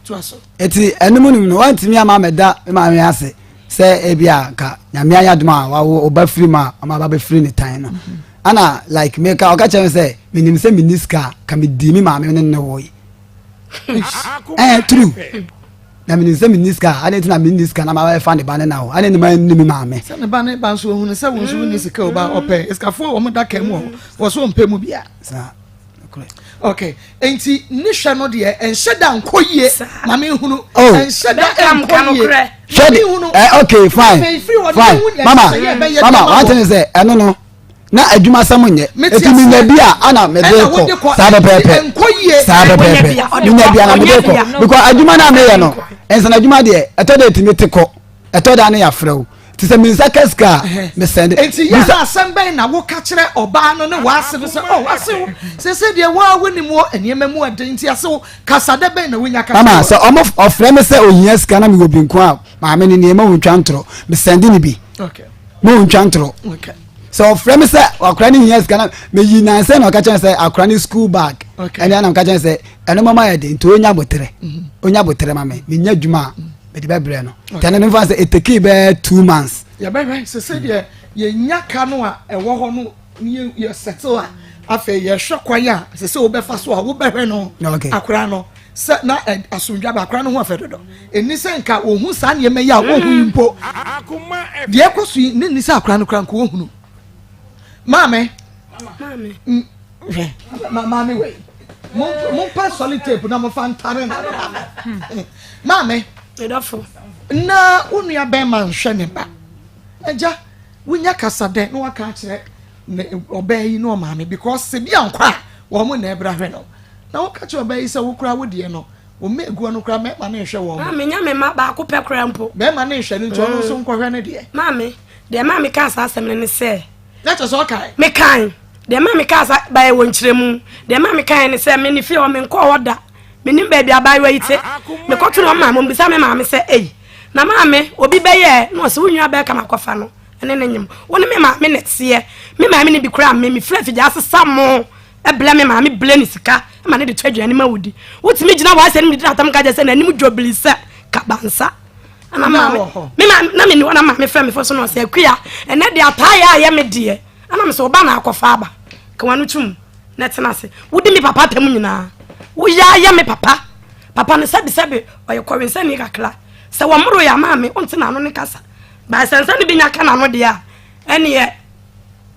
Toa so. Eti ɛno mu no wantumi ama mɛda me maame ase sɛ ebi a nka nyame ayɛ adom a wawo ɔba firi mu a ɔma aba bɛfiri ne tan no. Ana like meka ɔka kyerɛ me sɛ menim sɛ menni sika a ka medii me maame ne ne woe. Ɛɛ true. Na menim sɛ menni sika a, adɛn nti na menni sika na mabɛfa ne ba ne na hɔ? Adɛn nti manni me maame? Sɛ ne ba ne ba nso ohunu sɛ wo nso wonni sika o ba ɔpɛ esikafoɔ a wɔn da kan mu wɔ hɔ wɔ so ɔmpɛ mu bia. Saa nokorɛ. Okay, nti ne hwɛ no deɛ ɛnhyɛ da nkɔ yie ma me nhunu. Oh. Ɛnhyɛ da nkɔ yie ma me nhunu. Eh, okay fine fine mama mama one thing is sɛ ɛno no. Na adwuma sɛm nyɛ. Eti minya bi a ana mede kɔ saa pɛpɛɛpɛ. Saa pɛpɛɛpɛ. Minya bi a na mede kɔ. Because adwuma no a meyɛ no, nsana adwuma deɛ, ɛtɔ da etumi te kɔ. Ɛtɔ da ne yɛafrɛ wo. Te sɛ me nsa ka sika a, mesɛnde. Enti yɛ a asɛm bɛn na woka kyerɛ ɔbaa no ne w'ase no sɛ, oh, asew, seesei deɛ wo ara wonim wɔ nneɛma mu ɛden nti asew, kasa dɛ bɛn na wonya ka kyerɛ Mama, sɛ ɔmo ɔfrɛ me sɛ ohia sika na mewɔ bi nko a, maame no nneɛma ontwa ntorɔ. Mesɛnde no bi. Okay. Me ontwa ntorɔ. Okay. Sɛ ɔfrɛ me sɛ akora no hia sika na meyi nansɛ na ɔka kyerɛ sɛ akora no school bag ɛne ana ɔka kyerɛ sɛ ɛno mama yɛ de nti onya boterɛ mhm. onya boterɛ ma me menya adwuma a mede bɛbrɛ no tɛne no mfa sɛ ɛtɛkii bɛɛ two months. Yɛbɛhwɛ sɛ sɛdeɛ yɛnya ka no a ɛwɔ hɔ no yɛ settle a afei yɛhwɛ kwan a sɛ sɛ wobɛfa so a wobɛhwɛ no akora no sɛ na asomdwa ba akora no ho afɛ dodo ɛni sɛ nka wɔhu saa nneɛma yi a wɔhu yi mpo deɛ ɛkɔ so yi ne ni sɛ akora no kora nka wɔhunu maame hwɛ maame wei mompɛ solid tape na mofa ntare na maame na wo nua bɛrima nhwɛ ne ba agya wonya kasa dɛ na waka akyerɛ ɔbaa yi ne ɔmaame because sɛ bi ankɔ a wɔn na ɛbra hwɛ no Na woka kyerɛ ɔbaa yi sɛ wo koraa wo deɛ no, wo mma eguo no koraa mmarima no nhwɛ wɔn. Maame nya me mma baako pɛ koraa mpo. Barima no nhwɛ no nti ɔno nso nkɔhwɛ ne deɛ. Maame, deɛ maa mekaa saa asɛm no ne sɛ. Na kyerɛ sɛ ɔkae. Mekae. Deɛ maa mekaa saa baeɛ wɔ nkyerɛmu. Deɛ maa mekae ne sɛ me ne fie hɔ menkɔɔ hɔ da. Mennim baabi abaayewa yi te. Mekɔto no maame, ɔmbisa me maame sɛ, ei, na maame, obi bɛyɛɛ? Na ɔse, wo nua bɛɛka makɔfa no ne no nyem. Wo ne me maame na ɛteɛ. Me maame ne bi koraa me, mefiri afigya asesa mo. Ɛbrɛ me maame brɛ ne sika ma ne de tɔ aduane ma wodi. Wotumi gyina w'asɛm no di n'atam ka kyerɛ sɛ n'anim dwobili sɛ kabansa. Ɛna maame me maame na me ni hɔ na maame frɛ me fo so na ɔsɛ akuya ɛnɛ deɛ ataa yɛ ayɛ me deɛ ɛna me sɛ ɔba na akɔfa aba ka wano tum na ɛtena ase wodi me papa atam nyinaa woyɛ ayɛ me papa papa no sɛbi sɛbi ɔyɛ kɔwensani kakra sɛ wɔn moro yɛ maame wonte n'ano ne kasa baasɛ nsa ne bi nya ka n'ano deɛ a ɛneɛ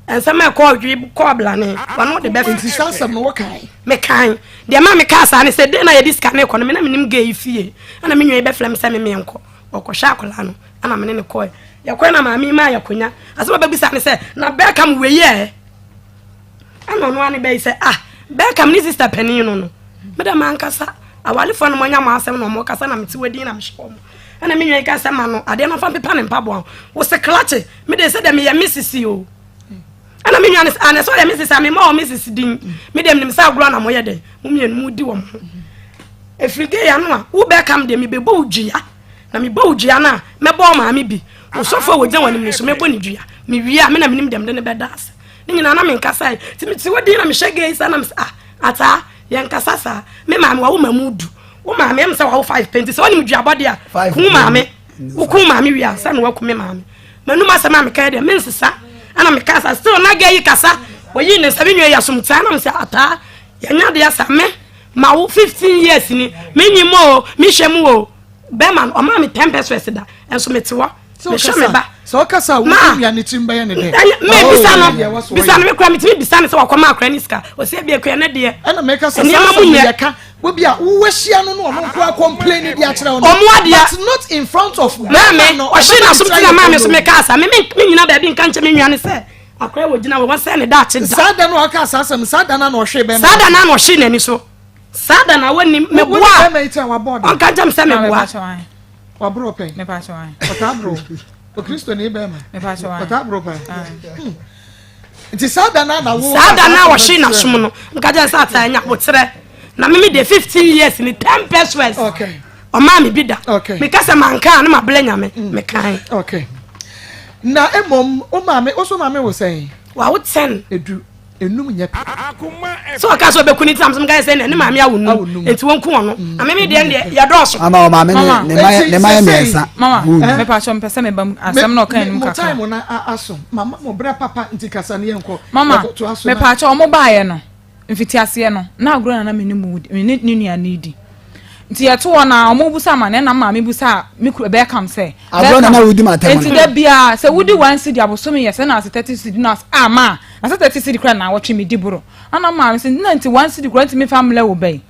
Nsɛm a ɛkɔɔ dwe kɔɔ blane, wɔne wo de bɛfa. Nti saa asɛm no wokae? Mekae. Deɛ ɛmaa mekaa saa ne sɛ, den na yɛde sika no rekɔ no, me na menim gay yi fie. Ɛna me nua yi bɛfrɛ me sɛ me menkɔ. Ɔkɔhwɛ akwadaa no, ɛna me ne no kɔe. Yɛkɔe na maame yi maa yɛ akonya. Asɛm a ɔbɛbisa ne sɛ, na Beckham wei ɛ? Ɛna ɔno ara ne bɛyi sɛ, ah, Beckham ne sista panin no no. Me dɛ mankasa, awarefoɔ no moanya mo asɛm na wɔkasa na mete hɔ din na mehwɛ wɔn. Ɛna me nua yi ka sɛ ma no adeɛ no ɔmfa mpepa ne mpaboa ho. Wo se klakye, me de sɛ dɛ meyɛ Mrs o. Ɛna me nua no sɛ, ah na sɛ ɔyɛ Mrs a mema wɔ Mrs din. Me deɛ menim sɛ agorɔ na moyɛ dɛ, mo mmienu modi wɔn ho. Ɛfiri gay ano a, wo bɛka me deɛ mebɛbɔ wo dua. Na mebɔ wo dua no a, mɛbɔ wo maame bi. Osɔfo a wɔgyina wɔn anim no so mɛbɔ ne dua. Mewie a, me na menim deɛ mede no bɛda ase. Ne nyinaa na menkasae. Nti mete hɔ din na mehwɛ gay saa na mesɛ ah ataa yɛnkasa saa. Me maame wawo ma mu du. Wo maame ɛm sɛ wawo five pɛ nti sɛ wonim duabɔ deɛ a ku maame. Woku maame wie a sɛ na waku me maame. M'anum asɛm a mekae deɛ mensesa. Ɛna mekaa saa still na gay yi kasa. Wɔyii ne nsa me nua yi asom taa na mesɛ ataa yɛnya deɛ saa me ma wo 15 years ni menyi mu o mehwɛ mu o. Bɛrima no ɔmaa me 10 pesos da nso mete hɔ mehwɛ me ba. Sɛ ɔkasa a wo nua ne tirim bɛyɛ ne dɛ. Me bisa no bisa no me kura metumi bisa no sɛ wakɔma akora ne sika ɔsɛ ebi akua ne deɛ. Ɛna meka sɛ saa asɛm no yɛka wobi a wowahyia no no ɔno nko a complain de akyerɛ wo no. Ɔmo adeɛ. But not in front of maame no. Ɔhye n'asom ti na maame so meka asa me me nyina baabi nka nkyɛ me nua ne sɛ akora wɔ gyina wɔ wɔn sɛ ne daakye da. Saa da no a ɔka saa asɛm saa da no na ɔhwe bɛma. Saa da no na ɔhye n'ani so. Saa da na wɔnim meboa ɔnka nkyɛm sɛ meboa. Waboro pɛn. Ɔtaa boro. Okristoni bɛrima. Ɔtaa boro paa. Hmm. Nti saa da na na wo. Saa da na wɔhye n'asom no nka kyɛn sɛ ataa nya aboterɛ na mimi de 15 years ni 10 pesos. Okay. Ɔmaa me bi da. Okay. Meka sɛ manka a ne mabrɛ nyame mm. mekan. Okay. Na mmom wo maame wo so maame wo sɛn? Wawo 10. Edu. Enum nyɛ pɛ. Sɛ ɔka sɛ ɔbɛku ne tiram sɛ mka sɛ ne maame awo num nti wɔnku ɔno mm. na meme deɛ deɛ yɛdɔɔso. Ama ɔmaame ne ne ma yɛ mmiɛnsa. Mama mepa kyɛ mpɛ sɛ meba mu asɛm na ɔka anim kakra. Mo time na aso mama mo brɛ papa nti kasa ne yɛnkɔ. Mama mepa kyɛ ɔmo baayɛ no mfitiaseɛ no na agorɔ na na me ne mu me ne ne nua ne di. Nti yɛto hɔ na ɔmo busa ama na ɛna maame busa me kuru Beckham sɛ. Agorɔ na na wodi ma tɛm no. Nti da bia sɛ wodi one cedi abosome yɛ sɛ na ase 30 cedi na ase ama na sɛ 30 cedi kora na awɔtwe me di boro. Ana maame sɛ na nti one cedi kora ntumi fa mlɛ wo bɛyi.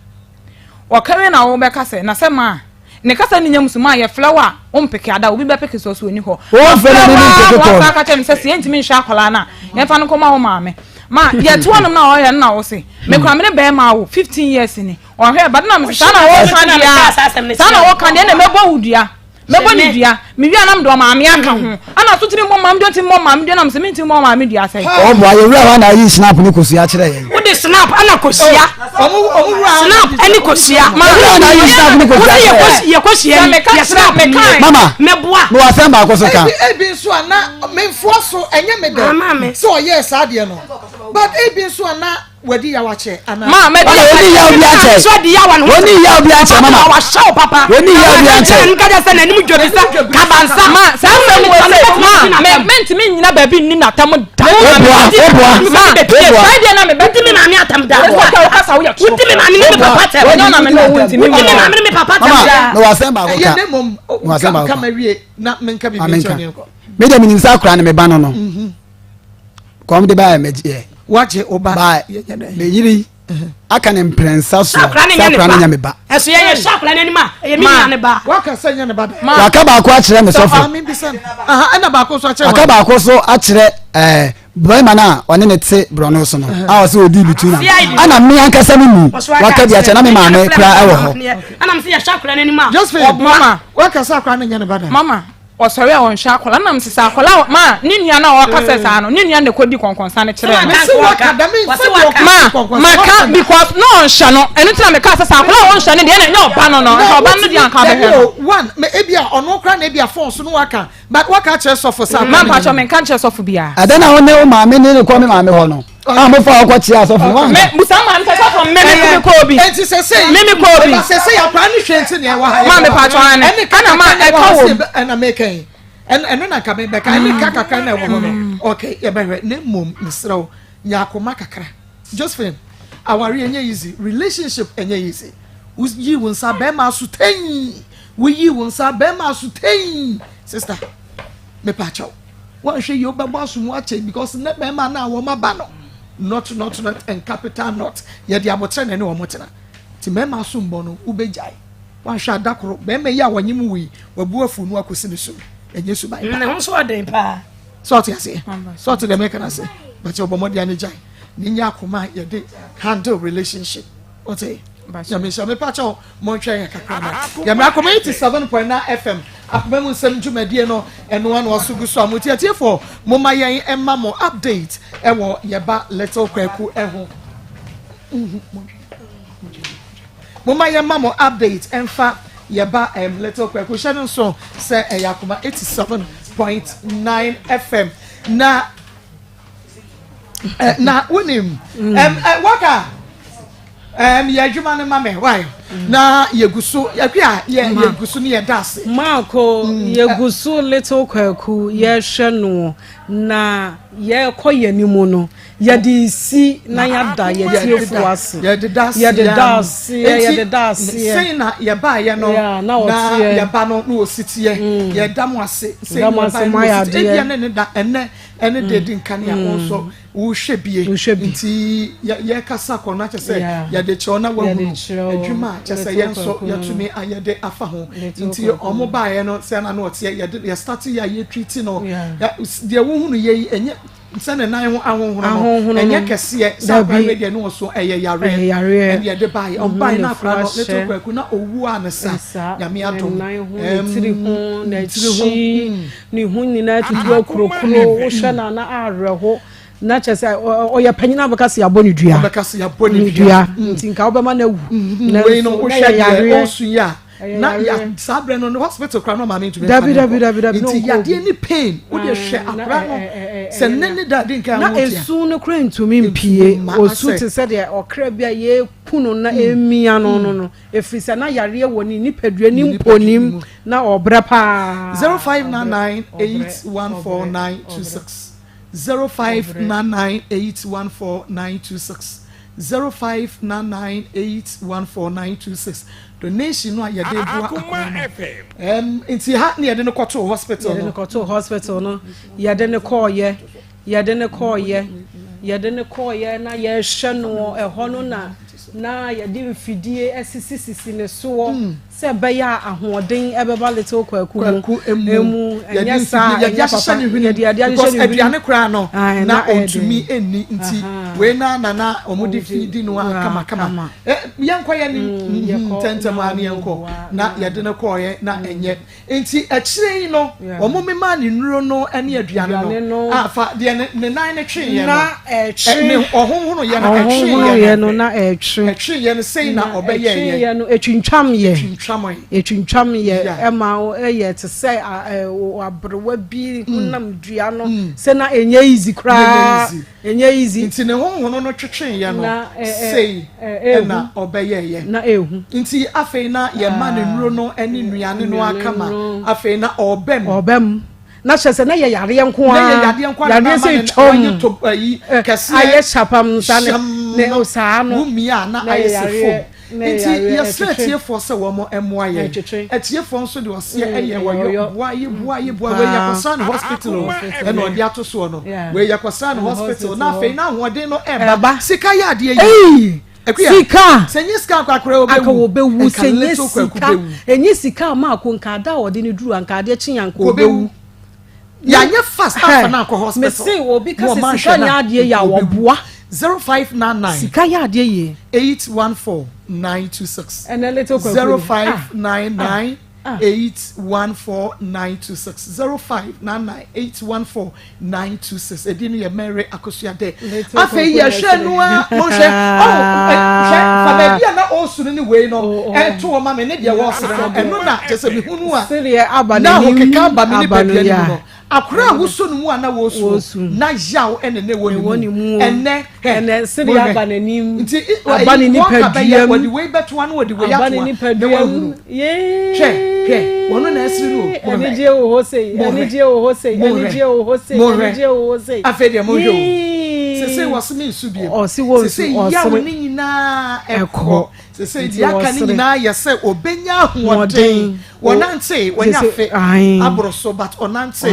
Wɔka wie na wɔbɛka sɛ na sɛ maa ne kasa ne nyam so maa yɛ frɛ wo a wompeke ada obi bɛpeke so so oni hɔ. Wɔmfrɛ no ne ne mpeke kɔɔ. Wɔfa aka kyerɛ me sɛ sɛ yɛntumi nhwɛ akwadaa no a yɛmfa no nkɔma wo maame. Ma yɛto anom na ɔyɛ no na wo se mekora me ne bɛrima awo 15 years ni. Ɔhwɛ ba na mese saa na wɔka deɛ saa na wɔka deɛ na mɛbɔ wo dua mɛbɔ ne dua mewie a na mede ɔmaame aka ho ana so tumi mmɔ maame dua ntumi mmɔ maame dua na mese mentumi mmɔ maame dua sɛ. Ɔboa yɛ wura hɔ na ayi snap ne kosua kyerɛ yɛn. Wode snap ɛna kosua. Snap ɛne kosua. Wura na ayi snap ne kosua kyerɛ yɛn. Yɛ kosua ni yɛ snap ni. Mama mɛboa. Mewɔ asɛm baako so ka. Ebi ebi nso a na memfoa so ɛnyɛ me dɛ sɛ ɔyɛɛ saa deɛ no but ebi nso a na. Wadi yaw akyɛ anaa? Ma madi yaw akyɛ. Wani yaw bi akyɛ. So adi yaw ano. Wani yaw bi akyɛ mama. Wa hyɛ wo papa. Wani yaw bi akyɛ. Nka kyɛ sɛ n'anim dwo bi sɛ kabansa. Ma saa asɛm wɔ sɛ ma me mentumi nnyina baabi nni n'atam da. Oboa oboa ma oboa. Saa deɛ na me bɛ. Wodi me maame atam da. Wodi me kasa woyɛ toro. Wodi me maame ne me papa tɛm. Wɔnyɛ na me ne wo ntumi. Wodi me maame ne me papa tɛm da. Mama mewɔ asɛm baako ka. Ɛyɛ ne mom Mewɔ asɛm baako ka ka. ma wie na menka biribi nkyerɛ ne nkɔ. Me deɛ menim sɛ akora no me ba no no. Kɔm de baayɛ mɛgyeɛ. Wagye wo ba. Ba me yiri aka ne mprɛnsa so sɛ akora sɛ akora no nyɛ me ba. Ɛso yɛ yɛ hyɛ akora n'anim a ɛyɛ me nua ne ba. Waka sɛ nyɛ ne ba dɛ. Waka baako akyerɛ me sɔfo. Ɛna baako nso akyerɛ. Waka baako so akyerɛ ɛɛ bɛrima no a ɔne ne te borɔno so no a ɔsɛ ɔdi bi tu na ɛna me ankasa me mu waka bi akyerɛ na me maame kura ɛwɔ hɔ. Ɛna me sɛ yɛhyɛ akora n'anim a. Josephine waka sɛ akora no nyɛ ne ba dɛ. Mama Ɔsɔre a ɔnhwɛ akwadaa na mesesa akwadaa ma ne nua no a ɔka sɛ saa no ne nua na ɛkɔdi kɔnkɔnsa no kyerɛ no ma maka because na ɔnhyɛ no ɛno nti na meka sɛ sɛ akwadaa a ɔnhyɛ no deɛ na ɛnyɛ ɔba no no nka ɔba no deɛ anka bɛhwɛ no. One me ebi a ɔno kora na ebi a phone so no waka but waka kyerɛ sɔfo sɛ ma mpakyɛ menka nkyerɛ sɔfo biara. Ɛdɛ na wo ne wo maame ne ne kɔ me maame hɔ no. a mo fa ɔkɔ kyea asɔfo no wanka. Me busa maa mi sɛ sɔfo mi mi mi kɔ obi. Eti sese mi mi kɔ obi. Eba sese akora ne hwɛ nti na ɛwɔ ha. Maa mi pa atwa ne. Ɛne ɛna ma ɛka wɔ mu. Ɛna mi kɛn ɛno na nka mi bɛka ɛne ka kakra na ɛwɔ hɔ no. Ok yɛbɛhwɛ ne mmom mesrɛ wo nya akoma kakra. Josephine aware ɛnyɛ easy relationship ɛnyɛ easy. Woyi wo nsa bɛrima aso tɛn woyi wo nsa bɛrima aso tɛn sister mepa kyɛw. Wanhwɛ yie wobɛbɔ aso mu akyɛ because nnɛ bɛrima no a wɔn aba no not not not and capital not yɛde abokyerɛ na ɛne wɔn tena nti mmarima aso mbɔ no wobɛgyae wanhwɛ ada koro bɛrima yi a wɔnye mu wei wabu afu no akɔsi ne so ɛnyɛ suban pa ne ho nso ɔden paa sɛ ɔte aseɛ sɛ ɔte deɛ meka no ase bɛkyɛ ɔbɔ mmɔden ano gyae ne nyɛ akoma a yɛde handle relationship ɔte nyame nhyira mepa kyɛw Montwɛn yɛn kakra na yɛmmra akoma 87.9 FM akoma mu nsɛm dwumadie no ɛno ano ɔso gu so a motie atiefoɔ momma yɛn ɛma mo update ɛwɔ yɛba Little Kwaku ɛho momma yɛn ma mo update ɛmfa yɛba um, Little Kwaku hyɛ no nso sɛ ɛyɛ akoma 87. 106.9 FM na eh, na wonim mm. eh, waka um, yɛ adwuma no ma me why mm. na yɛgu so yɛkwi a yɛ yɛgu so ne yɛda ase. Maako mm. yɛgu so little kwaku yɛhwɛ no na yɛkɔ yɛn anim no yɛde si na yɛada yɛtiefo ase yɛdeda ase yɛdeda ase yɛdeda ase sɛn na yɛbaayɛ no na yɛba no na wɔsi teɛ mm. yɛda mo ase sɛn na yɛbaayɛ no wɔsi teɛ ebia ne ne da ɛnɛ ɛne deɛ di nka ne a wɔn nso wohwɛ bie nti yɛkasa kɔ no akyɛ sɛ yɛde kyerɛw na wahunu adwuma a kyɛ sɛ yɛn nso yɛtumi ayɛ de afa ho nti ɔmo baeɛ no sɛ na na ɔteɛ yɛde yɛ start yɛ a yɛtwiti no deɛ wohunu yɛ yi ɛnyɛ sɛ ne nan ho ahonhono no ɛnyɛ kɛseɛ sɛ akora wei deɛ ne wɔ so ɛyɛ yareɛ ɛne yɛde baeɛ ɔbaeɛ na akora no ne to kwaku na owu a ne sa nyame adom ne ho n'akyi ne ho nyinaa tutu akurokuro wohwɛ no na awerɛho na kyerɛ sɛ ɔyɛ panyin a bɛka sɛ yɛabɔ ne dua bɛka sɛ yɛabɔ ne dua mm. nti nka wobɛma no awu mm-hmm. wei no wohwɛ deɛ ɔsu yi a na ya saa berɛ no hospital kora no ɔmaame ntumi dabi dabi dabi dabi nti yadeɛ ne pain wode hwɛ akora no sɛ nnɛ ne da de nka na esu no kora ntumi mpie osu te sɛ deɛ ɔkra bi a yɛku no na emia no no no Ɛfiri sɛ na yareɛ wɔ ne nipadua ne mponim, na ɔbrɛ paa. 0599 814926 0599 814926 0599 814926 Donation no a yɛde boa akora no um, nti ha ne yɛde no kɔtoo hospital no. Yɛde no kɔtoo hospital no, yɛde no kɔɔyɛ, yɛde no kɔɔyɛ, yɛde no kɔɔyɛ na yɛhwɛ no ɛhɔ no na na yɛde mfidie asisisisi ne soɔ mm. sɛ ɛbɛyɛ a ahoɔden ɛbɛba little kwaku mu emu ɛnyɛ saa ɛnyɛ papa yɛde yɛde ahyehyɛ ne hwene aduane koraa no na ɔntumi nni nti wei na nana wɔn de fi di no kamakama yɛnkɔ yɛ ne mm, ntɛntɛm a ne yɛnkɔ na yɛde no kɔɔyɛ na ɛnyɛ Nti akyire yi no, wɔn memaa ne nnuro no ne aduane no. A fa deɛ ne ne nan no tweeɛ no. Na ɛtwe. Ne ɔhonhonoeɛ no ɛtweeɛ no. na ɛtwe. Ɛtweeɛ no sei na ɔbɛyɛeɛ. Ɛtweeɛ no ɛtwintwamyɛ. Ɛtwintwamyɛ. Ɛtwintwamyɛ ɛma ɛyɛ te sɛ aberewa bi honam dua no sɛ na ɛnyɛ easy koraa. Ɛnyɛ easy. Nti ne honhono no twetweeɛ no sei na ɔbɛyɛeɛ. Na ɛhu. Nti afei na yɛma no nnuro no ne nnuane no ara kama. Afei na ɔreba mu. Ɔreba mu. Na kyerɛ sɛ na yɛ yareɛ nko ara. Na yɛ yadeɛ nko ara na ama ne wayɛ to ayi kɛseɛ. Ayɛ hyapam saa ne saa no. Wo mia a na ayɛ sɛ foam. Nti yɛsrɛ atiefoɔ sɛ wɔn mmoa yɛn. Atiefoɔ nso deɛ ɔseɛ ɛyɛ wɔyɔ boa ye boa ye boa wei yɛkɔsra no hospital o ɛna ɔde ato soɔ no wei yɛkɔsra no hospital na afei na ahoɔden no ɛba sika yɛ adeɛ yi Akuya sika sɛ nye sika nka akora aka wɔbɛwu sɛ nye sika enye sika ama ako nka ada a ɔde ne duru anka adeɛ kye anka ɔbɛwu yɛanyɛ fast afa no ankɔ hospital mese obi ka sɛ sika nyɛ adeɛ yɛ a wɔboa 0599 sika yɛ adeɛ yie 814 926 ɛnɛ little kwaku 0599 814 926 0599 814 926 ɛdi no yɛ Mary Akosua dɛ afei yɛhwɛ no a monhwɛ oh, hwɛ fa baabi a na ɔresu no ne wei no ɛto hɔ ma me ne deɛ wɔresere no ɛno na kyɛ sɛ mehu no a na ahokeka aba me nipadua no mu no akora a wosɔ no mu a na wɔresu na yaw ɛne ne wɔ ne mu ɛnɛ ɛnɛ sereɛ aba n'anim nti aba ne nipadua mu wɔde wei bɛtoa no wɔde wei atoa na wahunu hwɛ hwɛ wɔn na ɛsere no o anigye wɔ hɔ sei anigye wɔ hɔ sei anigye wɔ hɔ sei anigye wɔ hɔ sei afei deɛ mo hwɛ o sese wɔsi mi nsu biem ɔsi wɔ nsu sese yaw ne nyinaa ɛkɔ sese deɛ aka ne nyinaa yɛ sɛ obenya ahoɔden wɔnante wɔnyɛ afe aboro so but ɔnante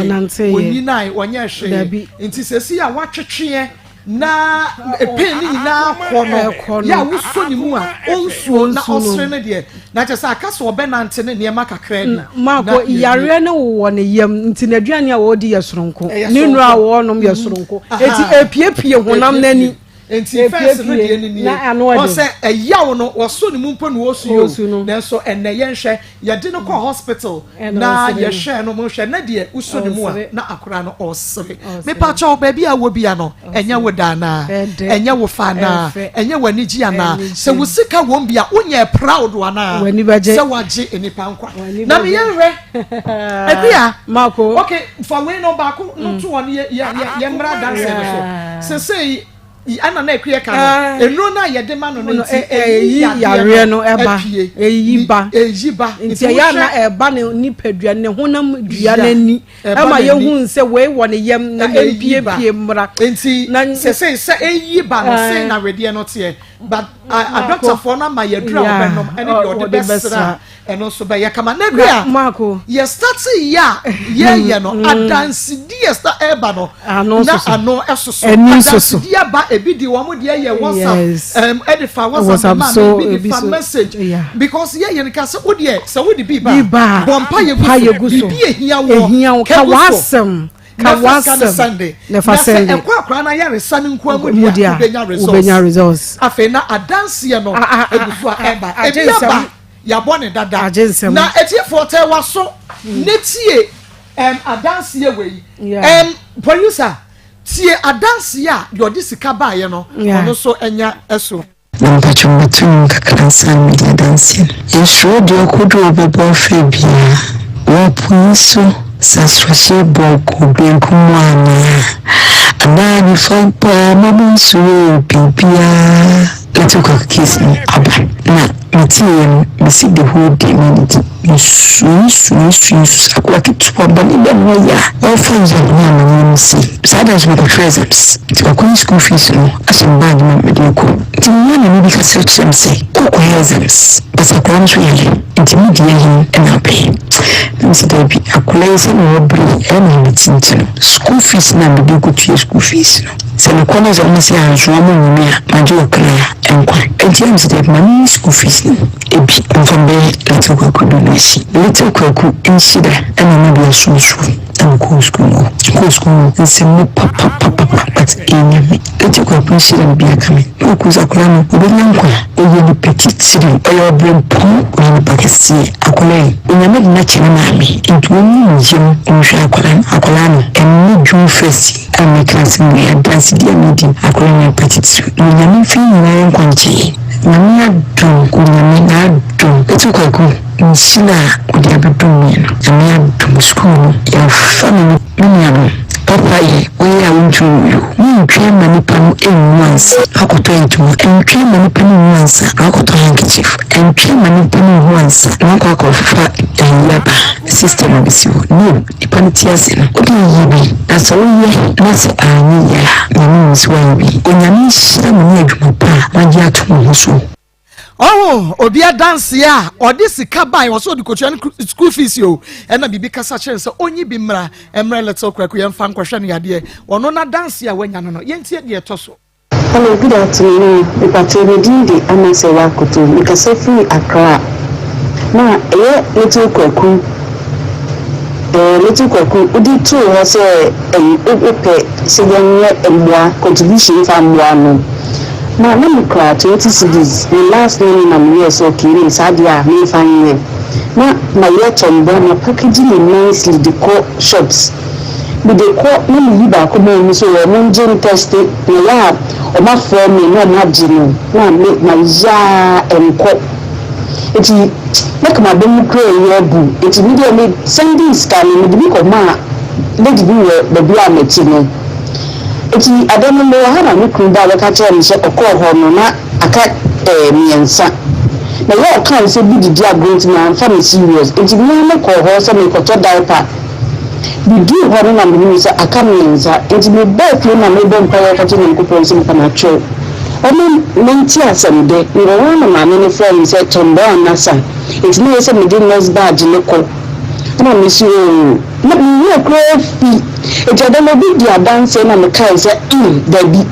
wɔnyinae wɔnyɛ hwee nti sese a watwetweɛ na pain ne nyinaa kɔ no yɛ a wosɔ ne mu a ɔnsuo na ɔsere no deɛ na kyerɛ sɛ aka sɛ ɔbɛnante ne nneɛma kakra bi. Maako yareɛ no wowɔ ne yam nti n'aduane a wɔredi yɛ soronko ne nnuro a wɔrenom yɛ soronko eti epiepie honam n'ani. Nti fɛs no deɛ no nie. Ɔsɛ ɛyaw no wɔso ne mu mpo na wɔsu yi o. Nanso ɛnɛ yɛnhwɛ yɛde no kɔ hospital na yɛhwɛ no mo hwɛ na deɛ wosɔ ne mu a na akora no ɔsere. Mepakyɛw baabi a wɔ bia no ɛnyɛ wo da anaa? Ɛnyɛ wo fa anaa? Ɛnyɛ w'anigye anaa? Sɛ wo sika wɔm bi a wonyɛ proud anaa? Sɛ wagye nnipa nkwa. Na me yɛnhwɛ Akua okay fa wei no baako no to hɔ no yɛ yɛ yɛ mmra danse no so. Sesei ɛna na akua ka no nnuro no a yɛde ma no no nti ɛyi yareɛ no ɛba ɛyi ba ɛyi ba nti ɛyɛ na ɛba ne nipadua ne honam dua n'ani ɛma yɛhu sɛ wei wɔ ne yam na ɛmpiepie mmra nti sesei sɛ ɛyi ba no sei na wedeɛ no teɛ but adɔktafoɔ no ama yɛduru a wɔbɛnom ɛne deɛ ɔde bɛsra Ɛno nso bɛyɛ kama. Na bi a yɛ starte yɛ a yɛyɛ no adansedi yɛ sta ɛba no na ano ɛsoso. Adansedi aba ebi di wɔn deɛ yɛ WhatsApp ɛde fa WhatsApp ma mi ebi de fa message because yɛyɛ no ka sɛ o deɛ sɛ o de bi ba bɔ mpa yɛ gu so bibi ehia wɔ ka w'asɛm. Ka w'asɛm na fa sɛnde. Na sɛ ɛkɔ akwadaa no ayaresa no nko ara mu deɛ a wobɛnya results. Afei na adanseɛ no egu so a ɛba. Ebi aba yɛabɔ ne dada. Na atiefoɔ tɛ w'aso ne tie ɛm adanseɛ wei. Ɛm producer tie adanseɛ a deɛ ɔde sika baeɛ no ɔno nso anya ɛso. Na mpakyɛw mɛto nwom kakra ansa na medi adanseɛ no. Yɛsuro deɛ ɔkodoɔ bɛbɔ afa biara wɔ po yi so sɛ asorɔkye bɔ kɔ benkum mu anaa anaa nifa mpo a mma mo nsuro biribiara. Little Kwaku case no aba na meteeɛ no mesi the whole day mannidi mesui sui sui sui akoa ketewa bɔne bɛn na wayɛ a ɔrefa yaw ne amaneɛ mu sei saa da nso mekɔtwerɛ exams nti makɔyi school fees no ahyɛ me bag mu a mede rekɔ nti me maame bi kasa kyerɛ me sɛ wokɔyɛ exams but akwadaa no nso yare nti me deɛ he na apɛ na mese daabi akwadaa yi sɛdeɛ ɔbrɛ yi ɛyɛ me ahomete nti no school fees no a mede rekɔtua school fees no sɛ mekɔ no sɛ wɔn se ansoa mo nyi me a magye ɔkra nkwa nti ɛyɛ me sɛ daabi ma menyi school fees no ebi mfa mbɛyɛ little kwaku donation little kwaku nhyira ɛna me bi asom sukuu. Na me kɔɔ sukuu mu hɔ. Me kɔɔ sukuu mu nsɛm mu papapapapa but ɛyɛ Nyame. Eti Kwaku nhyira no bi aka me. Na ɔkuu sɛ akwadaa no ɔbɛnya nkwa. Ɔyɛ nipa titiriw. Ɔyɛ ɔbrempɔn. Ɔyɛ nipa kɛseɛ. Akwadaa yi Onyame de no akyɛ ne maame nti ɔnyi ne yam nhwɛ akwadaa no. Akwadaa no ɛnnɛ June first yi a meka asɛm wei adansedie a medi akwadaa no yɛ nipa titiriw. Na Onyame mfa yɛn nyinaa nkwa nkyɛ yɛn. Nyame adom Onyame n'adom. Eti Kwaku. Nhyira a ɔde abɛdom me no, Nyame adom sukuu no yɛafa me ne me nua no papa yɛ woyɛ a wontumi nwu o mentwɛn ma nipa no nwu ansa na wakɔtɔ ntoma ntwɛn ma nipa no nwu ansa na wakɔtɔ handkerchief ntwɛn ma nipa no nwu ansa na wakɔ akɔfa ayi aba system abɛsi hɔ no nipa no te ase no wode yɛ bi na sɛ woyɛ na sɛ anyɛ yie a Nyame nim sɛ woayɛ bi Onyame nhyira mo ne adwuma pa a moagye ato mo ho so. Ɔho obi adanseɛ a ɔde sika bae ɔsɛ ɔde kɔtua ne school fees o ɛna biribi kasa kyerɛ no sɛ ɔnyi bi mmra mmerɛ little kwaku yɛmfa nkɔhwɛ no yadeɛ ɔno n'adanseɛ a wanya no no yɛntie deɛ ɛtɔ so. Hello good afternoon mepakyɛw me din de Amasɛwa Akoto mekasa firi Accra na ɛyɛ little kwaku ɛɛ little kwaku wode too hɔ sɛ ɛyi wopɛ sɛ yɛnyɛ mmoa contribution mfa mmoa no Na na me kura 20 cedis, me last money na me yɛɛ sɛ okay ɛneɛ saa deɛ a me nfa nyɛ. Na ma yɛ tɔmbɔ, ma package no nicely de kɔ shops. Me de kɔ na me yi baako ma wɔn sɛ wɔn ngye ntɛste, na yɛ a wɔn afrɛ me na wɔn agye no na me ma yɛ a ɛnkɔ. Nti na ka m'aba mu koraa reyɛ abu, nti me deɛ me sɛndee sika no me de bi kɔ maa lady bi wɔ baabi a me te no. Enti ada no mewɔ ha na me kunu ba bɛka kyerɛɛ me sɛ ɔkɔɔ hɔ no na aka ɛɛ mmiɛnsa. Na ɛyɛ a ɔkaa nsɛm bi de di agorɔ nti mamfa no serious. Enti me ara mekɔɔ hɔ sɛ merekɔtɔ diaper. Meduu hɔ no na mehunuu sɛ aka mmiɛnsa. Enti mebaa fie na merebɔ mpaeɛ aka kyerɛ Nyankopɔn sɛ mepa no akyɛw ɔma mente asɛm dɛ. Mewɔ hɔ ara na maame no frɛɛ me sɛ Tom Brown no asa. Enti na ɛyɛ sɛ mede nurse badge no kɔ. Ɛna mese oo. Na me werɛ koraa fi. Enti ɛda no obi dii adanseɛ na mekae sɛ, Umm, dabi.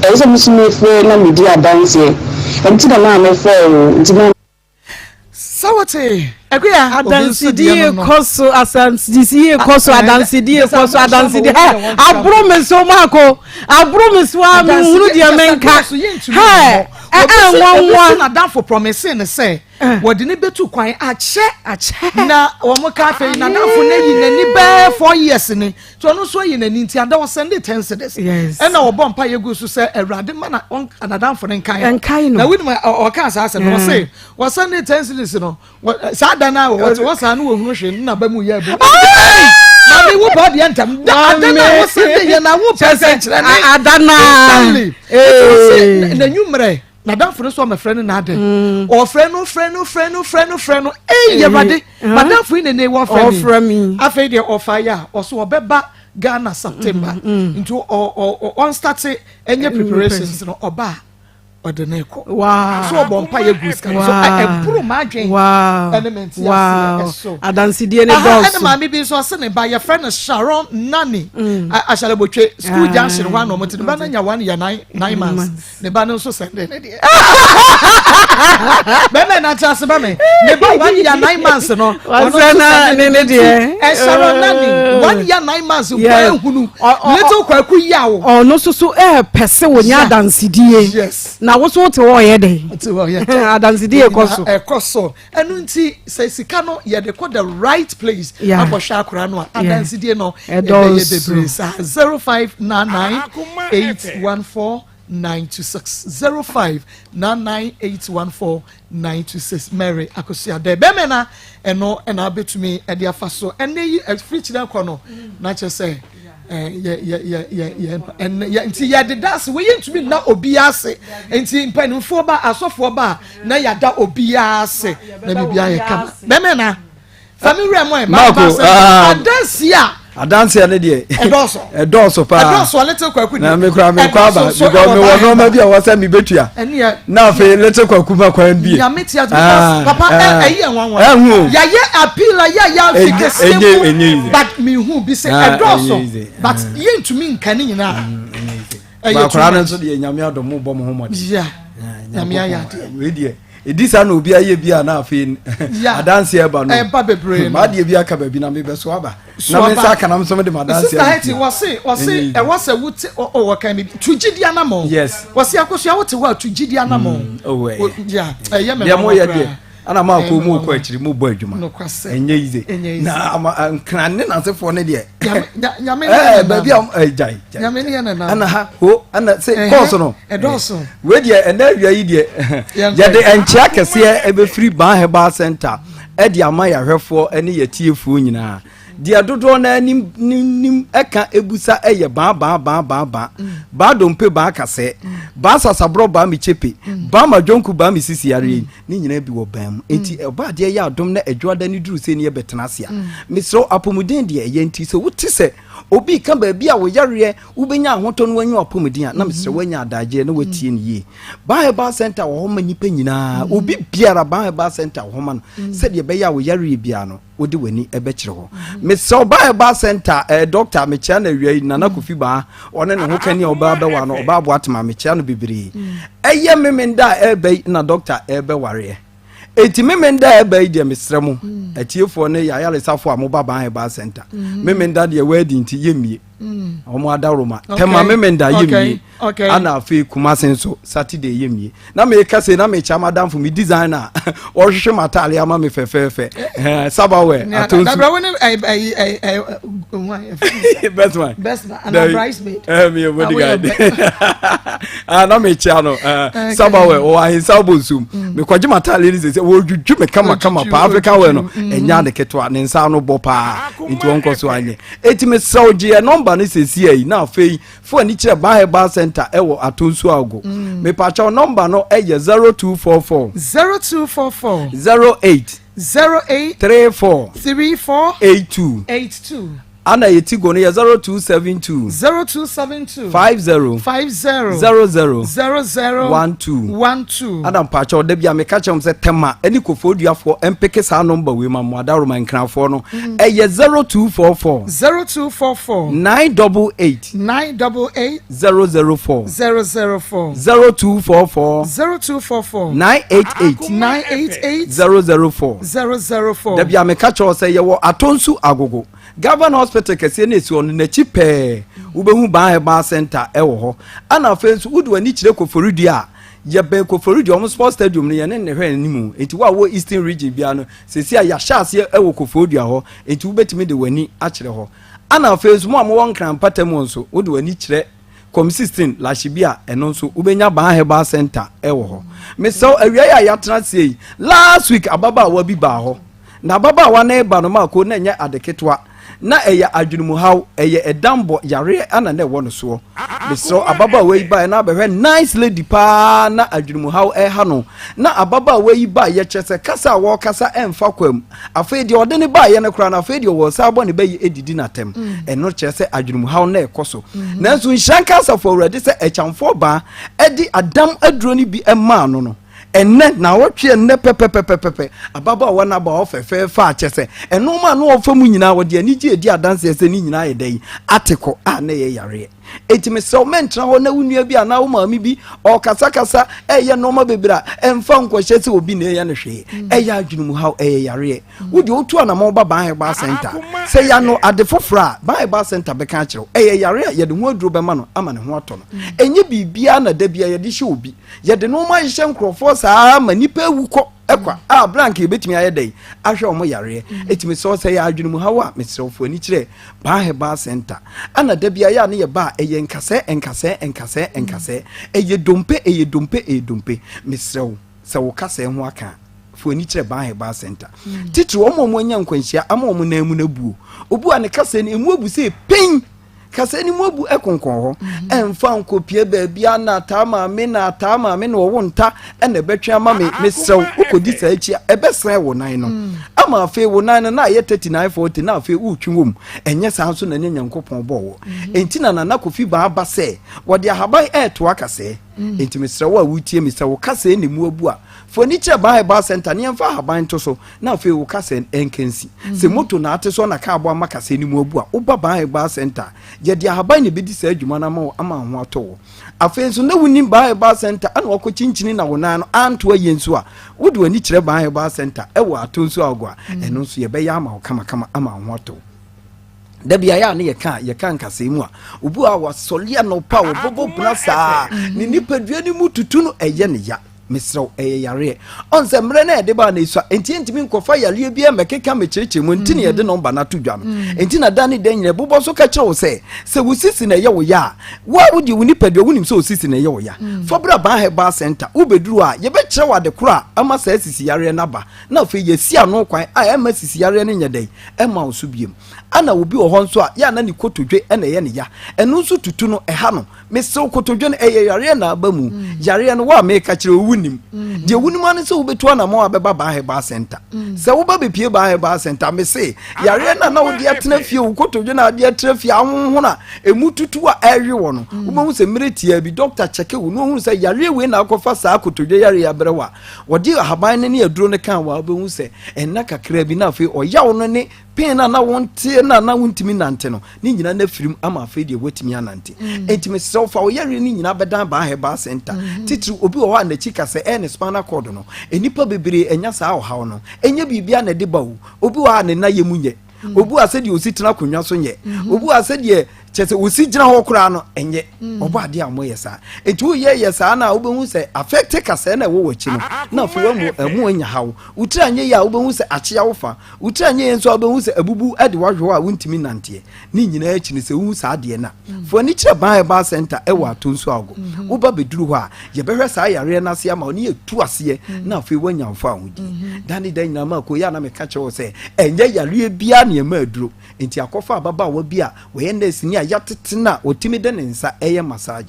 Ɛyɛ sɛ me nso mefrɛ na medi adanseɛ. Ɛnti na na mefrɛɛ wo. Nti na. Sɛ wote. Akuya. Adansedie kɔ so, adansedie kɔ so, adansedie kɔ so, adansedie. Hɛ, aboro me so maako, aboro me so a menhunu deɛ menka. Hɛ, ɛɛ nwanwa. Obi n'adamfo promise ne sɛ wɔde ne bɛtu kwan akyɛ. Akyɛ. Na wɔn ka afei n'adamfo no ayi n'ani bɛɛ 4 years ni. Nti ɔno nso ayi n'ani nti ada ɔsɛnde 10 cedis. Ɛna ɔbɔ mpa yɛ gu so sɛ Awurade ma na n'adamfo no nkae. Nkae no. Na wunim ɔka saa asɛm no, ɔse wɔsɛnde 10 cedis no, saa da no a wɔte hɔ saa no wɔhunu hwee no naba mu yɛ abu. Maame, wo ba deɛ ntam da ada no a wɔsɛnde yɛ na wo pɛ sɛ nkyerɛ ne. Ada na. Instantly. Nti ɔse n'anwummerɛ n'adamfo no so ɔmɛfrɛ no n'adɛ. Ɔfrɛ no, frɛ no, frɛ no, frɛ no, frɛ no. Eyi Awurade, madamfo yi nene wɔfrɛ mi. Afei deɛ ɔfa yɛ a ɔso ɔbɛba Ghana September. Nti ɔ ɔ ɔnstart ɛnyɛ preparations no, ɔba a ɔde ne kɔ. So ɔbɔ mpa yɛ gu sika no so ɛboro maa dwen ɛne me nti aseɛ ɛso. Adansidie ne dɔɔso. Ɛne maame bi nso ɔse ne ba yɛfrɛ no Sharon Nani Ahyalabotwe school junction hɔ a na ɔmo te. Ne ba no anya 1 year 9 months. Ne ba no nso sɛnde ne deɛ bɛmɛ na kyerɛ ase ba mi ne ba 1 year 9 months no, ɔno nso sɛnde ne deɛ. Sharon Nani, 1 year 9 months bɔ ehunu little Kwaku Yawo. Ɔno nso so ɛɛpɛ sɛ wɔnya adansidie. Na woso wote hɔ ɔyɛ dɛ. Te hɔ yɛ dɛ. Adansidie kɔ so. Ɛkɔ so. Ɛno nti sɛ sika no yɛde kɔ the right place akɔhwɛ akora no a, adansidie no ɛbɛyɛ bebree saa. 0599814926, 0599814926. Mary Akosua dɛ bɛmɛ na ɛno ɛna abɛtumi ɛde afa so. Ɛnɛ yi ɛfiri kyerɛ kɔ no na kyerɛ sɛ yɛ yɛ yɛ yɛ yɛ ɛnɛ yɛ nti yɛde da ase. Wɔyɛ ntumi nna obiara ase, nti mpanimfoɔ ba, asɔfoɔ ba a, na yɛada obiara ase na biribiara yɛ kama. Bɛmɛ na fami wura mu ɛ Marco, adansi a adanseɛ ne deɛ ɛdɔɔso. Ɛdɔɔso paa. Ɛdɔɔso. Little Kwaku na me kora me kɔ aba because me wɔ nneɛma bi a wɔsɛ me betua ɛneɛ na afei Little Kwaku ma kwan bie. Nyame tia because papa ɛyi ɛnwanwa. Ɛhu o. Yɛayɛ appeal a yɛayɛ afi kɛseɛ ɛnyɛ easy. mu, but mehu bi sɛ ɛdɔɔso ɛnyɛ easy. But yɛntumi nka ne nyinaa, ɛyɛ Baakora too no much. nso deɛ, Nyame adɔ mo bɔ mo ho mmɔden. Yeah, Nyame ayɛ adeɛ. Wei deɛ ɛdi saa na obi ayɛ bi a na afei adanseɛ ɛba no. Ɛba bebree no. Maadeɛ bi aka baabi na mebɛ so aba So na me aba. nsa aka na me nso mede m'adanseɛ Sister Hetty abɛpie. wɔse wɔse Ɛnyɛ easy. ɛwɔ sɛ wote ɔ wɔka mi tu gyidi anamɔ. Wɔse Akosua, wote hɔ a, tu gyidi anamɔ. Oh, ɛyɛ. Yeah, ɛyɛ me deɛ nwanwa moyɛ koraa. Deɛ ana ma akɔ Ɛyɛ me mu kɔ nwanwa. akyiri mu bɔ adwuma. Nokwasɛ. Ɛnyɛ easy. Ɛnyɛ easy. Na ama nkran ne n'asefoɔ ne deɛ Nyame ne ɛɛ yɛ baabi a ɛɛ gyae gyae. Nyame ne yɛ nenam. Ɛna ha ho ɛna sɛ kɔɔso no Ɛdɔɔso. Wei deɛ ɛnɛ awia yi deɛ Yɛnkɔ. yɛde nkyea kɛseɛ ɛbɛfiri Ban Herbal Center ɛde ama yɛahwɛfoɔ ɛne yɛtiefoɔ nyinaa. Deɛ dodoɔ no anim nim ɛka ebusa ɛyɛ ban ban ban ban ban ban dompe, ban kasɛɛ, ban sasaborɔ, ban mikyepe, ban madwonku, ban misisi yareɛ yi ne nyinaa bi wɔ ban mu. Nti ɔba adeɛ yɛ adom na adwoada ne duru sɛ ne yɛbɛtena ase a, mesrɛ wo, apɔmuden deɛ ɛyɛ. Nti sɛ wote sɛ obi ka baabi a woyareɛ wobɛnya ahotɔ no wanya apɔmuden a, na mesrɛ woanya adagyeɛ na watie no yie. Ban Herbal Center wɔ hɔ ma nnipa nyinaa, obi biara. Ban Herbal Center wɔ hɔ ma no sɛdeɛ ɛbɛyɛ a woyareɛ biara no wode w'ani ɛbɛkyerɛ hɔ. Mesrɛ wo, Ban Herbal Center doctor mekyia no awia yi, Nana Kofi Baa, ɔne ne ho kani a ɔbaa bɛwa no, ɔbaa Aboatema, mekyia no bebree. Ɛyɛ Memenda a ɛreba yi na doctor ɛrebɛwareɛ, enti Memenda a ɛreba yi deɛ, mesrɛ mo atiefoɔ ne yɛayaresafoɔ a moba Ban Herbal Center, Memenda deɛ wɔadi nti yɛmmie wɔn adaworoma tɛma. Memenda yɛmmie, ana afei Kumase nso Saturday yɛmmie. Na meka sɛ na mekyia madamfo me designer a ɔhwehwɛ m'ataale ama me fɛfɛɛfɛ, Sabawɛ Atonsu. Dabra wo ne ɛ ɛ ɛ ɛ Best man. Best man ana bridesmaid? Meyɛ bodyguard. Ah, na mekyia no, Sabawɛ ɔwɔ ahensa bɔ nsum. Mekɔgye m'ataale no sɛ wɔdwudwu me kama kama paa. African wear no ɛnya ade ketewa, ne nsa ano bɔ paa, nti wɔnkɔ so anyɛ. Enti mesrɛ wo, gye yɛ nɔmba no sɛsi ayi na afei fo ani kyerɛ Ban Herbal Center ɛwɔ Atonsu Ago. Mepakyɛw, nɔmba no ɛyɛ 0244 0244 08 08 34 34 82 82. Ana yɛ Tigo no yɛ 0272. 0272. 50. 50. 00. 00. 12. 12. Ana mpakyɛw da bi a meka kyerɛ mo sɛ Tema ne Kofoɔduafoɔ mpeke saa nɔmba wei ma mo adaworoma Nkrafoɔ no ɛyɛ 0244. 0244. 988. 988. 004. 004. 0244. 0244. 988. 988. 004. 004. Da bi a meka kyerɛ wo sɛ yɛwɔ Atonsu Agogo Government Hospital kɛseɛ no ɛsi hɔ no n'akyi pɛɛ wobɛhu Ban Herbal Center ɛwɔ hɔ. Ɛna afei nso wode w'ani kyerɛ Koforidua a yɛbɛn Koforidua wɔn sports stadium no yɛne ne hwɛ anim nti wo a wɔ Eastern region biara no seesei a yɛahyɛ aseɛ ɛwɔ Koforidua hɔ nti wobɛtumi de w'ani akyerɛ hɔ. Ɛna afei nso mo a mowɔ Nkran mpatamu nso wode w'ani kyerɛ Kɔm 16 lahye bi a ɛno nso wobɛnya Baa Herbal Center wɔ hɔ. Mesrɛ wo awia yi a yɛatena aseɛ yi, last week ababaawa bi baa hɔ. Na ababaawa no reba no maako na ɛnyɛ ade ketewa. Na ɛyɛ adwenemuhaw, ɛyɛ ɛdambɔ yareɛ ana na ɛwɔ no soɔ. Mesrɛ wo ababaawa yi baeɛ na abɛhwɛ nice lady paa na adwenemuhaw ɛha no. Na ababaawa yi baeɛ kyerɛ sɛ kasa a wɔrekasa ɛmfa kwam. Afei deɛ ɔde no baeɛ no koraa no, afei deɛ ɔwɔ nsa abɔ ne bɛyi adidi n'atɛm. Mm. Ɛno kyerɛ sɛ adwenemuhaw na ɛkɔ so. Mm. Nanso nhyira nka asafo awurade sɛ ɛkyamfoɔ baa ɛde adam aduro no bi maa no no. Ɛnnɛ na awɔtwe ɛnnɛ pɛpɛpɛpɛpɛ ababaawa no aba hɔ fɛfɛɛfɛ a kyɛ sɛ ɛnoɔma a na ɔfa mu nyinaa wɔde anigye edi adanseɛ sɛ ne nyinaa yɛ dɛn ate kɔ a na ɛyɛ yareɛ. Enti mesrɛ wo, mɛntena hɔ na wo nua bi anaa wo maame bi ɔrekasakasa ɛreyɛ nneɛma bebree a ɛmfa nkɔhyɛ sɛ obi na ɛyɛ no hwee. Mm. Ɛyɛ adwene mu haw, ɛyɛ yareɛ. Mm. Wo deɛ wotu anamɔ ba Ban Herbal Center. Sɛ yɛano ade foforɔ a, Ban Herbal Center bɛka akyerɛ wo. Ɛyɛ yareɛ a yɛde ho aduro bɛma no ama ne ho atɔ no. Mm. Ɛnyɛ biribiara na da biara yɛde hyɛ obi. Yɛde nneɛma hyehyɛ nkurɔfoɔ saa ma nnipa awu kɔ ɛkwa a bere anka yɛbɛtumi ayɛ dɛn ahwɛ wɔn yareɛ. Ɛtumi sɛ sɛ yɛ adwene mu haw a mesrɛ wo fo ani kyerɛ Baa Herbal Center. Ɛna da biara yɛ a ne yɛ ba a ɛyɛ nkasɛɛ nkasɛɛ nkasɛɛ nkasɛɛ. Ɛyɛ dompe ɛyɛ dompe ɛyɛ dompe. Mesrɛ wo sɛ wo kasɛɛ ho aka a fa w'ani kyerɛ Baa Herbal Center. Titiriw wɔn a wɔanya nkwanhyia ama wɔn nan mu no abuo. Obi wɔ a ne kasɛɛ no emu abu sɛ pɛn. Kasɛɛ no mu abu konkɔn hɔ. Ɛmfa nkɔpie baabi a na ataa maame na ataa maame na ɔwo nta na ɛbɛtwe ama me. Mesrɛ wo wokɔdi saa akyi a ɛbɛsɛe wo nan no. Ama afei wo nan no na ayɛ 39 40 na afei woretwe wɔ mu. Ɛnyɛ saa nso na ne Nyankopɔn bɔɔ wɔ. Enti na Nana Kofi Baa ba sɛ wɔde ahaban ɛretoa kasɛɛ. Enti mesrɛ wo a woretie me sɛ wo kasɛɛ na emu abu a, fa w'ani kyerɛ Baa Herbal Center na yɛmfa ahaban nto so na afei wo kasɛɛ no ɛnka nsi. Sɛ moto na ate so na kaa bɔ ama kasɛɛ no mu abu a, woba Baa Herbal Center a, yɛde ahaban na ɛbɛdi saa adwuma no ama wo ama wo ho atɔ wo. Afei nso na wonim Baa Herbal Center ɛna wakɔkyinkyini na wo nan no anto ayie nso a, wode w'ani kyerɛ Baa Herbal Center ɛwɔ Atonsu Agogo a, ɛno nso yɛbɛyɛ ama wo kamakama ama wo ho atɔ wo. Da bi ayɛ a ne yɛka yɛka nkasɛɛ mu a, obi a wasɔre anɔpa a wɔbɔbɔ bena saa, ne nipadua no mu tutu no ɛyɛ ne ya. Mesrɛ wo, ɛyɛ yareɛ. Ɔn sɛ mmerɛ no a yɛde baa no esua, enti yɛntumi nkɔfa yareɛ biara mmɛkeka mmɛkyerɛkyerɛ mu, enti na yɛde nɔmba no ato dwa no. Enti na da ne da nyinaa yɛbobɔ so ka kyerɛ wo sɛ, sɛ wo sisi na ɛyɛ wo ya a, wo a wodeɛ wo nipadua wonim sɛ wo sisi na ɛyɛ wo ya, fa bra Ban Herbal Centre. Wobɛduru hɔ a, yɛbɛkyerɛ wo ade korɔ a ama saa sisi yareɛ no aba, na afei yɛasi ano kwan a ɛmma sisi yareɛ no nyɛ dɛn? Ɛmma wo so biom. Ɛna obi wɔ hɔ nso a, yɛ a na ne kotodwe na ɛyɛ ne ya, ɛno nso tutu no, ɛha no. Mesew kotodwe no, ɛyɛ yareɛ na aba mu. Mm. Yareɛ no, wo a meka kyerɛ wo, wonim. Mm. Deɛ wonim ano sɛ wobɛtu anamɔ a bɛba Baa Herbal Center. Mm. Sɛ woba bɛpie Baa Herbal Center, mese yareɛ no a na wode atena fie, wo kotodwe no a wode atena fie ahonhono a ɛmu tutu a ɛrewe wɔ no, wobɛhu sɛ mmerɛ tiaa bi, dɔkta kyɛke wo na ɔhunu sɛ yareɛ wei na akɔfa saa kotodwe yareɛ abrɛ wo a, wɔde ahaban no ne aduro no kaa wo a, wobɛhu sɛ ɛnna kakra bi na afei ɔyaw no ne pain a na wonte na na wontumi nante no ne nyinaa na firim ama afei deɛ woatumi anante mm. enti mesrɛ wo fa wo yareɛ no nyinaa bɛdan baa herbal center mm-hmm. titiri obi wɔ hɔ a n'akyi ka sɛ ɛyɛ ne spinal cord no nnipa bebree anya saa ɔhaw no ɛnyɛ biribia na ɛde ba o obi wɔ hɔ a ne nna yɛ mu nyɛ mm. obi wɔ sɛdeɛ osi tena akonnwa so nyɛ mm-hmm. obi wɔ sɛdeɛ kyɛ sɛ osi gyina hɔ koraa no ɛnyɛ mm. ɔbɔ adeɛ a wɔyɛ saa nti woyɛ yɛ saa na wobɛhu sɛ afɛte kasɛɛ na ɛwɔ w'akyi no na afei wamu ɛmu anya haw wotiri anyɛ yie a wobɛhu sɛ akyea wo fa Wo tiri anyɛ yie nso a, wobɛhu sɛ abubu de wo ahwe hɔ a wontumi nnanteɛ. Ne nyinaa akyi no, sɛ wohu saa adeɛ no a, fa w'ani kyerɛ Ban Herbal Centre wɔ Atonsu Agogo. Woba bɛduru hɔ a, yɛbɛhwɛ saa yareɛ no ase ama wo ne yɛatu aseɛ na afei woanya wo fawohodie. Da ne da nyinaa Marko, yɛ a na meka kyerɛ wo sɛ ɛnyɛ yareɛ biara na yɛma aduro. Enti akɔfa ababaawa bi a ɔyɛ nɛɛseni a. a yɛatete no a ɔtumi de ne nsa ɛyɛ massage.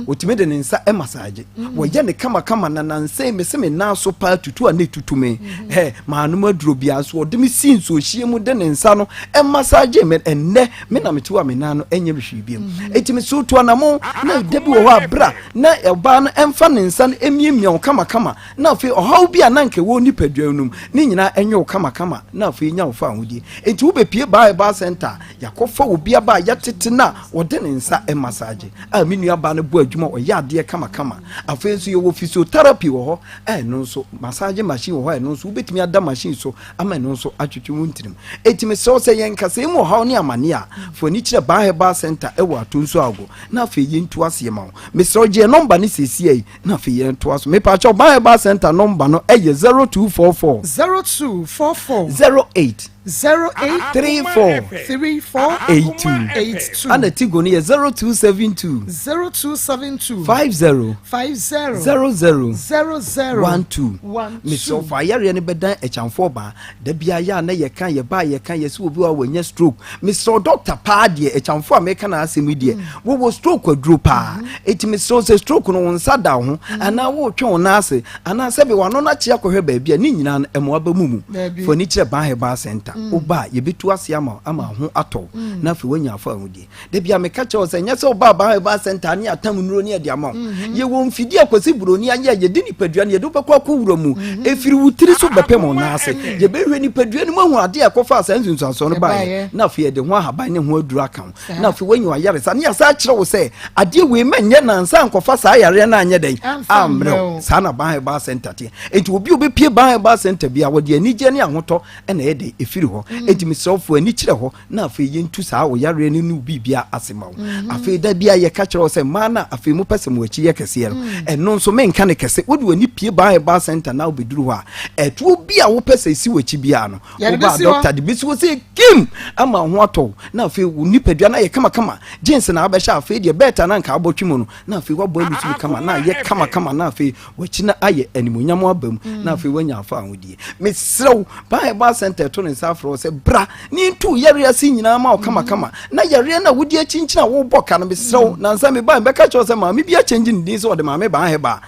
Ɔtumi de ne nsa massage. Wɔyɛ ne kamakama na nansa yi mese me nan so paa tutu a na ɛtutu me. Hɛ, maanom aduro biara nso ɔde me si nsuohyie mu de ne nsa no massage me. Ɛnnɛ me na mete hɔ a me nan no ɛnyɛ me hwee biom. Enti me so tu anamo na da bi wɔ hɔ a bra na ɔbaa no ɛmfa ne nsa no ɛmiamia wo kamakama na afei ɔhaw bi a na anka ɛwɔ nipadua no mu ne nyinaa ɛnyɛ wo kamakama na afei nya wo fa ahodie. Enti wobɛpie Baa Herbal Center a, yɛakɔfa obi aba a yɛatete no a ɔde ne nsa massage a me nua baa no bɔ adwuma ɔyɛ adeɛ kamakama. Afei nso yɛwɔ physiotherapy wɔ hɔ a ɛno nso massage machine wɔ hɔ a ɛno nso wobɛtumi ada machine so ama ɛno nso atwetwe wo ntirim. Enti mesrɛ wo sɛ yɛn nkasɛɛ mu ɔhaw ne amaneɛ a, fa w'ani kyerɛ Baa Herbal Center ɛwɔ Atonsu Ago na afei yɛntu aseɛ ma wo. Mesrɛ wo gye yɛn nɔmba no seesei Na afei yɛn toa so. Mepaakyɛw Ban Herbal Center nɔmba no yɛ 0244. 0244. 08. 08. 34. 34. 82. 82. Ana Tigo no yɛ 0272. 0272. 50. 50. 00. 00. 12. 12. Mesrɛ wo fa ayareɛ no bɛdan Akyamfoɔ baa. Da biara yɛ a na yɛka yɛba a yɛka yɛsɛ obi wɔ hɔ a wanya stroke. Mesrɛ wo doctor paa deɛ Akyamfoɔ a meka n'asɛm yi deɛ wɔwɔ stroke aduro paa. Eti mesrɛ wo sɛ stroke no wo nsa da wo ho anaa woretwe wo nan ase anaa sɛbe w'ano no akye akɔhwɛ baabi a ne nyinaa no ɛma waba mu mu. Fa w'ani kyerɛ Ban Herbal Center. Woba a yɛbɛtu ase ama wo ama ho atɔ wo na afei woanya afa ahodie. Da bi a meka kyerɛ wo sɛ nyɛ sɛ wobaa Ban Herbal Center ne atam nnuro ne ɛde ama wo. Mhm. Yɛwɔ mfidie a Kwasi Buroni ayɛ a yɛde nipadua no yɛde wobɛkɔ akɔwura mu. Mhm. Ɛfiri wo tiri so bɛpem wo nan ase. Yɛbɛhwɛ nipadua no mu ahu adeɛ a ɛkɔfaa saa nsunsuansoɔ no baeɛ na afei yɛde ho ahaban ne ho aduro aka ho na afei woanya wayaresa ne yɛasa akyerɛ wo sɛ adeɛ wei ma nyɛ nansa nkɔfa saa yareɛ no anyɛ dɛn ammerɛ wo. Saa na Ban Herbal Center teɛ. Enti obi a obɛpie Ban Herbal Center bi a wɔde anigyeɛ ne ahotɔ na ɛyɛ dɛn ɛfiri hɔ. Mm. Enti mesrɛ wo fo ani kyerɛ hɔ na afei yɛntu saa ɔyareɛ no ne wo biribia ase ma wo mm-hmm. afei da bia yɛka kyerɛ wo sɛ mmaa no a afei mopɛ sɛ mo akyi yɛ kɛseɛ no mm. ɛno nso menka ne kɛse wode w'ani pie baa ɛbaa center na wobɛduru hɔ a ɛtoɔ bi a wopɛ sɛ ɛsi w'akyi biara no wobaa dɔkta de bɛsi hɔ sɛ kim ama ho atɔ na afei wo nipadua no ayɛ kamakama jeans na abɛhyɛ afei deɛ bɛɛta na nka abɔtwe mu no na afei woabɔ alusu mu kama na ayɛ kamakama na afei w'akyi no ayɛ animonyam aba mu na afei woanya afa ahodie mesrɛ wo Bible Center to ne nsa afrɛ wo sɛ bra ne ntu yareɛ ase nyinaa ma wo kamakama na yareɛ no a wodi akyinkyini a wobɔ ka no mesrɛ wo nansa meba mbɛka kyerɛ wo sɛ maame bi akyɛngye ne din sɛ ɔde maame baa hɛbaa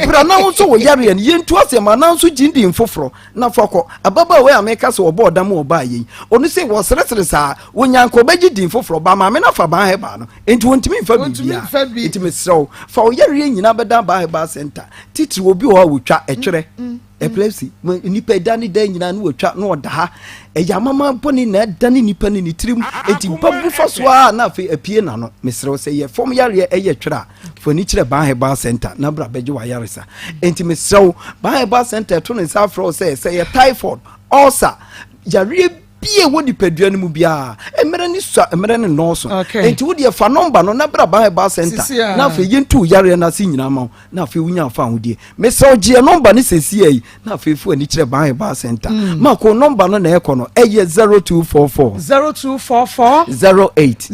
bra na wo nso wo yareɛ no yɛntu aseɛ ma na nso gyindin foforɔ na fa kɔ ababaawa yi a meka sɛ ɔbɔɔ dam ɔbaa yei ɔno sɛ wɔseresere saa wɔnya nka ɔbɛgye din foforɔ ba maame no afa baa hɛbaa no Enti wɔntumi mfa biribiara. Enti mesrɛ wo, fa wo yareɛ nyinaa bɛdan Baa Herbal Center. Titiri obi wɔ hɔ a wɔtwa ɛtwerɛ, mm, mm, mm. epilepsy, nipa ɛda ne dan nyinaa ne wɔtwa na ɔda ha. Ɛyɛ amama bɔne na ɛdane nipa ne ne tirim. Enti ba bu fa so ara na afei apue n'ano. Mesrɛ wo sɛ yɛ fam yareɛ ɛyɛ twerɛ a, fa ani kyerɛ Baa Herbal Center na bra bɛgye w'ayaresa. Enti mesrɛ wo, Baa Herbal Center ɛto ne nsa afrɛ wo sɛ sɛ yɛ typhoid, ulcer, yareɛ bi a ɛwɔ nipadua no mu biara mmerɛ ne sua mmerɛ ne nnɔɔso nti wo deɛ fa nɔmba no na bra ban herbal center na afei yɛntu yareɛ no ase nyinaa ma wo na afei wonya afa ahodie mesrɛ wo gyeɛ nɔmba no sɛsia yi na afei fo ani kyerɛ ban herbal center mm. ma ko nɔmba no na ɛkɔ no ɛyɛ 0244 0244 08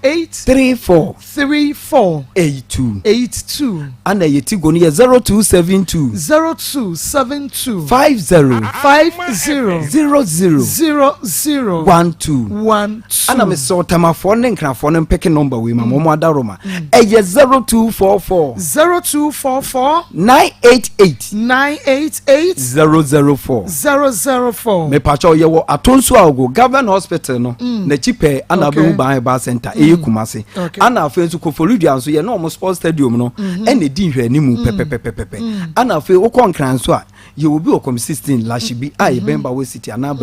08 34 34 82 82 Ana yɛ tigo no yɛ 0272 0272 50 50 00 00 12 12 Ana mesɛ ɔtamafoɔ ne nkrafoɔ no mpeke nɔmba wei ma mm. wɔn adaroma mm. ɛyɛ 0244 0244 988 988 004 004 Mepakyɛw yɛwɔ Atonsu Agogo Government Hospital no mm. n'akyi pɛɛ ana abɛhu Ban Herbal Center ɛyɛ mm. Kumase ana afei nso Koforidua nso yɛne wɔn sports stadium no mm-hmm. ɛna ɛdi nhwɛanimu mm. pɛpɛpɛpɛpɛ ana afei wokɔ Nkran nso a yɛwɔ bi wɔ kɔm 16 Lashibi a yɛbɛn mm-hmm. Bawe City anaa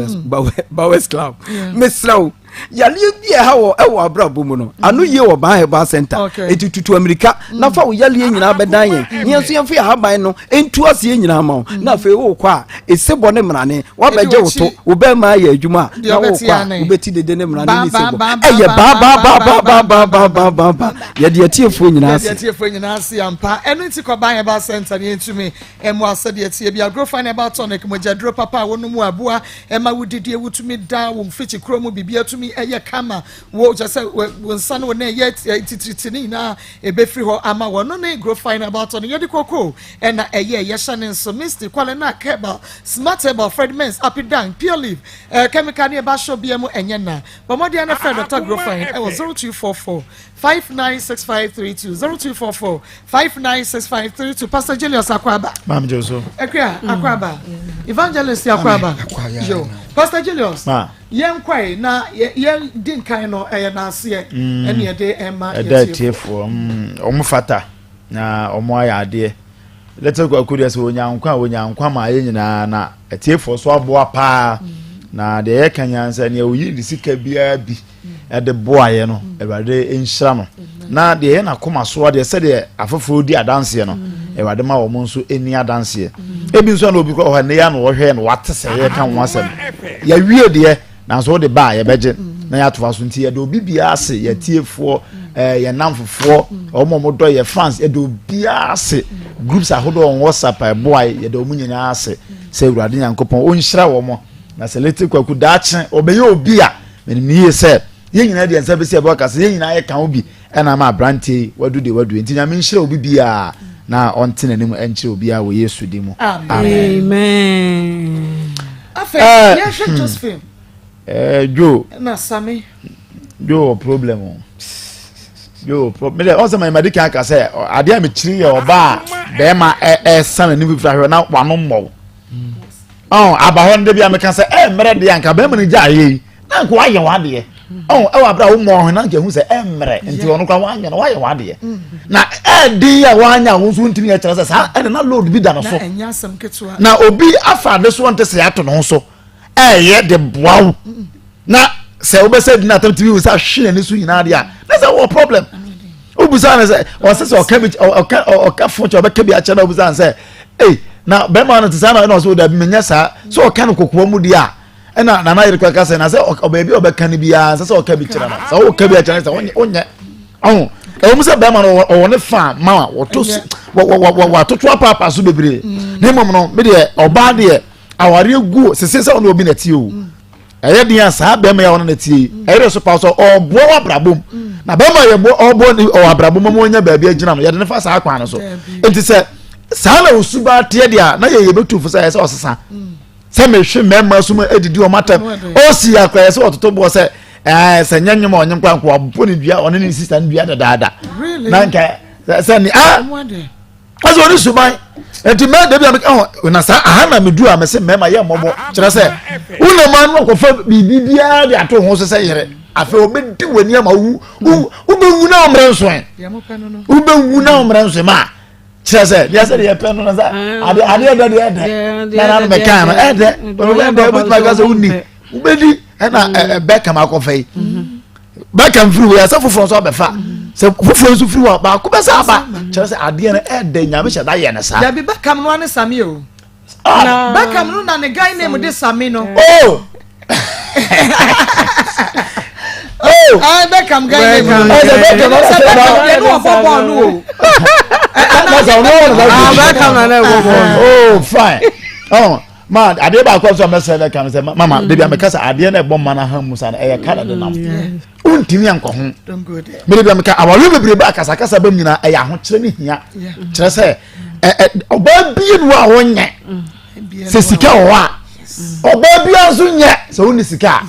Bawes Club mesrɛ wo yareɛ bi a ɛha wɔ ɛwɔ abrabɔ mu no ano yie wɔ Ban Herbal Center eti tutu amirika mm. na fa wo yareɛ nyinaa bɛdan yɛn ne yɛn nso yɛn fo yɛ ahaban no ntu aseɛ nyinaa ma wo mm. na afei wokɔ a esebɔ ne mmarane wabɛgye wo to wo bɛrima ayɛ adwuma a na wokɔ a wobɛti dede ne mmarane ne sebɔ ɛyɛ baabaabaabaabaabaabaaba yɛde atiefoɔ nyinaa ase yɛde atiefoɔ nyinaa ase ampa ɛno nti kɔ Ban Herbal Center ne yɛntumi mmoa sɛdeɛ ɛteɛ bi agorofan herbal tonic mogyaduro papa a wɔnom aboa ɛma wodidie wotumi da wo mfikyi kuro mu biribi atumi tumi yɛ kama. Wo kyerɛ sɛ wo nsa ne wo nan yɛ titiriti ne nyinaa ɛbɛfiri hɔ ama wɔ. No ne Grofine herbal tonic. Yɛde koko ɛna ɛyɛ yɛhyɛ ne nso Misty, Kwalena, Kebal, Smart Herbal, Fred Men's, Apidan, Pure Leaf, eh, chemical ne ɛba hyɛ obiara mu ɛnyɛ na. Bɔ mmɔden na frɛ Dr. Grofine ɛwɔ 0244 596532 0244 596532 Pastor Julius Akwaba. Maam Joso. Akua Akwaba. Evangelist Akwaba. Yo. Pastor Julius. Ma. Yɛn kwae na yɛn di nkan no ɛyɛ n'aseɛ mm. ɛne yɛde ɛma ɛda atiefoɔ mm, wɔn fata na wɔn ayɛ adeɛ Little Kwaku deɛ sɛ wɔnya nkwa a wɔnya nkwa ma ayɛ nyinaa na atiefoɔ so aboa paa mm. na deɛ yɛka nyansa nea oyi ne sika biara bi ɛde boaeɛ no awurade nhyira no na deɛ ɛyɛ n'akoma soɔ deɛ sɛdeɛ afoforɔ di adanseɛ no awurade ma wɔn nso ani adanseɛ ebi nso na obi kɔ hɔ ne ya na wɔhwɛ no wate sɛ yɛka ho asɛm yɛwie deɛ nanso wode ba a yɛbɛgye na yɛatoa so nti yɛde obi biara ase yɛtiefoɔ ɛɛ yɛn namfofoɔ wɔn a wɔdɔ yɛ fans yɛde obiara ase groups ahodoɔ wɔn whatsapp a ɛboa yɛde wɔn nyinaa ase sɛ awurade nyankopɔn ɔnhyira wɔn na sɛ lete kwaku daakye ɔbɛyɛ obi a Menim no yie sɛ yɛn nyinaa de yɛn nsa bɛsi ɛbɔ ka sɛ yɛn nyinaa yɛka ho bi ɛna ama aberanteɛ yi wadu deɛ wadu nti Nyame nhyira obi biara na ɔnte n'anim nkyerɛ obiara wɔ Yesu din mu. Amen. Afei eh, yɛhwɛ hmm. Josephine. Eh, Joe. Na Sami. Joe wɔ problem o. Joe wɔ problem. Mede ɔsɛ ma madi kan aka sɛ adeɛ a mekyiri yɛ ɔbaa bɛrima ɛsan n'anim fifiri ahwɛ na wano mmɔw. Ɔn aba hɔ no da bi a meka sɛ ɛ mmerɛ deɛ anka bɛrima no gya ayɛ yi na anka wayɛ w'adeɛ ɔn ɛwɔ abere a womɔ ɔho na anka ehu sɛ ɛ mmerɛ nti ɔno koraa wanyɛ no wayɛ w'adeɛ na ɛden a wanya a wo nso ntumi yɛ kyerɛ sɛ saa ɛna na load bi da no so na obi afa ade so ɔnte sɛ ato ne ho so ɛyɛ de boa wo na sɛ wobɛsɛ di n'atam tumi sɛ ahwe n'ani so nyinaa deɛ a na sɛ wɔ problem wobusa no sɛ ɔsɛ sɛ ɔka bi ɔka ɔka fo kyɛ ɔbɛka bi akyɛ na wobusa no sɛ ei na bɛrima no te saa na ɛna ɔsɛ ɔdabi menyɛ saa sɛ ɔka no kokoa mu deɛ a ɛna nana yere kora ka sɛ na sɛ ɔbaabi a ɔbɛka no biara sɛ sɛ ɔka bi kyerɛ no sɛ woka bi akyerɛ no sɛ wonyɛ ɔho ɛwɔ mu sɛ bɛrima no ɔwɔ ne fa ma a wɔto wɔatoto apaapa so bebree mm. na mmom no me deɛ ɔbaa deɛ awareɛ gu sese sɛ ɔne obi na tie o mm. ɛyɛ den a saa bɛrima yi a ɔne no tie yi ɛyɛ dɛ so pa so ɔboa wɔ abrabɔ mu na bɛrima yɛ boa ɔboa ne ɔwɔ abrabɔ mu ɔnya baabi agyina no yɛde ne fa saa kwan no so nti sɛ saa na osu ba teɛ deɛ a na yɛ yɛbɛtu fo sɛ ɛyɛ sɛ ɔsesa sɛ mehwe mmarima so mu adidi wɔn atam ɔsi akora yɛ sɛ ɔtoto boɔ sɛ ɛɛ sɛ nyɛ nnwom a ɔnyem kora nko abɔ ne dua ɔne ne sista ne dua dadaada na nka sɛ ne ah ɔsɛ ɔne suban nti mɛ dabi a meka ho na saa aha na medu a mese mmarima yɛ mmɔbɔ kyerɛ sɛ wonam ano akɔfa biribi biara de ato ho so sɛ yere afei ɔbɛdi w'ani ama wo wobɛwu na ɔmmerɛ nsoɛ wobɛwu na ɔmmerɛ nsoɛ ma kyerɛ sɛ deɛ sɛ deɛ pɛ no no sɛ adeɛ dɛ deɛ ɛdɛ na na no mɛka no ɛdɛ ɛdɛ wobɛtumi aka sɛ wonni wobɛdi ɛna ɛbɛkam akɔfa yi bɛka mfiri wei asɛ foforɔ nso abɛfa sɛ foforɔ nso firi hɔ a baako bɛsɛ aba kyerɛ sɛ adeɛ no ɛdɛ nyame hyɛ da yɛ no saa. Dabi Beckham no ane Sami o. Ah. Beckham no na ne guy name de Sami no. Oh. Oh. Ah, Beckham guy name. No. Ɛsɛ Beckham sɛ Beckham deɛ no ɔbɔ bɔɔl no o. Ah, Beckham na na ɛbɔ bɔɔl. Oh, fine. Oh ma adeɛ baako nso a mɛsrɛ bɛka no sɛ mama mm. debi a meka sɛ adeɛ no ɛbɔ mma no aha mu sa no ɛyɛ ka na de nam mm, wontumi ankɔ ho mede bi a meka awareɛ bebree ba akasakasa bam nyinaa ɛyɛ ahokyerɛ ne hia kyerɛ sɛ ɔbaa bie no a wɔnyɛ mm. sɛ sika wɔ hɔ a ɔbaa bia nso nyɛ sɛ wonni sika a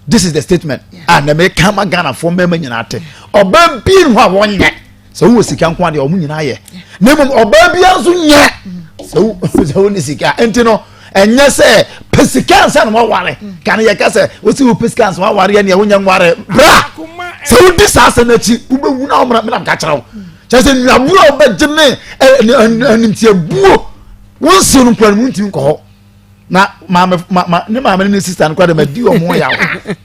this is the statement a na meka ma ghanafoɔ mmarima nyinaa te ɔbaa bie no a wɔnyɛ sɛ wowɔ sika nko adeɛ ɔmo nyinaa yɛ na mmom ɔbaa biara nso nyɛ sɛ wo ne sika nti no ɛnyɛ sɛ pɛ sika ansa na waware ka no yɛka sɛ wosi wo pɛ sika ansa waware ɛneɛ wonyɛ nware bra sɛ wodi saa asɛm no akyi wobɛwu na womra menam ka kyerɛ wo kyerɛ sɛ nnuabuo a wobɛgye ne animtiabuo wonsew no nkora no mu ntimi nkɔ hɔ na maame ma ma ne maame ne ne sista no kora de ma di wɔn ho yaw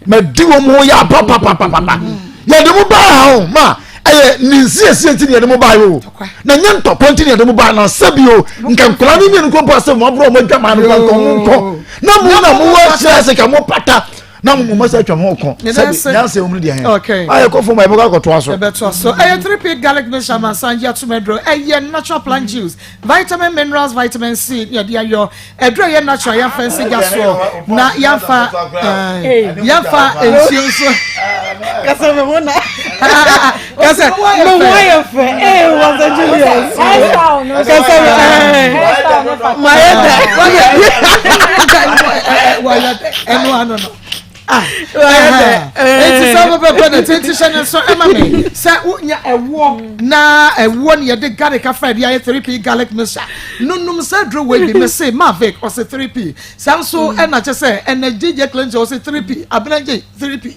ma di wɔn ho yaw papapapapa yɛde mo baa ha o ma ɛyɛ ne nsiesie nti ne yɛde mo baa yi o na nye ntɔkwa nti ne yɛde mo baa na sɛbi o nka nkɔla ne mmienu kɔ mpo asɛ mo aburo wɔn adwa maa no kɔ nka wɔn nkɔ na mo na mo wɔ akyerɛ ase ka mo pata. Na mo mo sɛ atwa mo ho ko. Sɛbi nyansa ewom no deɛ hɛn. Okay. Ayɛ kɔ fam a yɛbɛkɔ akɔtoa so. Yɛbɛtoa so. Ɛyɛ 3P garlic mixture ma san gye atum aduro. Ɛyɛ natural plant juice, vitamin minerals, vitamin C ne yɛde ayɔ. Aduro ɛyɛ natural yɛmfa nsi gya soɔ na yɛmfa yɛmfa nsuo nso. Kasa me ho na. Kasa me ho ayɛ fɛ. Ee Pastor Julius. Kasa me ma yɛ dɛ. Wayɛ dɛ ɛno ano no. Eti sɛ wobɛbɛbɛ na tenti hyɛ ne nso ɛma me sɛ wonya ɛwoɔ na ɛwoɔ ne yɛde garlic afra de ayɛ 3p garlic mixture nonum sɛ duro wei bi mese mavic ɔse 3p saa nso ɛna kyɛ sɛ ɛna gyegye cleanser ɔse 3p abenagye 3p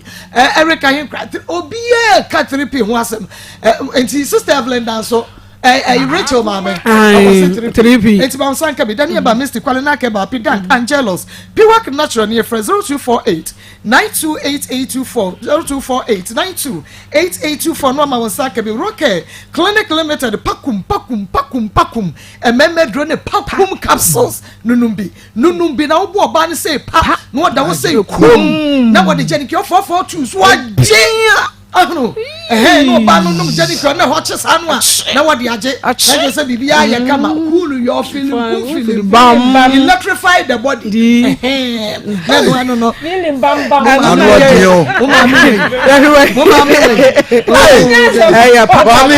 Erica Hinkra obiara ka 3p ho asɛm nti sister Evelyn Danso ɛyi Rachel maame ɔwɔ 3p nti ma nsa nka bi Daniel ba Misty Kwale Nake ba Pidank Angelos Piwak Natural ne yɛfrɛ 0248 928824 0248 928824 no ama wɔn nsa aka bi Roke Clinic Limited pakum pakum pakum pakum ɛmɛmɛ duro ne pakum capsules nunum bi nunum bi na wobɔ ɔbaa no sɛ pa na ɔda wo sɛ kum na wɔde gya ne kɛ ɔfɔɔfɔɔ tu so agye ahunu ɛhɛn na ɔbaa no nom gya ne kɛ na ɛhɔ kye saa no a na wɔde agye na kyerɛ sɛ biribi ayɛ kama cool your feeling cool feeling bam electrify the body ɛhɛn na ɛno ano no feeling bam bam ano ɔden o mo maame wei mo maame wei ɛyɛ papa maame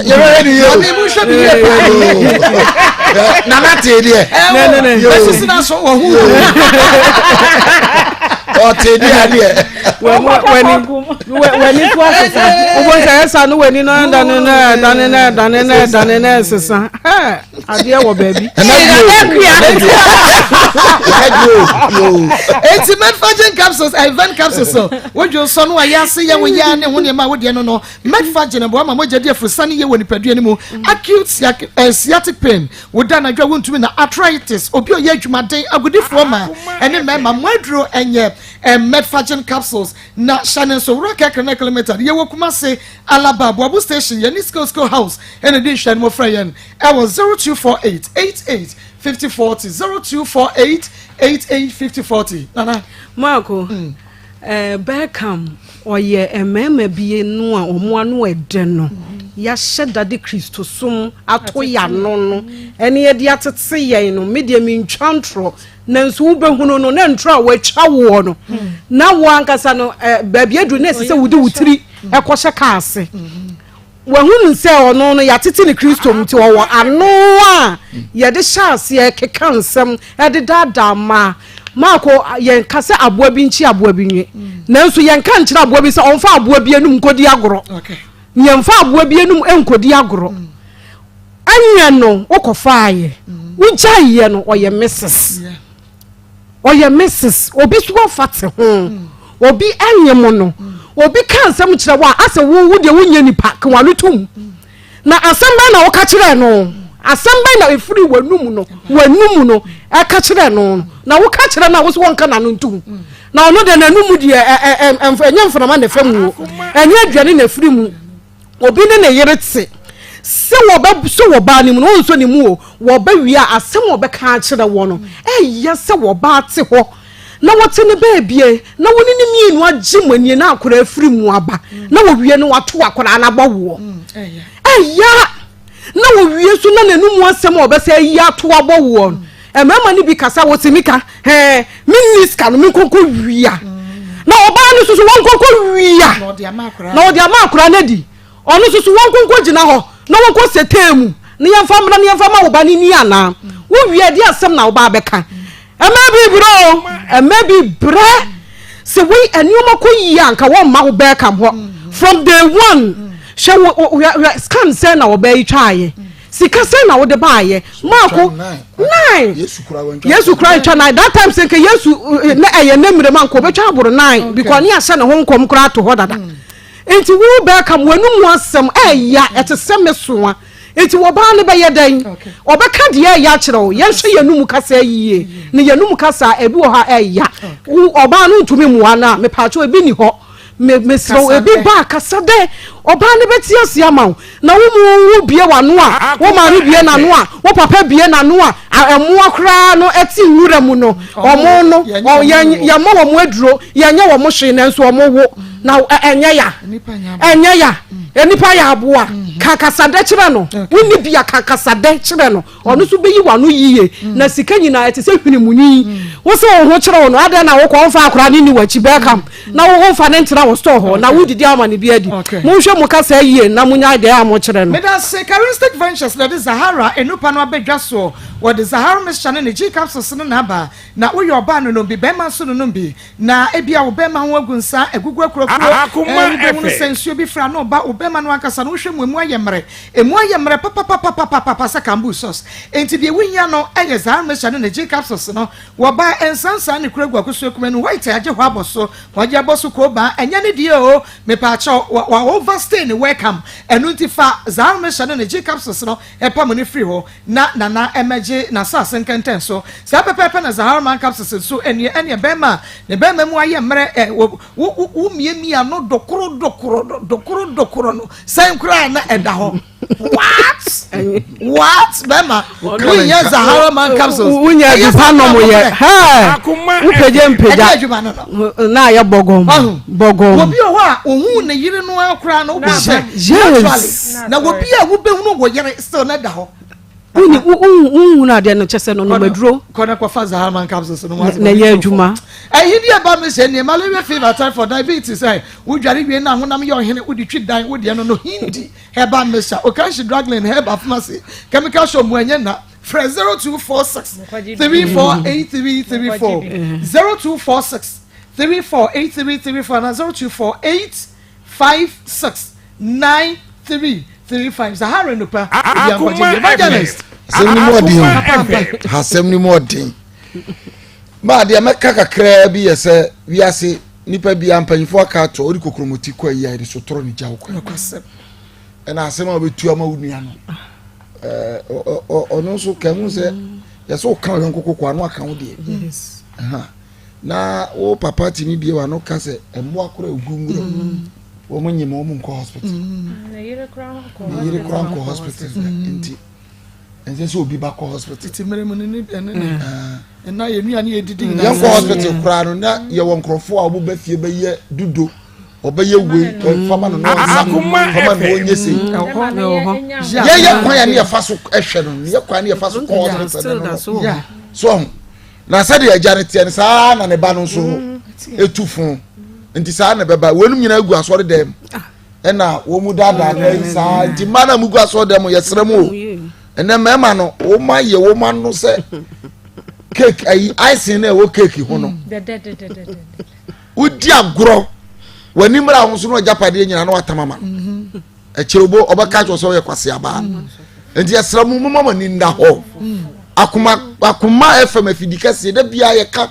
yɛbɛhwɛ ne yie maame mu hwɛ bi yie paa nana tee deɛ bɛsisi na so wɔ ho ɔtee deɛ adeɛ w'ani so asesa wobɔ sɛ ɛsa no w'ani no ɛdane na ɛdane na ɛdane na ɛdane na ɛsesa adeɛ wɔ baabi eti medfagin capsules event capsules so wodwo nsɔ no a yɛase yɛ wo yɛ ne ho nneɛma a wodeɛ no no medfagin boa ma mogya di afurusane yɛ wɔ nipadua no mu acute sciatic pain woda anadwo a wontumi na arthritis obi a ɔyɛ adwumaden agodifoɔ ma ɛne mmarima mo aduro ɛnyɛ medfagin capsules na hyɛ ne nso wura kɛkɛ ne kilometer yɛwɔ Kumase Alaba Boabu station yɛne skill skill house ɛna di nhwɛ no mo frɛ yɛn ɛwɔ 0248 88 50 40 0248 88 50 40 nana. Marco mm. Eh, Beckham ɔyɛ mmarima bi no a wɔn ano ɛdɛ no yɛahyɛ dade kristosom ato yɛano no ɛne yɛde atete yɛn no me deɛ mentwa ntorɔ nanso wobɛhunu no na ntorɔ a wɔatwa woɔ no na wo ankasa no eh, baabi aduru na ɛsɛ sɛ wode wo tiri ɛkɔhyɛ kaa ase Wahunu sɛ ɔno no, yɛatete no Kristo mu nti, ɔwɔ ano a yɛde hyɛ aseɛ keka nsɛm de daadaa mmaa. Marko, yɛnka sɛ aboa bi nkye aboa bi nwe, nanso yɛnka nkyerɛ aboa bi sɛ ɔmfa aboa bi anum nkɔdi agorɔ. Yɛmfa aboa bi anum nkɔdi agorɔ. Ɛnyɛ no wokɔfaeɛ, wogyaeɛ no ɔyɛ Mrs. Ɔyɛ Mrs. Obi so afa te ho. Obi nye mo no. Obi ka nsɛm kyerɛ wo a, asɛ wo wo deɛ wonyɛ nipa, ka w'ano tom. Na asɛm bɛn na woka kyerɛɛ no? Asɛm bɛn na ɛfiri w'anum no, w'anum no ɛka kyerɛɛ no? Na woka kyerɛ no a, wo so wɔnka n'ano ntom. Na ɔno deɛ n'anum deɛ ɛnyɛ mframa na ɛfa mu o, ɛnyɛ aduane na ɛfiri mu. Obi ne ne yere te sɛ wɔbɛsɔ wɔ baa no mu no, wɔnsɔ ne mu o, wɔbɛwie a asɛm a wɔbɛka akyerɛ wɔ no, ɛyɛ sɛ wɔbaa te hɔ na wɔte ne baabie na wɔne ne mmienu agye mo anie na akwadaa afiri mu aba na wɔwie no wato akwadaa no abɔ woɔ. Ɛyɛ na wɔwie so na n'anum asɛm a wɔbɛsɛ ayi ato abɔ woɔ no. Mmarima no bi kasa wɔtumi ka hɛn menni sika no menkɔnkɔ wia na ɔbaa no soso wɔnkɔnkɔ wia na ɔde ama akora no adi ɔno soso wɔnkɔnkɔ gyina hɔ na wɔnkɔ setee mu na yɛmfa mmra na yɛmfa ma wo ba no ni anaa wowie ɛde asɛm na wo ba bɛka ɛmɛ bi brɛ o ɛmɛ bi brɛ sɛ wei nneɛma kɔ yie a nka wɔmma wo bɛɛkam hɔ from day one hwɛ hwɛ scan sɛ na ɔbaa yi twaayɛ Sika sɛn na wode baayɛ? Maako nine. Yesu kura ntwa nine. That time sɛ nka Yesu eh, na ɛyɛ ne mmerɛ mu anka ɔbɛtwa aboro nine because ne ahyɛ ne ho nkɔm koraa ato hɔ dada. Mm. Nti wo bɛka mu w'anum asɛm ɛya ɛte sɛ me soa. Nti wɔbaa no bɛyɛ dɛn? Ɔbɛka deɛ ɛya akyerɛ wo. Yɛnhwɛ yɛn num kasa yie. Ne yɛn num kasa ebi wɔ hɔ a ɛya. Ɔbaa no ntumi mmoa no a mepaakyɛw ebi ni hɔ. Me mesrɛ wo ebi ba a kasa dɛ ɔbaa no bɛte ase ama wo na wo mu wo bue w'ano a wo maame bue n'ano a wo papa bue n'ano a mmoa koraa no ɛte nwura mu no ɔmo no yɛn yɛmmɔ wɔn aduro yɛnyɛ wɔn hwee nanso ɔmo wo na ɛnyɛ ya ɛnyɛ ya nnipa yɛ aboa ka kasa dɛ kyerɛ no wonni bi a ka kasa dɛ kyerɛ no. Ɔno nso bɛyi w'ano yiye. Na sika nyinaa, ɛte sɛ hwene mu nwi. Wo sɛ wo ho kyerɛ wo no, adɛn na wokɔ womfa akwadaa no nni w'akyi bɛɛkam na wo womfa no ntena wo store hɔ na wodidi ama no bi adi? Monhwɛ mo kasa yie na monnyae deɛ a mokyerɛ no. Medase, Karinstech Ventures na ɛde Zahara nnupa no aba dwa soɔ. Wɔde Zahara Mixture ne ne G-Capsules no na aba. Na woyɛ ɔbaa nonom bi, barima nso nonom bi. Na ebia wo bɛmma ho agu nsa, agugu akuroakuro, Akoma ɛɛ, wobɛhunu FM. sɛ nsuo bi firi ano reba wo bɛmma no ankasa no, wohwɛ mu, emu ayɛ mmerɛ. Emu ayɛ mmerɛ papapapapapa sɛ kambuu sɔs. Enti deɛ wohia no yɛ Zarmesia ne ne G capsules no. Wɔba a, nsa nsa ne kura gu akosua kumaa no mu, white agye hɔ abɔ so, wɔagye abɔ so koobaa, ɛnyɛ ne deɛ oo, mepaakyɛw, wa, wa overstay ne welcome. Ɛno nti fa Zarmesia ne ne G capsules no pam no firi hɔ. Na Nana mmɛgye n'asase nkɛntɛnso. Saa pɛpɛɛpɛ na Zaharman capsules nso nie, ɛneɛ bɛɛma a ne bɛɛma mu ayɛ mmerɛ ɛ, wo, wo, wo miamia no dokoro dokoro, dokoro dokoro no, sɛn koraa na ɛda hɔ. What? What? Bɛɛma, wonyɛ Zaharman capsules. Wonyɛ adupa nom yɛ, hɛɛ, wopagya mpagya. Ɛde adwuma no no. Na ayɛ bɔgɔm, bɔgɔm. Obi wɔ hɔ a, ohun ne yere no ara koraa no, wobɛhu sɛ, naturally, na obi a wobɛhunu wɔ yere still na da hɔ. Wonni wonhunu adeɛ no kyɛ sɛ no nomaduro. Kɔ na kɔfa Zaharman capsules no na ɛyɛ adwuma. Ɛyi deɛ ba mi sɛ nneɛ malaria fever typhoid diabetes ɛ wodware wie na honam yɛ ɔhene wode twi dan wodeɛ no no hindi herbal mixture okanshi draglin herbal pharmacy chemical shop mu ɛnyɛ na frɛ 0246 348334 0246 348334 na 0248 5 6 9 3 3 5 Zahara Nupa Akoma Evangelist. Asɛm ni mu ɔden o. Asɛm ni mu ɔden. Maa deɛ mɛka kakraa bi yɛ sɛ wiase nipa bi a mpanyinfoɔ aka ato ɔde kokromoti kɔ ayi a yɛde sotorɔ ne gya wo kwan. Ɛna asɛm a wɔbɛtu ama wo nua no ɛɛ ɔno nso ka ho sɛ yɛsɛ ɔka ɔyɔnko koko ano aka wo deɛ. Na wo papa tumi bie w'ano ka sɛ mmoa kora egu nwura mu mm. wɔn nyim wɔn nkɔ hospital mm. ne yere kora nkɔ hospital mm. nti ɛnsɛ sɛ obi ba kɔ hospital tete mmerɛ mu ne ne ɛne ne ah. ɛna yɛ nua ne yɛ didi nyinaa yɛn kɔ hospital koraa no na yɛwɔ nkurɔfoɔ a wɔn bɛ fie bɛyɛ dudo ɔbɛyɛ wei fama no na ɔnsa fama no ɔnyɛ sei yɛyɛ kwan a ne yɛfa so ɛhwɛ no ne yɛ kwan ne yɛfa so kɔ hospital no so ɔho Na sɛdeɛ agya no teɛ no, saa ara na ne ba no nso mm. tu fo. Nti saa na ɛbɛba. Wɔnom nyinaa gu asɔre dɛm. Ah. Ɛna wɔn mu daadaa na yi saa. Nti mmaa na mu gu asɔre dɛm yɛsrɛ mu o. Ɛnɛ mmarima no, wɔn ayɛ wɔn ano sɛ cake ayi icing na ɛwɔ cake ho no. Mm. Wodi agorɔ. W'ani mmra ho so na ɔgyapadeɛ nyinaa na watam ama no. Mm-hmm. Akyire obo ɔbɛka kyerɛ sɛ ɔyɛ kwaseabaa nti yɛsrɛ mo moma mo ani nda hɔ akoma akoma fm afidi kɛseɛ da biara yɛka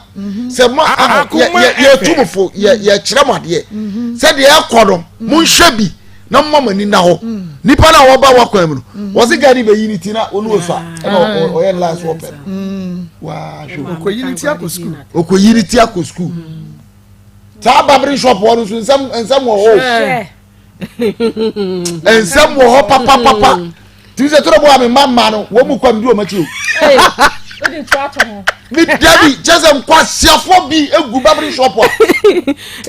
sɛ mo yɛtu mo fo yɛkyerɛ mo adeɛ sɛ deɛ ɛkɔ no monhwɛ bi na moma mo ani nda hɔ nipa no a wɔba wakwan mu no wɔse gani bɛyi ne ti na ɔne ɔsua ɛna ɔyɛ ne last wɔpɛ no waahwɛ ɔkɔyi ne ti akɔ sukuu ɔkɔyi ne ti akɔ sukuu saa babere shop hɔ no nso nsɛm nsɛm wɔ hɔ o nsɛm wɔ hɔ papapapa tìmí sɛ tɔrɔ bɔ a mi mma mma no wɔn mu kɔ mi di wɔn akyi o. mi dabi kyɛ sɛ nkwasiafoɔ bi egu babiri shop a.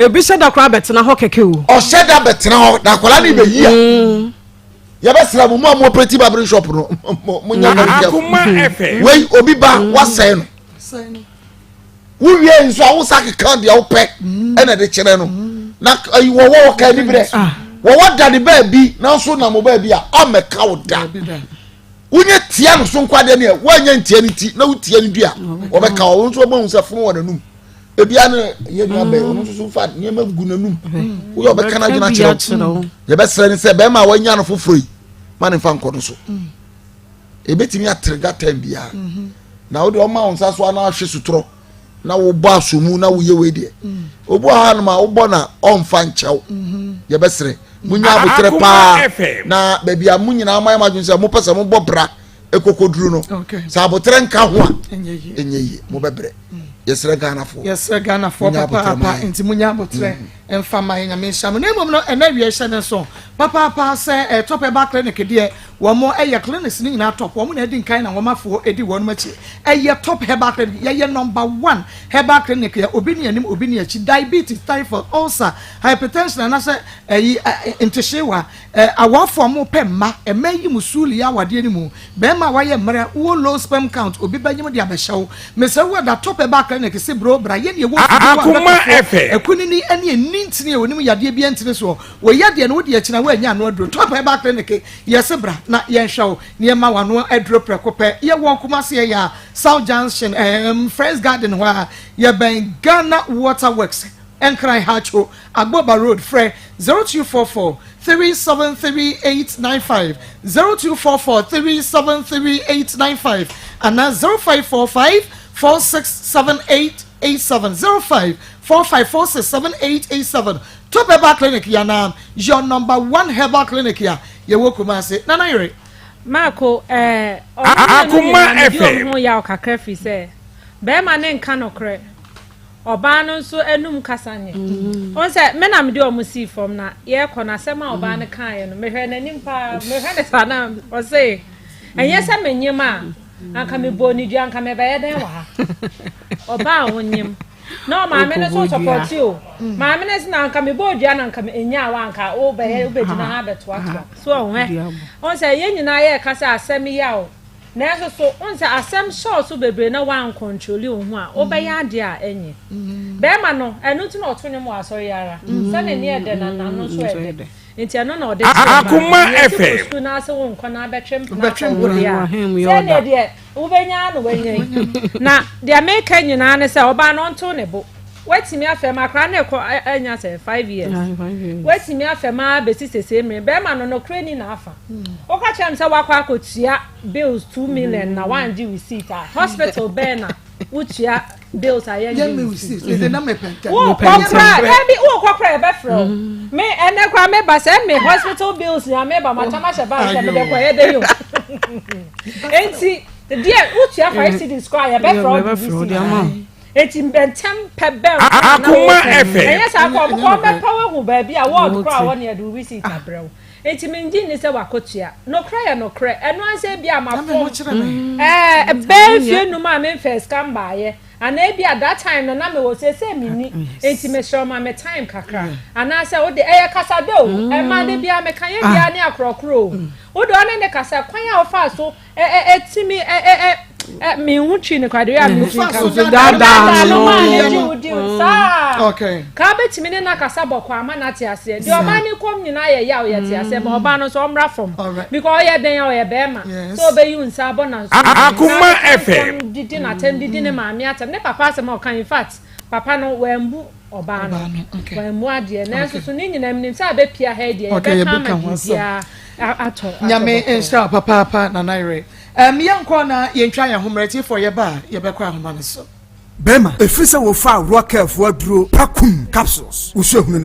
ebi hyɛ da koraa bɛtena hɔ kɛkɛ o. ɔhyɛ da bɛtena hɔ na akwadaa ni bɛ yi a. Mm. yɛbɛsrɛ mo mo a mo operate babiri shop no mo nya very careful wei obi ba mm. wasɛe no. Wowie nso a wosa keka deɛ wopɛ mm. ɛna de kyerɛ no mm. na wɔwɔ wɔka ani berɛ ah. wɔwɔ da ne baabi nanso nam baabi a ɔmmɛka wo da wonyɛ tia no so nkwadeɛ neɛ woanyɛ ntia no ti na wotia no dua wɔbɛka wɔ wo nso wɔmahu sɛ fono wɔ n'anum ebia no yɛ nua bɛn ɔno nso so fa nneɛma gu n'anum mm. woyɛ ɔbɛka no adwene akyerɛ wo yɛbɛsrɛ no sɛ bɛrima a wanya no foforɔ yi ma ne mfa nkɔ no so mm. Ebetumi atrigger time biara. Mhm. Na wode ɔma wo nsa so ana ahwe sotorɔ na wobɔ asomu na woyɛ wei deɛ. Mm. Obi wɔ ha nom a wobɔ na ɔmfa nkyɛw. Mhm. Yɛbɛsrɛ. Munya aboterɛ paa na baabi a mo nyinaa moayɛ mo adwene sɛ mopɛ sɛ mobɔ bra ekokoduru no. Sɛ aboterɛ nka ho a ɛnyɛ yie mobɛbrɛ. Mm. Yɛsrɛ Ghanafoɔ. Yɛsrɛ Ghanafoɔ papaapa nti munya aboterɛ. Mm. mfa ma yɛ Nyame nhyira mo. Na mmom no ɛnɛ awia hyɛ ne nso papaapa sɛ eh, Top Herbal Clinic deɛ wɔn ɛyɛ clinics no nyinaa top, wɔn na adi nkan na wɔn afoɔ edi wɔn akyi. Ɛyɛ Top Herbal Clinic, yɛyɛ number one herbal clinic yɛ obi ne anim obi ne akyi, diabetes, typhoid, ulcer, hypertension anasɛ ɛyi ntehyewa. Awarfo a wɔpɛ mma, mma yi mu suuli awadeɛ no mu, bɛɛma a wayɛ mmerɛ, wowɔ low sperm count, obi bɛnyem de abɛhyɛ wo. Mesrɛ wo da top ɛbaa clinic se bro bra yɛne ɛwɔ mfidi wɔ adɔktafoɔ, akunini ɛne ɛnni ntini a wɔnim yadeɛ biara ntini soɔ. Wɔ yadeɛ no wode akyina woannya ano aduro. Top herbal clinic yɛse bra na yɛnhwɛ wo na yɛma wo ano aduro prɛko pɛ. Yɛwɔ Kumasi ɛyɛ a South Junction ɛɛm Friends Garden hɔ a yɛbɛn Ghana Water Works. Nkran Hacho, Agboba Road, frɛ 0244 373 895, 0244 373 895 anaa 0545 46 7887, 0545 46 7887. Top Herbal Clinic yɛ anaa your number one herbal clinic a yɛwɔ Kumasi. Nana Yere. Marko, eh, ɔmo mmienu nyinaa medi ɔmo ho yaw kakra firi sɛ bɛrima ne nka nokorɛ. Ɔbaa no nso anum kasa nyɛ. Wohu sɛ me na mede wɔn sii fam na yɛrekɔ no asɛm a ɔbaa no kaeɛ no mehwɛ n'anim paa mehwɛ ne saa na ɔse ɛnyɛ sɛ menyem a anka mebɔɔ ne dua anka mebɛyɛ dɛn wɔ ha ɔbaa a ɔnyem na ɔmaame no nso sɔpɔte o maame no nso na anka mebɔɔ dua na anka ɛnya a wanka wobɛyɛ wobɛgyina ha abɛtoatoa so ɔho ɛ ɔhu sɛ yɛn nyinaa yɛreka sɛ asɛm yaw Nanso so wohu sɛ asɛm hyɛ wo so bebree na woankɔntroli wo ho a, wobɛyɛ adeɛ a ɛnyɛ? Barima no, ɛno nti na ɔto nnwom wɔ asɔre yi ara. Sɛ ne nne yɛ dɛ na n'ano nso yɛ dɛ. Nti ɛno na ɔde kyerɛ mmaa no. Nea ɛsi kɔ sukuu na ase wonkɔ na abɛtwe mpena akɔ wo deɛ a, sɛdeɛ deɛ wobɛnya ara na woanya yi. Na deɛ meka nyinaa ne sɛ ɔbaa no ɔnto ne bo. Watumi afɛm akwadaa no rekɔ anya sɛ 5 years. Watumi afɛm ara bɛsi sesei mmere. Barima no, nokorɛ ni na afa. Woka kyerɛ me sɛ woakɔ akɔtua bills 2 million na woangye receipt a, hospital bɛn na wotua bills a yɛngye receipt? Wokɔ koraa, dabi, wokɔ koraa yɛbɛfrɛ wo. Me ɛnɛ koraa meba sɛ me hospital bills na meba matam ahyɛ bag sɛ mede kɔ ɛyɛ dɛ yi o. Enti deɛ wotua 5 cedis koraa yɛbɛfrɛ wo de receipt. Enti ntɛm pɛ bɛn koraa na wokɔ. Ɛnyɛ saa kɔ ɔmo kɔ ɔmo bɛpa wo ahu baabi a ward koraa wɔ ne yɛde wo receipt abrɛ wo. Enti mengye nni sɛ wakotua. Nokorɛ yɛ nokorɛ. Ɛno ara sɛ ebia mafom ɛɛ bɛyɛ mfeɛ num a memfaa sika mmaeɛ. Anaa ebia that time no na mewɔ seesei menni. Enti mesrɛ wo ma me time kakra. Anaasɛ wode ɛyɛ kasadɛ o. Ɛmaa da biara meka yɛn biara ne akorɔkorɔ o. Wode ɔne ne kasa kwan a wofaa so ɛtumi menhu twi no koraa de a mentumi nka so daadaa no maa ne gye wo di saa ka bɛtumi ne no akasa bɔkɔ ama no ate aseɛ deɛ ɔbaa ne kɔm nyinaa yɛ yaw yɛte aseɛ ma ɔbaa no nso ɔmmra fam because ɔyɛ dɛn a ɔyɛ bɛrima sɛ ɔbɛyi wo nsa abɔ nanso Akoma FM didi n'atɛm didi ne maame atɛm ne papa asɛm a ɔka in fact papa no wambu ɔbaa no wammu adeɛ nanso so ne nyinaa menim sɛ abɛpia ha yi deɛ yɛbɛka ama biribiara atɔ Nyame nhyira wo papaapa Nana Yere. Um, yɛnkɔ na yɛntwa yɛn ho mmerɛ tiefoɔ yɛba a yɛbɛkɔ ahoma no so. Bɛrima, ɛfiri sɛ wofaa Rockɛlfoɔ aduro Pakum capsules, wo suahunu no.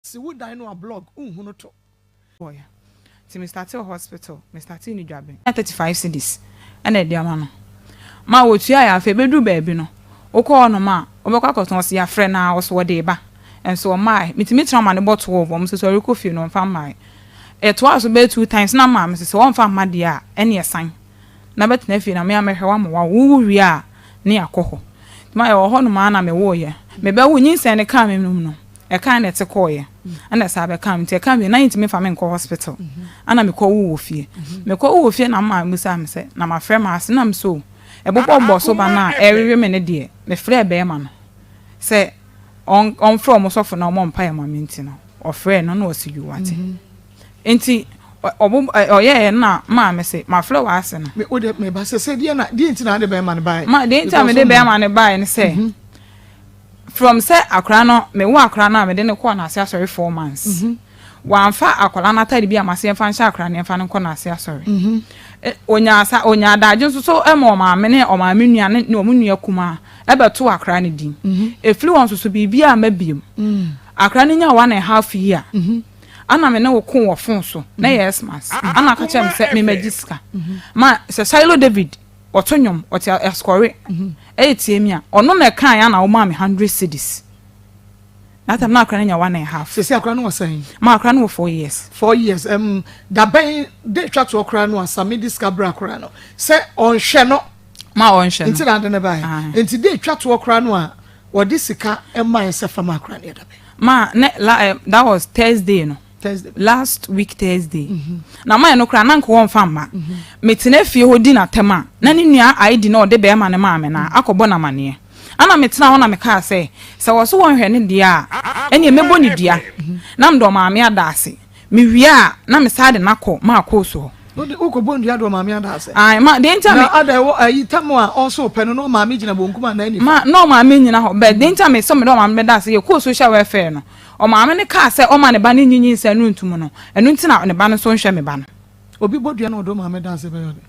Si wo dan no a blog nhu no to. Kɔɔeɛ nti me startee wɔ hospital me startee no dwaben. 35 cedis ɛna ɛde ama no ma wɔtuaeɛ afei ɛbɛduru baabi no wokɔ hɔ nom a wobɛkɔ akɔtɔn ɔse yɛafrɛ no a ɔse wɔde reba nso ɔmaaɛ metumi tena ma no bɔ 12 ɔmo nso sɛ ɔrekɔ fie no ɔmfa mmaaɛ ɛtoaa so bɛyɛ two times na maame se sɛ ɔmfa mma deɛ a ɛneɛ san na bɛtena fie na me a mɛhwɛ wo ama wawo wowo wie a ne yɛakɔ hɔ nti ma yɛwɔ hɔ nom ara na mewooeɛ mebɛwo nyinsɛn no kaa me nom no Ɛkaa na ɛte kɔɔeɛ ɛna ɛsan bɛkaa me nti ɛkaa me na yɛntumi mfa me nkɔ hospital ɛna mekɔ woo wɔ fie mekɔ woo wɔ fie na maame bisaa me sɛ na mafrɛ m'ase na me so ɛbobɔ bɔ so ba no a ɛrewe me no deɛ mefrɛɛ bɛrima no sɛ ɔmfrɛ ɔmo sɔfo na ɔmɔ mpaeɛ ma me nti no ɔfrɛɛ no na ɔsi yu wate nti ɔbo ɔyɛɛ na maame se mafrɛ w'ase no. Me o de me ba sɛ sɛ deɛ na deɛ nti na ade bɛrima no baeɛ. Ma deɛ nti a mede bɛrima no baeɛ no sɛ. From sɛ akora no me wo akora no a mede no kɔɔ n'ase asɔre 4 months. Wamfa akwadaa no atade bi amma sɛ yɛmfa nhyɛ akwadaa no yɛmfa no nkɔ n'ase asɔre. Mhm. Onyaa sa onyaa adagye nso so ma ɔmaame ne ɔmaame nua ne ne wɔn nua kumaa ɛbɛto akwadaa no din. Mhm. Efiri wɔn nso so biribiara amma biom. Mm. Akwadaa no nyaa one and half year. Mhm. Ana me ne wo ko wɔ fon so na yɛ Xmas. Ana aka kyerɛ me sɛ memmɛgye sika. Ma sɛ Shiloh David ɔto nnwom ɔte asɔre ɛyɛ tie mi a ɔno na ɛkaeɛ ana ɔmaa me hundred cedis. That time na akora no nya one and half. Sisi akora no wɔ sɛn? Ma akora no wɔ four years. Four years. Um, dabɛn de twa toɔ koraa no a Sami de sika bra koraa no sɛ ɔnhwɛ no. Ma ɔnhwɛ no. Nti na ade ne baeɛ. Nti de twa toɔ koraa no a wɔde sika mae sɛ fa ma akora no yɛ dabɛn. Ma ne la eh, that was Thursday no. Thursday. Last week Thursday. Mm -hmm. Na ma no koraa na nka wɔmfa mma. Mm -hmm. Metena fie hɔ di n'atɛm a na ne nua ID na ɔde bɛrima ne maame na akɔbɔ n'amaneɛ. Ɛnna metenaa hɔ na mekaa sɛ, Sɛ wɔse wɔnhwɛ no deɛ a, ɛnneɛ mɛbɔ no dua na mede ɔmaame ada ase. Mewie a, na mesan de no akɔ m'akooso hɔ. Wode wokɔbɔ nnua de ɔmaame ada ase? Ae, ma, deɛ nti a me. Na ada ɛwɔ ayi tam a ɔso pɛ no na ɔmaame gyina bonkum anaa nifa? Ma, na ɔmaame nnyina hɔ, but deɛ nti a mesɛ mede ɔmaame bɛda ase, yɛkɔɔ social welfare no, ɔmaame no kaa sɛ ɔmma ne ba no nnye nyinsɛn no ntom no, ɛno nti na ne ba no nso nhwɛ me ba no. Obi bɔ dua na ɔde ɔmaame da ase bɛyɛ ɔdɛ?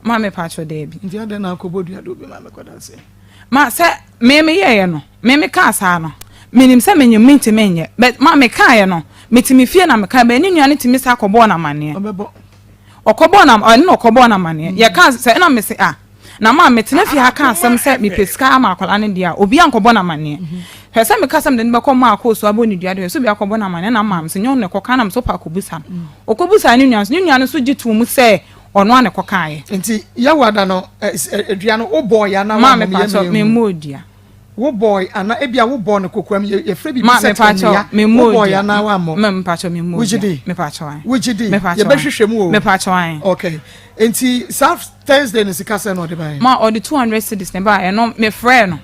Ma me pakyɛ daabi. Nti adɛn na akɔ bɔ dua de obi maame kɔ da ase? Ma sɛ me me yɛɛyɛ no me me kaa saa no me nim sɛ me nyim me ntumi nyɛ but ma me kaeɛ no me te me fie na me kae but ne nua no tumi saa kɔ bɔɔ no amaneɛ. Ɔbɛbɔ. Ɔkɔ bɔɔ no ɛno na ɔkɔ bɔɔ no amaneɛ yɛ kaa sɛ ɛna me se ah Na ma metena fie ha ka asɛm sɛ mepɛ sika ama akwadaa no deɛ a, obiara nkɔbɔ no amanneɛ. Hwɛ sɛ meka sɛ mede no bɛkɔ maa so abɔ ne dua deɛ, hwɛ sɛ obiara kɔbɔ no amanneɛ na maame sɛ nyɛ ɔno na ɛkɔka na mesɛ wopɛ akɔbusa no. Ɔkɔbusaa ne nua nso, ne nua no nso gye too mu sɛ ɔno ara na ɛkɔkaeɛ. Nti Yawada no, dua no wobɔeɛ anaa Maa woammɔ? mepakyɛw, memmɔɔ dua. Wobɔe anaa ebia wobɔɔ no kokoam, yɛfrɛ biribi Ma, sɛ mepakyɛw, tɛnea. memmɔɔ Wobɔe dua. anaa woammɔ? Ma, mepakyɛw, memmɔɔ Wogye dua. di? Mepakyɛw, ae. Wogye di? Mepakyɛw, ae. Yɛbɛhwehwɛ mu o. Mepakyɛw, ae. Okay. Nti saa Thursday no sika sɛn na ɔde baeɛ? Ma, ɔde 200 cedis na ɛbaeɛ. Ɛno, mefrɛɛ no.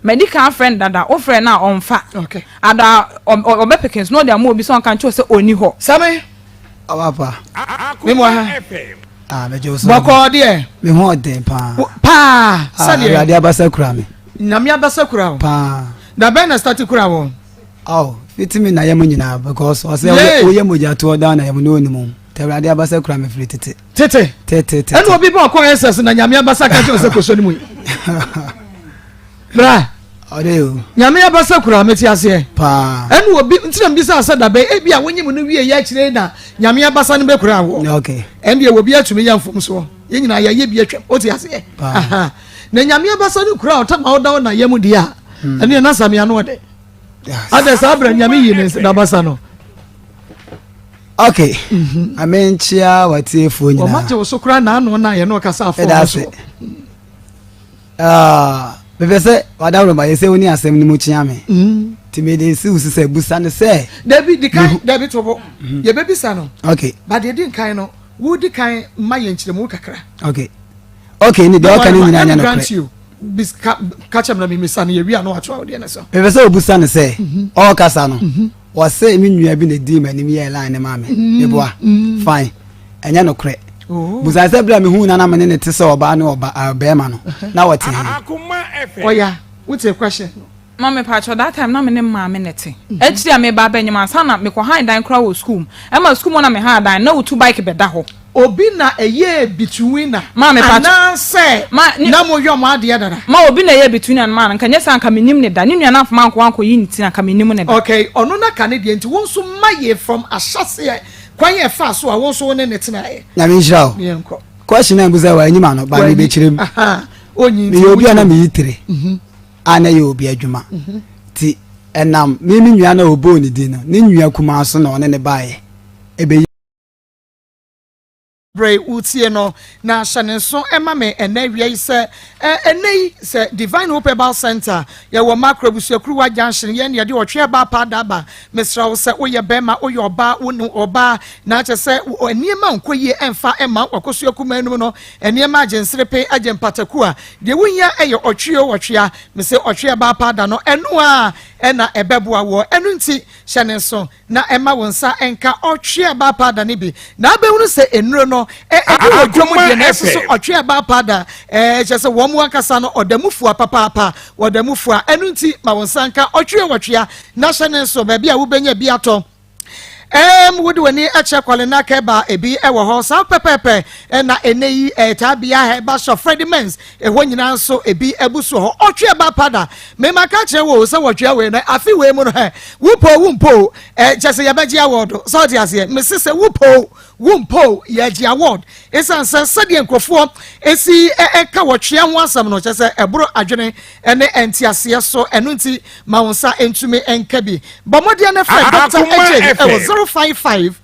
Madi kan afrɛ no dada. Wofrɛ no a, ɔmfa. Okay. Ada, ɔ, ɔ, ɔbɛpeke nso na ɔde ama obi sɛ ɔnka nkyerɛ wo sɛ ɔnni hɔ. Sami! Ɔba Me mu aha. Ah, mɛgye wo so. Bɔkɔɔ deɛ. Me ho ɔden paa. Paa. Ah, sɛdeɛ. Awurade abasa kura me. Nyame abasa kura wo. Paa. Da bɛn na start kura wo? Oh, fiti me na yɛ mu nyinaa because ɔsɛ woyɛ mogya toɔ daa na yɛ mu na ɔnim ho. Nti Awurade abasa kura me firi tete. Tete. Tete tete. Ɛna obi bɛ ɔkɔ SS na Nyame abasa ka kyerɛ sɛ kɔsɔ ne mu yi. Bra. Ɔde o. Nyame abasa kura mete aseɛ. Paa. Ɛna obi nti na mbisa sɛ dabɛn ebi a wonyim no wie yɛ akyire na Nyame abasa no bɛkura wɔ. Okay. Ɛndeɛ wɔ bi atumi yɛ mfomsoɔ. Yɛn nyinaa yɛyɛ bi atwam. Wote aseɛ? Paa. Na Nyame abasa no kura ɔtama ɔda wo na yam deɛ a. Hmm. Ɛneɛ na same ano ɔdɛ. Adɛ saa berɛ Nyame yi ne n'abasa no. Okay. Mhm. Amenkyia watiefoɔ nyinaa. Wɔma gye wo so koraa n'ano na yɛne ɔkasa afɔ so. Ah, mepɛ sɛ wadaworo ma yɛ sɛ wo ne asɛm no mu kyea me mm. nti mede si wo so sɛ busa no sɛ dabi di kan dabi to bo mhm. yɛbɛbisa no okay ba deɛ di nkan no wodi kan ma yɛ nkyerɛmu kakra okay okay ne deɛ ɔka no nyinaa nyɛ nokorɛ ka kyerɛ me na memisa no yɛwie a na watoa wo deɛ no so mepɛ sɛ obusa no sɛ mhm. ɔrekasa no mhm. Wɔse me nua bi na edii m'anim yɛɛ line no maa me. Mm. Meboa. Mm. Fine. Ɛnyɛ nokorɛ. Oh. Busa sɛ berɛ a mehuu na na me ne ne te sɛ ɔbaa ne ɔba ah, bɛrima no na wɔte he. Ɔya, wote question no. Ma me pakyɛ that time na me ne maame na ɛte. Mhm. Akyiri a meba abɛnyem ansa na mekɔ han dan koraa wɔ school mu. Ɛma school mu na me han dan na wotu bike bɛda hɔ. Obi na ɛyɛɛ between a Ma me pakyɛ. Anaasɛ Ma ne. na moyɔ mo adeɛ dada? Ma obi na ɛyɛɛ between a no maa no nka nyɛ saa nka mennim no da. Ne nua no amfa mankɔ ankɔyi ne ti no anka mennim no da. Okay, ɔno na ka ne deɛ nti wo nso ma yɛ from ahyɛseɛ kwan a ɛfaa so a wo nso wo ne no tenaeɛ. Nyame nhyira wo. Yɛnkɔ. Question a mbusa wɔ anyim ano ba Wanyi. mebɛkyerɛ mu. Ahaa, ɔnyi nti Meyɛ obi a na wokyerɛ mu. meyi tire a na ɛyɛ obi adwuma nti ɛnam me me nua no a ɔbɔɔ ne din no ne nua kumaa so na ɔne ne baeɛ ɛbɛyi Bere wotie no, na hyɛ ne nso ma me ɛnnɛ awia yi sɛ ɛnnɛ yi sɛ Divine Hope Herbal Center yɛwɔ Makro Abusuakuruwa Junction yɛn na yɛde ɔtwe ɛbaa paa da aba. Mesrɛ wo sɛ woyɛ bɛrima, woyɛ ɔbaa, wo ne ɔbaa na kyɛ sɛ nneɛma nkɔ yie ɛmfa ɛma wakosua kumaa no mu no nneɛma agye nserepe agye mpataku a deɛ wohia ɛyɛ ɔtwe o ɔtwea mese ɔtwe ɛbaa paa da no ɛno a ɛna ɛbɛboa woɔ ɛno nti hyɛ ne nso na ɛmma wo nsa nka ɔtwe ɛbaa paada no bi, na abɛhunu sɛ nnuro no ɛdi wɔ dwom deɛ, nanso so ɔtwe ɛbaa paada ɛɛ kyerɛ sɛ wɔn ankasa no ɔda mu fua papaapa, wɔda mu fua. Ɛno nti ma wo nsa nka ɔtwe ɔtwea na hyɛ ne nso baabi a wobɛnya bi atɔ. Ɛɛm, wode w'ani kyerɛ Kwalena Kɛba ebi wɔ hɔ saa pɛpɛɛpɛ na ɛnɛ yi ɛtaa bia Herbal Shop Freddie Mens ɛhɔ nyinaa nso ebi abu so hɔ. Ɔtwe ɛba pada mema ka kyerɛ wo sɛ wɔtwea wei no afe wei mu no hɛ wopoo wompoo ɛ kyɛ sɛ yɛbɛgye awɔɔdo sɛ ɔte aseɛ mese sɛ wopoo wompoo yɛgye awɔɔd ɛsiane sɛ sɛdeɛ nkurɔfoɔ ɛsi ɛka wɔtwea ho asɛm no kyɛ sɛ ɛboro adwene ne nteaseɛ so, ɛno nti ma wo nsa ntumi nka bi. Bɔ mmɔden na frɛ Dr. Adjei ɛwɔ 055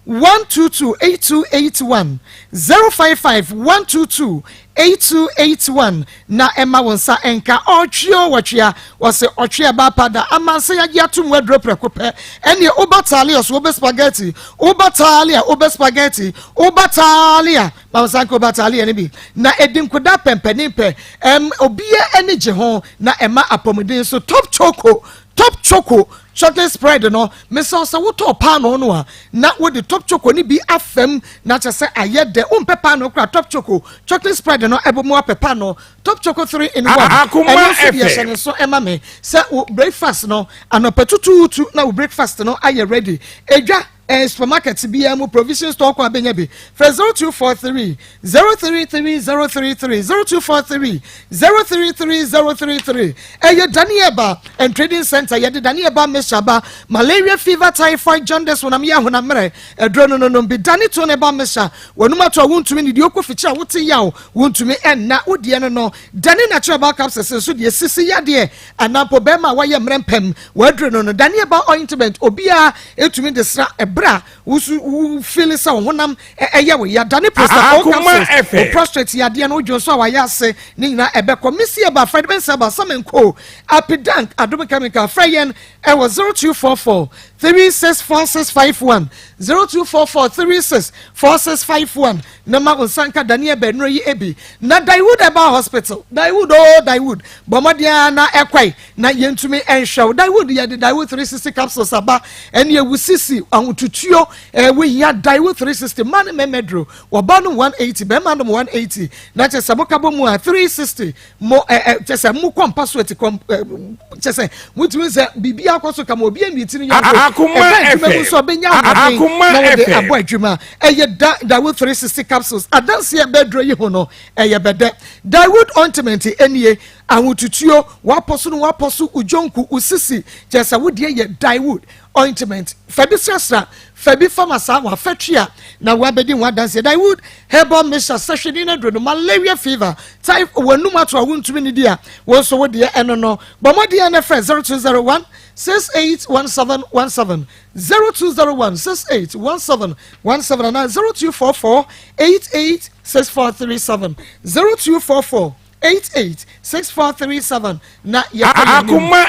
122 8281, 055 122 8281 na ɛma wo nsa nka. Ɔtwe o wɔtwea, wɔse ɔtwe ɛba pa da, amansa yagye ato mu aduro prɛko pɛ. Ɛneɛ woba talia so wobɛ spaghetti, woba talia wobɛ spaghetti, woba talia Ma wo nsa nka obataaleɛ no bi na ɛdi nkoda pɛmpɛne pɛ. Ɛm, obia ani gye ho na ɛma apɔmuden nso. Top Choco, Top Choco chocolate spread no, mesɛ wo sɛ wotɔɔ paanoo no a, na wode Top Choco no bi afam na kyɛ sɛ ayɛ dɛ. Wompɛ paanoo koraa, Top Choco chocolate spread no ɛbɔ mu apɛ paanoo. Top Choco 3 in 1, ɛno nso deɛ hyɛ ne nso ɛma me sɛ wo breakfast no anɔpa tutuutu na wo breakfast no ayɛ ready. Edwa Eh, supermarket biara mu provision store kɔ a bɛnya bi. Frɛ 0243 033 033 0243 033 033. Ɛyɛ Daniel and Trading Center. Yɛde Daniel ba mixture ba malaria, fever, typhoid, jaundice, honam yɛ honam mmerɛ. Aduro no no nom bi. Dane to ne ba mixture. Wɔnum ato a wontumi ne deɛ okɔ fikyiri a wote yaw wontumi ɛnna wodeɛ no no. Dane natural herbal capsules nso deɛ sisi yadeɛ anaa mpo bɛrima a wayɛ mmerɛ mpɛm W'aduru no no, Daniel ba ointment obiara etumi de sra ɛberɛ a wosu wo feeli sɛ wo honam ɛyɛ wo ya. Dane Prostacol capsules, wo prostrate yadeɛ no, wo dwonsɔ a wayɛ ase ne nyinaa ɛbɛkɔ. Missy Eba, Fred Mensah Eba, Sam Nko, Apidank, Adom Chemical, frɛ yɛn ɛwɔ 0244 364651, 0244 364651 na ma wo nsa nka Daniel Ba nnuro yi bi. Na Daewood Herbal Hospital, Daewood oo Daewood, bɔ mmɔden ara na ɛkɔe. Na yɛntumi nhwɛ wo. Daewood yɛde Daewood 360 capsules aba ɛne ewu sisi ahotutuo ɛɛ wohia Daewood 360 mmaa ne mmarima duro wɔba nom 180 bɛrima nom 180 na kyɛ sɛ moka bɔ mu a 360 mo ɛɛ kyɛ sɛ mo kɔ mpa so eti kɔm ɛɛ kyɛ sɛ motumi sɛ biribi akɔ so kama obi anwie ti ne yɔnko ɛbɛ adwuma mu nso ɔbɛnya ahoɔden na wɔde abɔ adwuma ɛyɛ da Daewood 360 capsules adanseɛ bɛduro yi ho no ɛyɛ bɛdɛ Daewood ointment ɛnie Ahotutuo, w'apɔ so no w'apɔ so, wo dwonku, wo sisi, kyerɛ sɛ wo deɛ yɛ dyewood ointment. Fa bi srasra, fa bi fa ma saa w'afatwi a na w'abɛdi ho adanseɛ. Dyewood herbal mixture, sɛhwɛni no aduro no, malaria fever, typhoid, w'anum ato a wontumi nidi a, wo nso wo deɛ ɛno no. Bɔ mmɔden ara na frɛ 0201 681717, 0201 681717 anaa 0244 886437, 0244 88 6437 na yɛkɔ yɛn anim na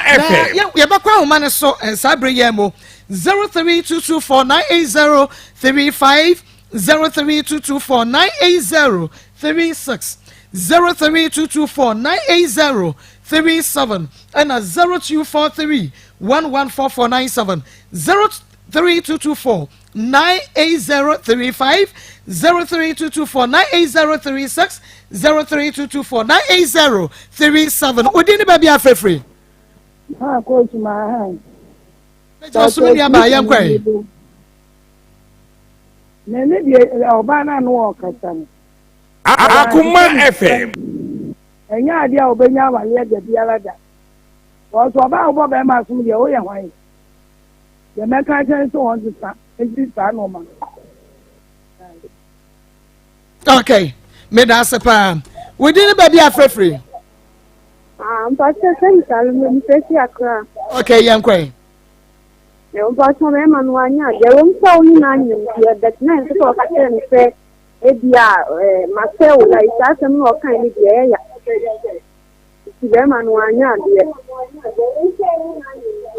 yɛbɛkɔ ahoma no so eh, saa bere yɛn mu 03224 980 35 03224 980 36 03224 980 37 ɛna 0243 114497 03224 98035 03224 98036 03224 98037 Wodin ne baabi afrɛfiri. Ah, coach ma ha. Mɛgye ɔsom nua baa yɛn kɔɛ. Na ne deɛ ɔbaa no ano ɔkasa no. Akoma FM. Ɛnyɛ adeɛ a ɔbɛnya awareɛ da biara da. Wɔn so ɔbaa a wobɔ bɛrima asom deɛ woyɛ hwan? Deɛ mɛka akyerɛ ne sɛ wɔnsesa mfiri saa nnoɔma no. Okay, meda ase paa. Wo din ne baabi afrɛfiri? Ah, mpakyɛ sɛ nsalo no mfrɛ fi Accra. Okay, yɛn kɔɛ. Mpakyɛ mɛma no anya adeɛ wɔm sɛ wo ne no anyem deɛ but na ɛnsɛ sɛ ɔka kyerɛ no sɛ ebi a eh, masɛ wo like saa asɛm no ɔkae no deɛ ɛyɛ ya. Nti bɛrima no wanyɛ adeɛ.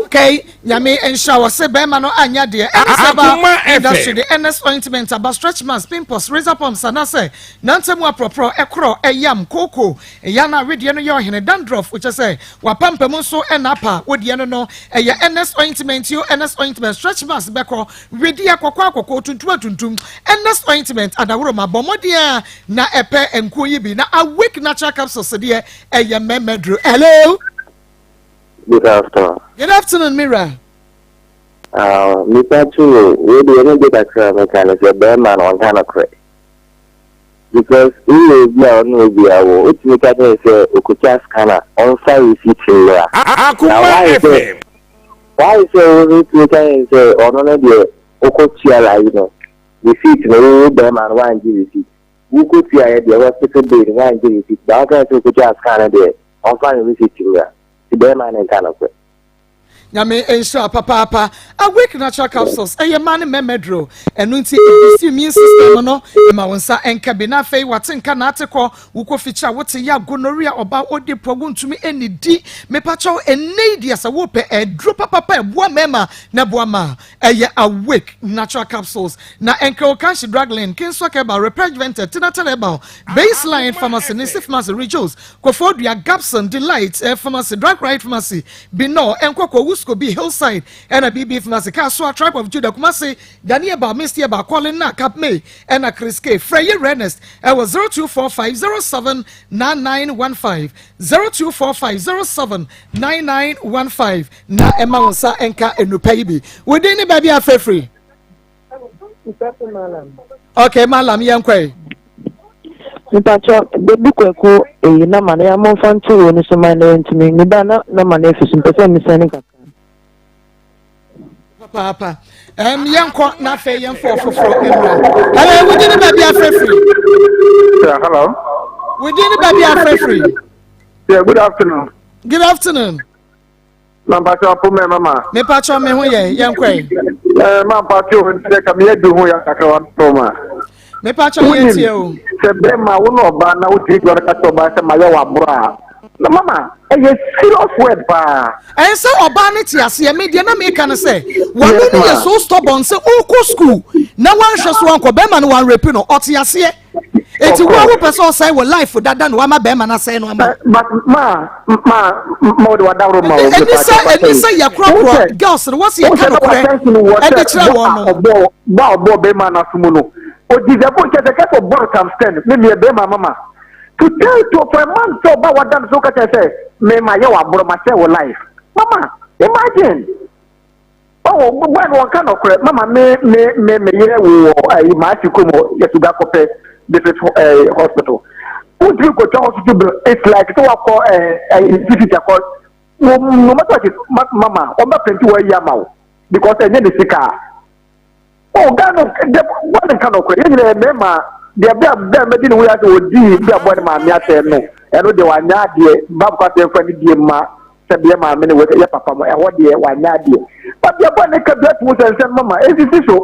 Okay, nyame nhyira wɔ se bɛrima no anyɛ adeɛ. Ɛne sɛ ba industry de ns ointment aba stretch marks, pimples, razor pumps anaasɛ nantamu aprɔprɔ, ɛkorɔ, ɛyam, kooko, ɛya na wedeɛ no yɛ ɔhene, dandruff, wokyɛ sɛ wapampam nso ɛna apa wodeɛ no no ɛyɛ ns ointment yo ns ointment stretch marks bɛkɔ wedeɛ kɔkɔɔ akɔkɔɔ tuntum atuntum ns ointment adaworo ma bɔ mmɔden a Na ɛpɛ nkuo yi bi na awake natural capsules deɛ ɛyɛ mɛmɛ duro. Hello. Good afternoon. Good afternoon Mira. Ah, nipa to o, wei deɛ ne de kakra a mɛka ne sɛ bɛrima no ɔnka nokorɛ. Because woyɛ obi a ɔne obi awo, wotumi ka kyerɛ no sɛ okotwa scan a, ɔmfa receipt mmra. Na why sɛ why sɛ wo nso wotumi ka kyerɛ no sɛ ɔno no deɛ wokɔtua ayi no, receipt no wo bɛrima no woangye receipt. Wokɔtuaeɛ deɛ hospital bill no woangye receipt, but woka sɛ okotwa scan no deɛ ɔmfa ne receipt mmra. Nti bɛrima no nka nokorɛ. Nyame nhyira papaapa. Awake Natural Capsules ɛyɛ mmaa ne mmarima aduro. Ɛno nti ɛboost immune system no, ɛma wo nsa nka bi na afei wate nka na ate kɔ. Wokɔ fikyiri a wote ya, gonorrhea, ɔbaa ɔdi pɔ, wontumi nnidi. Mepakyɛw ɛnnɛ yi deɛ sɛ wopɛ aduro papapa ɛboa mmarima na ɛboa mmaa ɛyɛ Awake Natural Capsules. Na Enkel Kanshi Draglin, Kinsok Herbal, Reprejvented, Tinatel Herbal, Baseline Pharmacy, Nisi Pharmacy, Rijos, Koforidua, Gabson, Delight eh, Pharmacy, Drug Right Pharmacy, Binor, Nkoko, Wuskobi, Hillside, ɛna BB Pharmacy, Kasoa, Tribe of Judah, Kumasi, Daniel Ba, Misty Ba, Colin Na, Cap May, ɛna Chris K. Frɛ yɛ Ernest ɛwɔ 0245 07 9915 0245 07 9915 na ɛma wo nsa nka nnupa yi bi. Wo din ne baabi a frɛfiri? Okay, Malam, yɛn kɔ yi. Mpatsɔ baby kwaku eyi nama no ya momfa nto wei no so ma na yɛntumi me ba na nama no afi so mpɛ sɛ mesɛne kakra. Papaapa um, yɛnkɔ na afei yɛmfa ɔfoforɔ mmra. Hello, wodi ne baabi afrɛfiri? Yeah, hello. Wodi ne baabi afrɛfiri? Yeah, good afternoon. Good afternoon. Na mpatsɔ apo mɛ mama. Mepatsɔ me ho yɛ yɛn kɔ yi. Ɛɛ ma mpatsɔ o nti ka meyɛ du ho yɛ kakra wa tɔ ma. Mepatsɔ yɛ tie o. Sɛ bɛrima wo na ɔbaa na wotumi dɔre ka kyerɛ ɔbaa sɛ mayɛ w'aborɔ a na mama ɛyɛ serious word paa. Ɛn sɛ ɔbaa no te aseɛ me deɛ na meka no sɛ wano no yɛ so stubborn sɛ ɔkɔ school na wanhwɛ so ankɔ bɛrima no wan rape no ɔte aseɛ. Eti wo a wopɛ sɛ ɔsɛe wɔ life dada na wama bɛrima no asɛe no ama. But ma ma ma wode wadaworo ma o. Ɛni sɛ ɛni sɛ yɛkorɔkorɔ girls no wɔsi yɛka nokorɛ ɛde kyerɛ wɔn no. Ɔbɔ bɔ a ɔbɔ bɛrima no aso mu no o deserve kyɛ sɛ kɛsɛ ɔbɔ no times ten me meɛ bɛrima mama to tell to for a man sɛ ɔba wada no so kɛsɛ sɛ me ma yɛ wɔ ma sɛ wɔ life mama imagine. Oh, boy no wɔnka nɔkorɛ mama me me me me yere wo wɔ ayi maasi kurom hɔ yɛsuga kɔpɛ district ɛɛ hospital wontumi nkɔtwa hospital bill it's like sɛ wakɔ ɛɛ ɛyi institute akɔ wo no matter what mama wɔn bɛ pɛnti wɔ ayi ama wo because ɛnyɛ ne sika oh Ghana de wɔn nka nɔkorɛ yɛn nyinaa yɛ mmarima deɛ bɛ a bɛ a mɛdi ne ho yɛ asɛ wɔdi bɛ a bɔ ne maame asɛm no ɛno deɛ wanyɛ adeɛ babu kɔ asɛm fa ne die ma. sɛ deɛ maame ne wɔ yɛ papa mo ɛhɔ deɛ wanyɛ adeɛ but deɛ bɔ ne ka bi atum sɛ nsɛm mama esisi so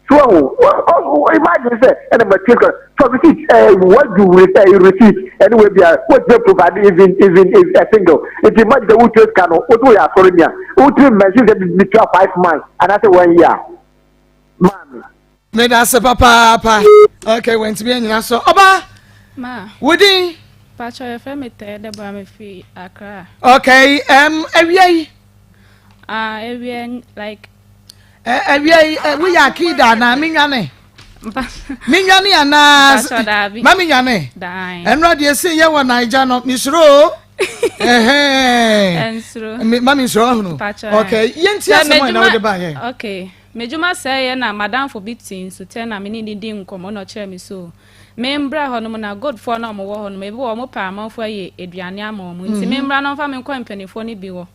so ɛho imagine sɛ ɛna ma tie sika for receipt ɛɛ what you ɛɛ receipt ɛne wɔ bi a wɔtumi provide even even a single nti imagine sɛ wotua sika no wotu yɛ asɔre nia wotumi mention sɛ bi tua five months anaasɛ one year maame. Meda ase papaapa. Okay, wantumi anyina so. Ɔba, Ma. wo din? Pacho yɛfrɛ me Tɛɛ Deborah mefiri Accra. Okay, um, awia yi. Ah, awia like. Eh, awia yi, eh, woyɛ akida anaa menwane? Menwane anaa? Pacho daabi. Ma menwane? Daae. Ɛnora deɛ ɛsɛ yɛ wɔ Naija no, mesuro o. Ɛnsuro. Ma mensuro ahunu. Pacho. Okay, yɛnti asɛm a na wode ba yɛ. Okay. M'edwuma sɛeɛ na m'adamfo bi tse nsutɛ na menye no dii nkɔmbɔ na ɔkyerɛɛ me so membra hɔnom na Goldfoɔ no a wɔwɔ hɔ nom ebi wɔ hɔ wɔpɛ amanfoɔ ayɛ aduane ama wɔn nti membra na wɔmfa me nkɔ mpanimfoɔ no bi hɔ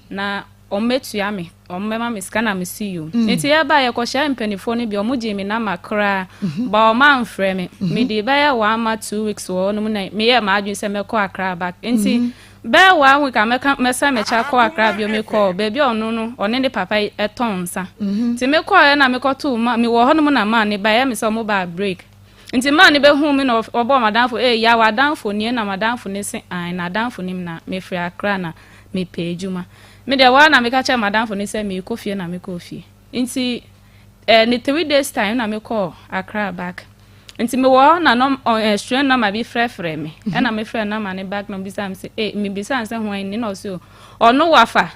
na wɔmmɛtua me wɔmmɛma me sika na mese yoo nti yɛbaeɛ yɛkɔhyiaa mpanimfoɔ no bi wɔn gyee me nama koraa but wɔn amfrɛ me mede bɛyɛ one month two weeks wɔ hɔnom na meyɛɛ m'adwene sɛ mɛkɔ Accra back nti Bɛyɛ one week a mɛka mɛsan m'akyi akɔ Accra bio mekɔɔ baabi a ɔno no ɔne ne papa tɔn nsa. Nti mekɔɔɛ na mekɔtoo ma mewɔ hɔnom na maa ne ba ɛyɛ me sɛ ɔmo baa break. Nti maa ne bɛhuu me na ɔbɔɔ m'adamfo ee Yaw w'adamfo nie na m'adamfo no se ae n'adamfo nim na mefiri Accra na mepɛ adwuma. Me deɛ ɛhɔ ara na meka kyerɛɛ m'adamfo no sɛ meekɔ fie na mekɔɔ fie. Nti eh, ne 3 days time na mekɔɔ Accra back. Nti mewɔ hɔ na nɔm ɔ eh, strange number bi frɛfrɛ me. Ɛna mefrɛ number no back na ɔbisa me sɛ, eh, mebisa no sɛ hwan ni na ɔse o, ɔno wafa.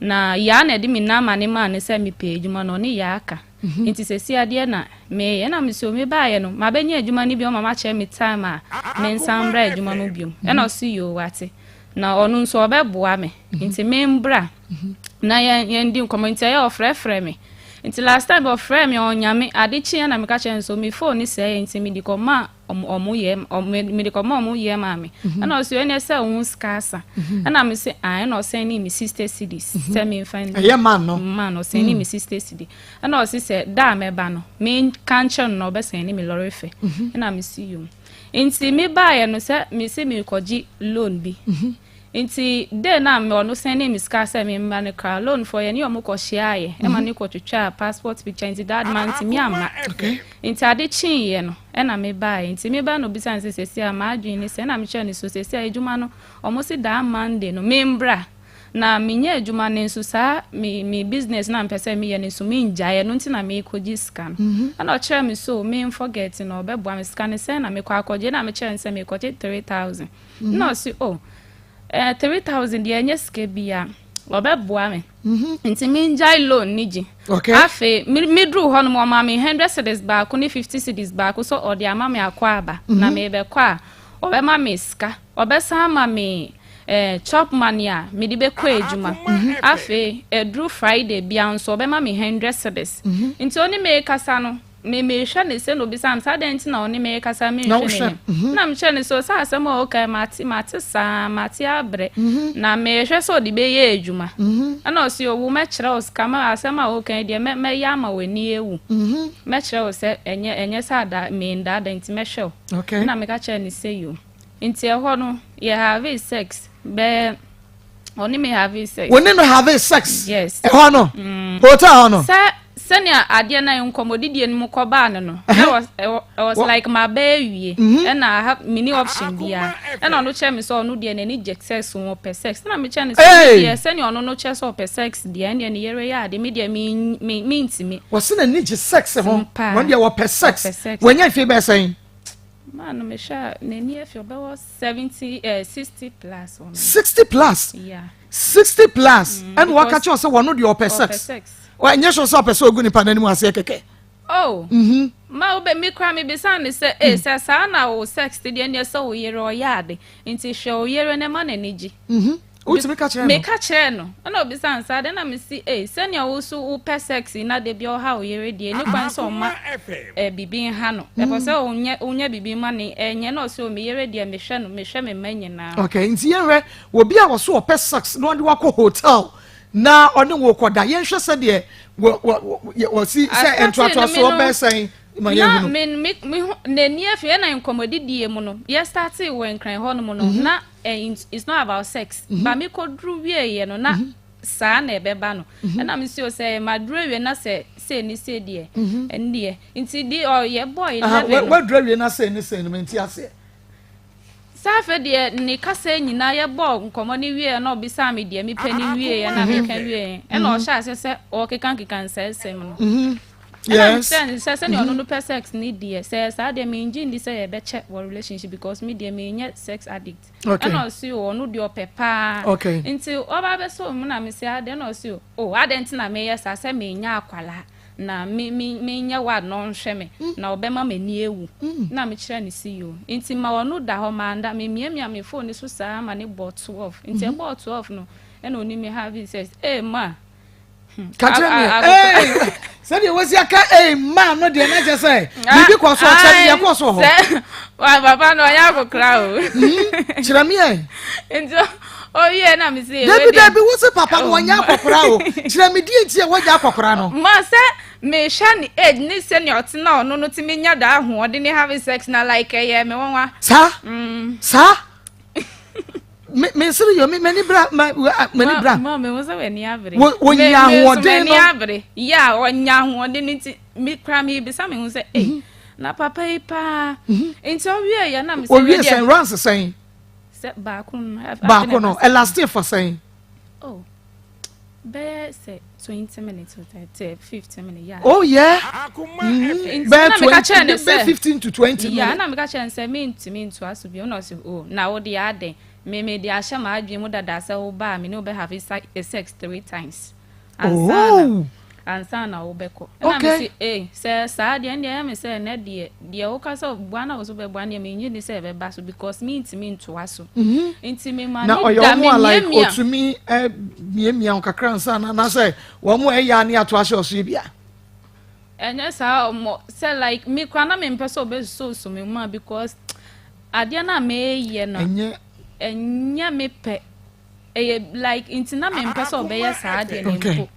Na Yaa na ɛde me number no maa no sɛ mepɛ adwuma no, ɔne Yaa ka. Nti sɛsi adeɛ na meyɛ. Ɛna mese o, mebaeɛ no, mabɛnya adwuma no bio ama makyerɛ me time a mensan mbra adwuma mu biom. Ɛna ɔse yoo, wate. Na ɔno nso ɔbɛboa me. Nti membra. Na yɛn yɛn di nkɔmɔ nti ɛyɛ ɔfrɛfrɛ me nti last time ɔfrɛ me ɔnya me ade kyeɛ na meka kyerɛ no so me phone ne sɛɛ nti mede kɔma ɔmo ɔmo yɛ ɔmo mede kɔma ɔmo yɛ maa me mhm. Ɛna ɔsɛ ɛnɛ sɛ ɔho sika asa mhm. Ɛna me sɛ ah ɛna ɔsɛn ne me 60 cedis mhm. Sɛ me nfa ɛyɛ man no man ɔsɛn ne me 60 cedi ɛna ɔsɛ sɛ da a mɛba no me nka nkyɛn no na ɔbɛsɛn ne me lɔre fɛ. Ɛna me si yom nti me baayɛ no sɛ me sɛ me kɔgye loan bi. Nti day no a ɔno sɛndee me sika sɛ me mma no koraa loan foɔ yɛne ɔmo kɔ hyiaeɛ ɛma ne kɔ twitwaa passport picture nti that mantumi amma. Nti ade kyeeɛ no ɛna me baeɛ nti me ba na obisa me sɛ seesei a m'adwene ne sɛ ɛna me kyerɛ no so seesei a adwuma no ɔmo se daa Monday no me mbra na menyɛ adwuma no nso saa me me business na mpɛ sɛ meyɛ no nso mengyae ɛno nti na mekɔgye sika no ɛna ɔkyerɛ me so me forget no ɔbɛboa me sika no sɛn na mekɔ akɔgye na mekyerɛ no sɛ mekɔgye 3000. Na ɔse oh eh, 3000 deɛ ɛnyɛ sika bia, ɔbɛboa me nti mengyae loan ne gye. Afei meduru hɔ nom ɔma me 100 cedis baako ne 50 cedis baako sɛ ɔde ama me akɔ aba na mebɛkɔ a ɔbɛma me sika, ɔbɛsan ama me eh, chop money a mede bɛkɔ adwuma. Afei ɛduru Friday bia nso ɔbɛma me 100 cedis. Nti ɔne me kasa no me mehwɛ ne sɛ na obisa me sɛ adɛn nti na ɔne me rekasa menhwɛ n'anim mhm. Na mekyerɛ ne sɛ sɛ asɛm a ɔka mate mate saa mate abrɛ mhm. Na mehwɛ sɛ ɔde bɛyɛ adwuma mhm. Ɛna ɔse owu mɛkyerɛ wo sika ma asɛm a ɔka deɛ mɛyɛ ama w'ani awu mɛkyerɛ wo sɛ ɛnyɛ ɛnyɛ sɛ ada mendaada nti mɛhwɛ wo. Ɛna meka kyerɛ ne sɛ yo nti ɛhɔ no yɛ have sex bɛɛ ɔne me have sex. Wɔne no have sex. Yes. Ɛhɔ no. Hotel hɔ no. Sɛ sɛnea adeɛ na nkɔmɔdidie no mu kɔbaa no no. That was it was like ma bɛɛ wie. Ɛna I have mini option biara. Ɛna ɔno kyerɛ me sɛ ɔno deɛ n'ani gye sex ho ɔpɛ sex. Ɛna me kyerɛ no sɛ me deɛ sɛnea ɔno no kyerɛ sɛ ɔpɛ sex deɛ ɛndeɛ ne yere yɛ ade me deɛ me me me ntumi. Wɔsi n'ani gye sex ho. Wɔn deɛ wɔpɛ sex. Wɔnyɛ mfe bɛɛ sɛn. Maa no mehwɛ a n'ani afi ɔbɛwɔ 70 eh, 60 plus wɔ 60 plus. Yeah. 60 plus. Ɛna waka kyerɛ sɛ wɔn deɛ ɔpɛ sex. Ɛnyɛ sɛ sɛ ɔpɛ sɛ ogu nipa n'anim aseɛ kɛkɛ. Oh. Ma wo bɛ mi kura mi bisa ne sɛ eh sɛ saa na wo sex ti deɛ neɛ sɛ wo yere ɔyɛ ade nti hwɛ wo yere ne ma n'ani gye. Wotumi ka kyerɛ no. Meka kyerɛ no ɛna obisa nsa de na me si eh sɛnea wo so wopɛ sex na de bi ɔha wo yere deɛ ne kwan sɛ ɔma eh bibi nha no ɛfɔ sɛ onyɛ onyɛ bibi ma ne ɛnyɛ na ɔsɛ o me yere deɛ mehwɛ no mehwɛ me mma nyinaa. Okay, nti yɛnhwɛ obi a wɔso ɔpɛ sex na ɔde wakɔ hotel na ɔne wo kɔda yɛnhwɛ sɛdeɛ wɔ wɔ wɔsi sɛ ntoatoasoɔ bɛɛ sɛn ma na yɛhunu. me me me ho n'ani afi ɛna nkɔmɔdidie mu no yɛ startee wɔ nkran hɔ nom no na eh, it's not about sex ba me kɔduru wieɛ no na saa na ɛbɛba no ɛna me si o sɛ maduru awie na sɛ sei ne sei deɛ ɛne deɛ nti di ɔyɛ bɔ 11 no waduru awie na sei ne sei no mente aseɛ. Saa afei deɛ ne kasa nyinaa yɛbɔ nkɔmmɔ ne wieɛ na ɔbisaa me deɛ mepɛ ne wieɛ na meka wieɛ ɛna ɔhyɛ aseɛ sɛ ɔkeka nkeka nsɛnsɛm no ɛna mesɛ ne sɛ sɛnea ɔno no pɛ sex ne deɛ sɛ saa deɛ mengye ndi sɛ yɛbɛkyɛ wɔ relationship because me deɛ menyɛ sex addict. Ɛna ɔse o ɔno deɛ ɔpɛ paa nti ɔba bɛsɔ mu na mese adɛn na ɔse o adɛn nti na meyɛ saa sɛ menya akwalaa na me me menyɛ wa na ɔnhwɛ me na ɔbɛma m'ani ewu na mekyerɛ ne si yo nti ma ɔno da hɔ ma nda memiamia me phone so saa ma ne bɔ 12 nti ɛbɔɔ 12 no ɛna ɔne me have sex ee ma ka kyerɛ me ee sɛdeɛ wɔsi aka ee maa no deɛ n'akyɛ sɛ biribi kɔ so ɔkyɛ deɛ kɔ so hɔ. Sɛ wa papa no ɔnyɛ akokora o. Kyerɛ me ɛ. Nti owie na mi si. Dabi dabi wosi papa no ɔnyɛ akokora o kyerɛ me die nti a wɔnyɛ akokora no. Ma sɛ mehwɛ ne age ne sɛnea ɔte na ɔno no ti mi nya da ahoɔden ne having sex na like ɛyɛ me nwanwa. Saa saa. Me me nsiri yɔ me m'ani bra ma m'ani bra. Ma me nso m'ani abere. Wo wo nya ahoɔden no. M'ani abere. Ya ɔnya ahoɔden no nti me kura me bisa me ho sɛ ee na papa yi paa nti ɔwie yɛ na me sɛ. Owie sɛn runs sɛn. Sɛ baako no. Baako no ɛlaste for sɛn. Oh bɛyɛ sɛ 20 minutes or 30 15 minutes yeah. Oh yeah. Bɛyɛ 20 bɛyɛ 15 to 20 minutes. Yeah, na meka kyerɛ no sɛ mentumi ntoa so bio na ɔsɛ oh na wo deɛ adɛn me me de ahyɛ m'adwene mu dada sɛ wo ba a me ne wo bɛ have sex three times. Oh. Ansa na wobɛkɔ. Ɛna Okay. mese ei sɛ saa deɛ ɛndeɛ ɛyɛ me sɛ ɛnɛ deɛ deɛ woka sɛ boa na wo so bɛboa no deɛ mennye nni sɛ ɛbɛba so because mentumi ntoa so. Nti mema Na ne ɔyɛ da wɔn a like memiamia. otumi eh, miamia wo kakra ansa na anaasɛ wɔn a ɛyɛ a ne ato ahyɛ ɔso yi bia. Ɛnyɛ saa ɔmɔ sɛ like me koraa na mempɛ sɛ ɔbɛsosɔ me mu a because adeɛ no a meyɛ no Ɛnyɛ. ɛnyɛ me pɛ. Ɛyɛ like nti na mempɛ sɛ ɔbɛyɛ saa adeɛ no mpo.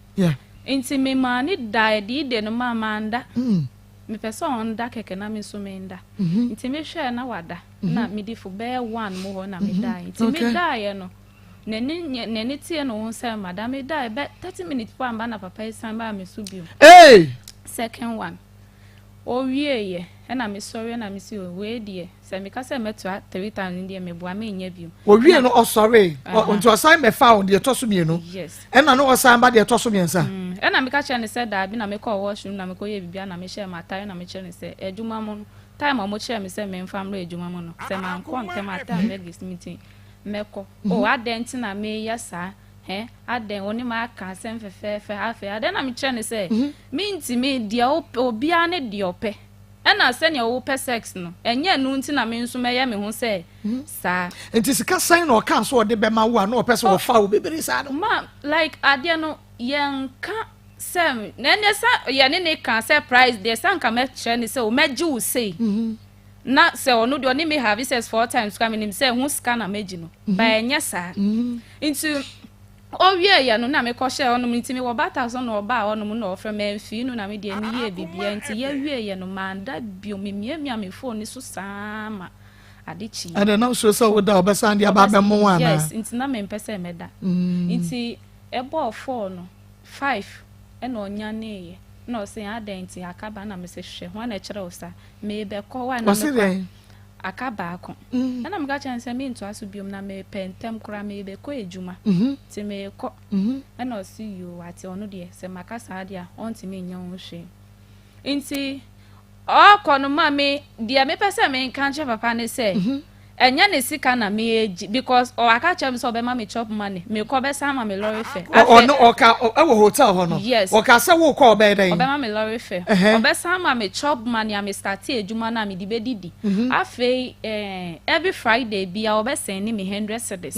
Nti memaa no daeɛ deɛ de no maa manda. Mepɛ sɛ ɔnda kɛkɛ na me nso menda. Nti mehwɛɛ na wada na mede fo bɛyɛ one mu hɔ na medaeɛ. Nti medaeɛ no n'ani nyɛ n'ani teɛ ne ho sɛ mada. Medaeɛ bɛ 30 minutes po amba na papa yi san baa me so bio. Hey! Second one. Ɔwieeɛ ɛna mesɔreɛ na mese oh wei deɛ sɛ meka sɛ mɛtoa 3000 no deɛ meboa menyɛ bio. Ɔwie no ɔsɔree nti ɔsan bɛfaa wo deɛ ɛtɔ so mmienu Yes. ɛna na ɔsan ba deɛ ɛtɔ so mmiɛnsa. Ɛna meka kyerɛɛ no sɛ daabi na mekɔɔ washroom na mekɔyɛɛ biribiara na mehyɛɛ m'ataare na mekyerɛ no sɛ adwuma mu no time a wɔkyerɛɛ me sɛ memfa mmra adwuma mu no sɛ mankɔ ntɛm a time bɛgis me nti mɛkɔ. Oh adɛn nti na meyɛ saa Hɛ, adɛn, wo ne me aka asɛm fɛfɛɛfɛ, afei adɛn na mekyerɛ no sɛ mentumi, deɛ wopɛ, obiara ne deɛ ɔpɛ, ɛna sɛdeɛ wopɛ sex no, ɛnyɛ ɛno nti na me nso mɛyɛ me ho sɛ saa. Nti sika sɛn na ɔkaa sɛ ɔde bɛma wo a na ɔpɛ sɛ ɔfa wo bebree saa no? Ma, like adeɛ no, yɛnka sɛ, na ɛnɛ sɛ yɛne ne ka sɛ price deɛ, sɛ anka mɛkyerɛ no sɛ o, mɛgye wo sei. Na sɛ ɔno deɛ ɔne me have sex four times koraa menim sɛ ho sika na mɛgye no but ɛnyɛ saa nti ɔwieɛ no na mekɔhyɛɛ hɔnom nti mewɔ bata so na ɔbaa hɔnom na ɔfrɛ me amfii no na me deɛ meyɛɛ biribiara nti yɛwieɛ no manda bio memiamia me phone no so saa ma ade kyeeɛ. Ɛnna na wosuro sɛ woda a ɔbɛsan de aba abɛmo wo anaa? Yes nti na mempɛ sɛ mɛda nti ɛbɔɔ four no five ɛna ɔnyaneeɛ na ɔse adɛn nti aka ba na mese hwɛ hwan na ɛkyerɛ wo saa Merebɛkɔ hɔ a na Ɔse mekɔ dɛn? aka baako. Ɛna meka kyerɛ no sɛ mentoa so biom na mepɛ ntɛm koraa merebɛkɔ adwuma nti merekɔ. Ɛna ɔse yoo wate ɔno deɛ sɛ maka saa deɛ a ɔntumi nyɛ ho hwee. Nti ɔrekɔ no ma me deɛ mepɛ sɛ menka nkyerɛ papa ne sɛ Ɛnyɛ ne sika na me gye because ɔaka kyerɛ me sɛ ɔbɛma me chop money mekɔ ɔbɛsan ama me lorry fare. Ɔno ɔka ɛwɔ hotel hɔ no. Yes. Ɔka sɛ wokɔ ɔbɛyɛ dɛn? Ɔbɛma me lorry fare. Ɔbɛsan ama me chop money a me starte adwuma no a mede bɛdidi. Afei eh, every Friday bia ɔbɛsɛne me hundred cedis.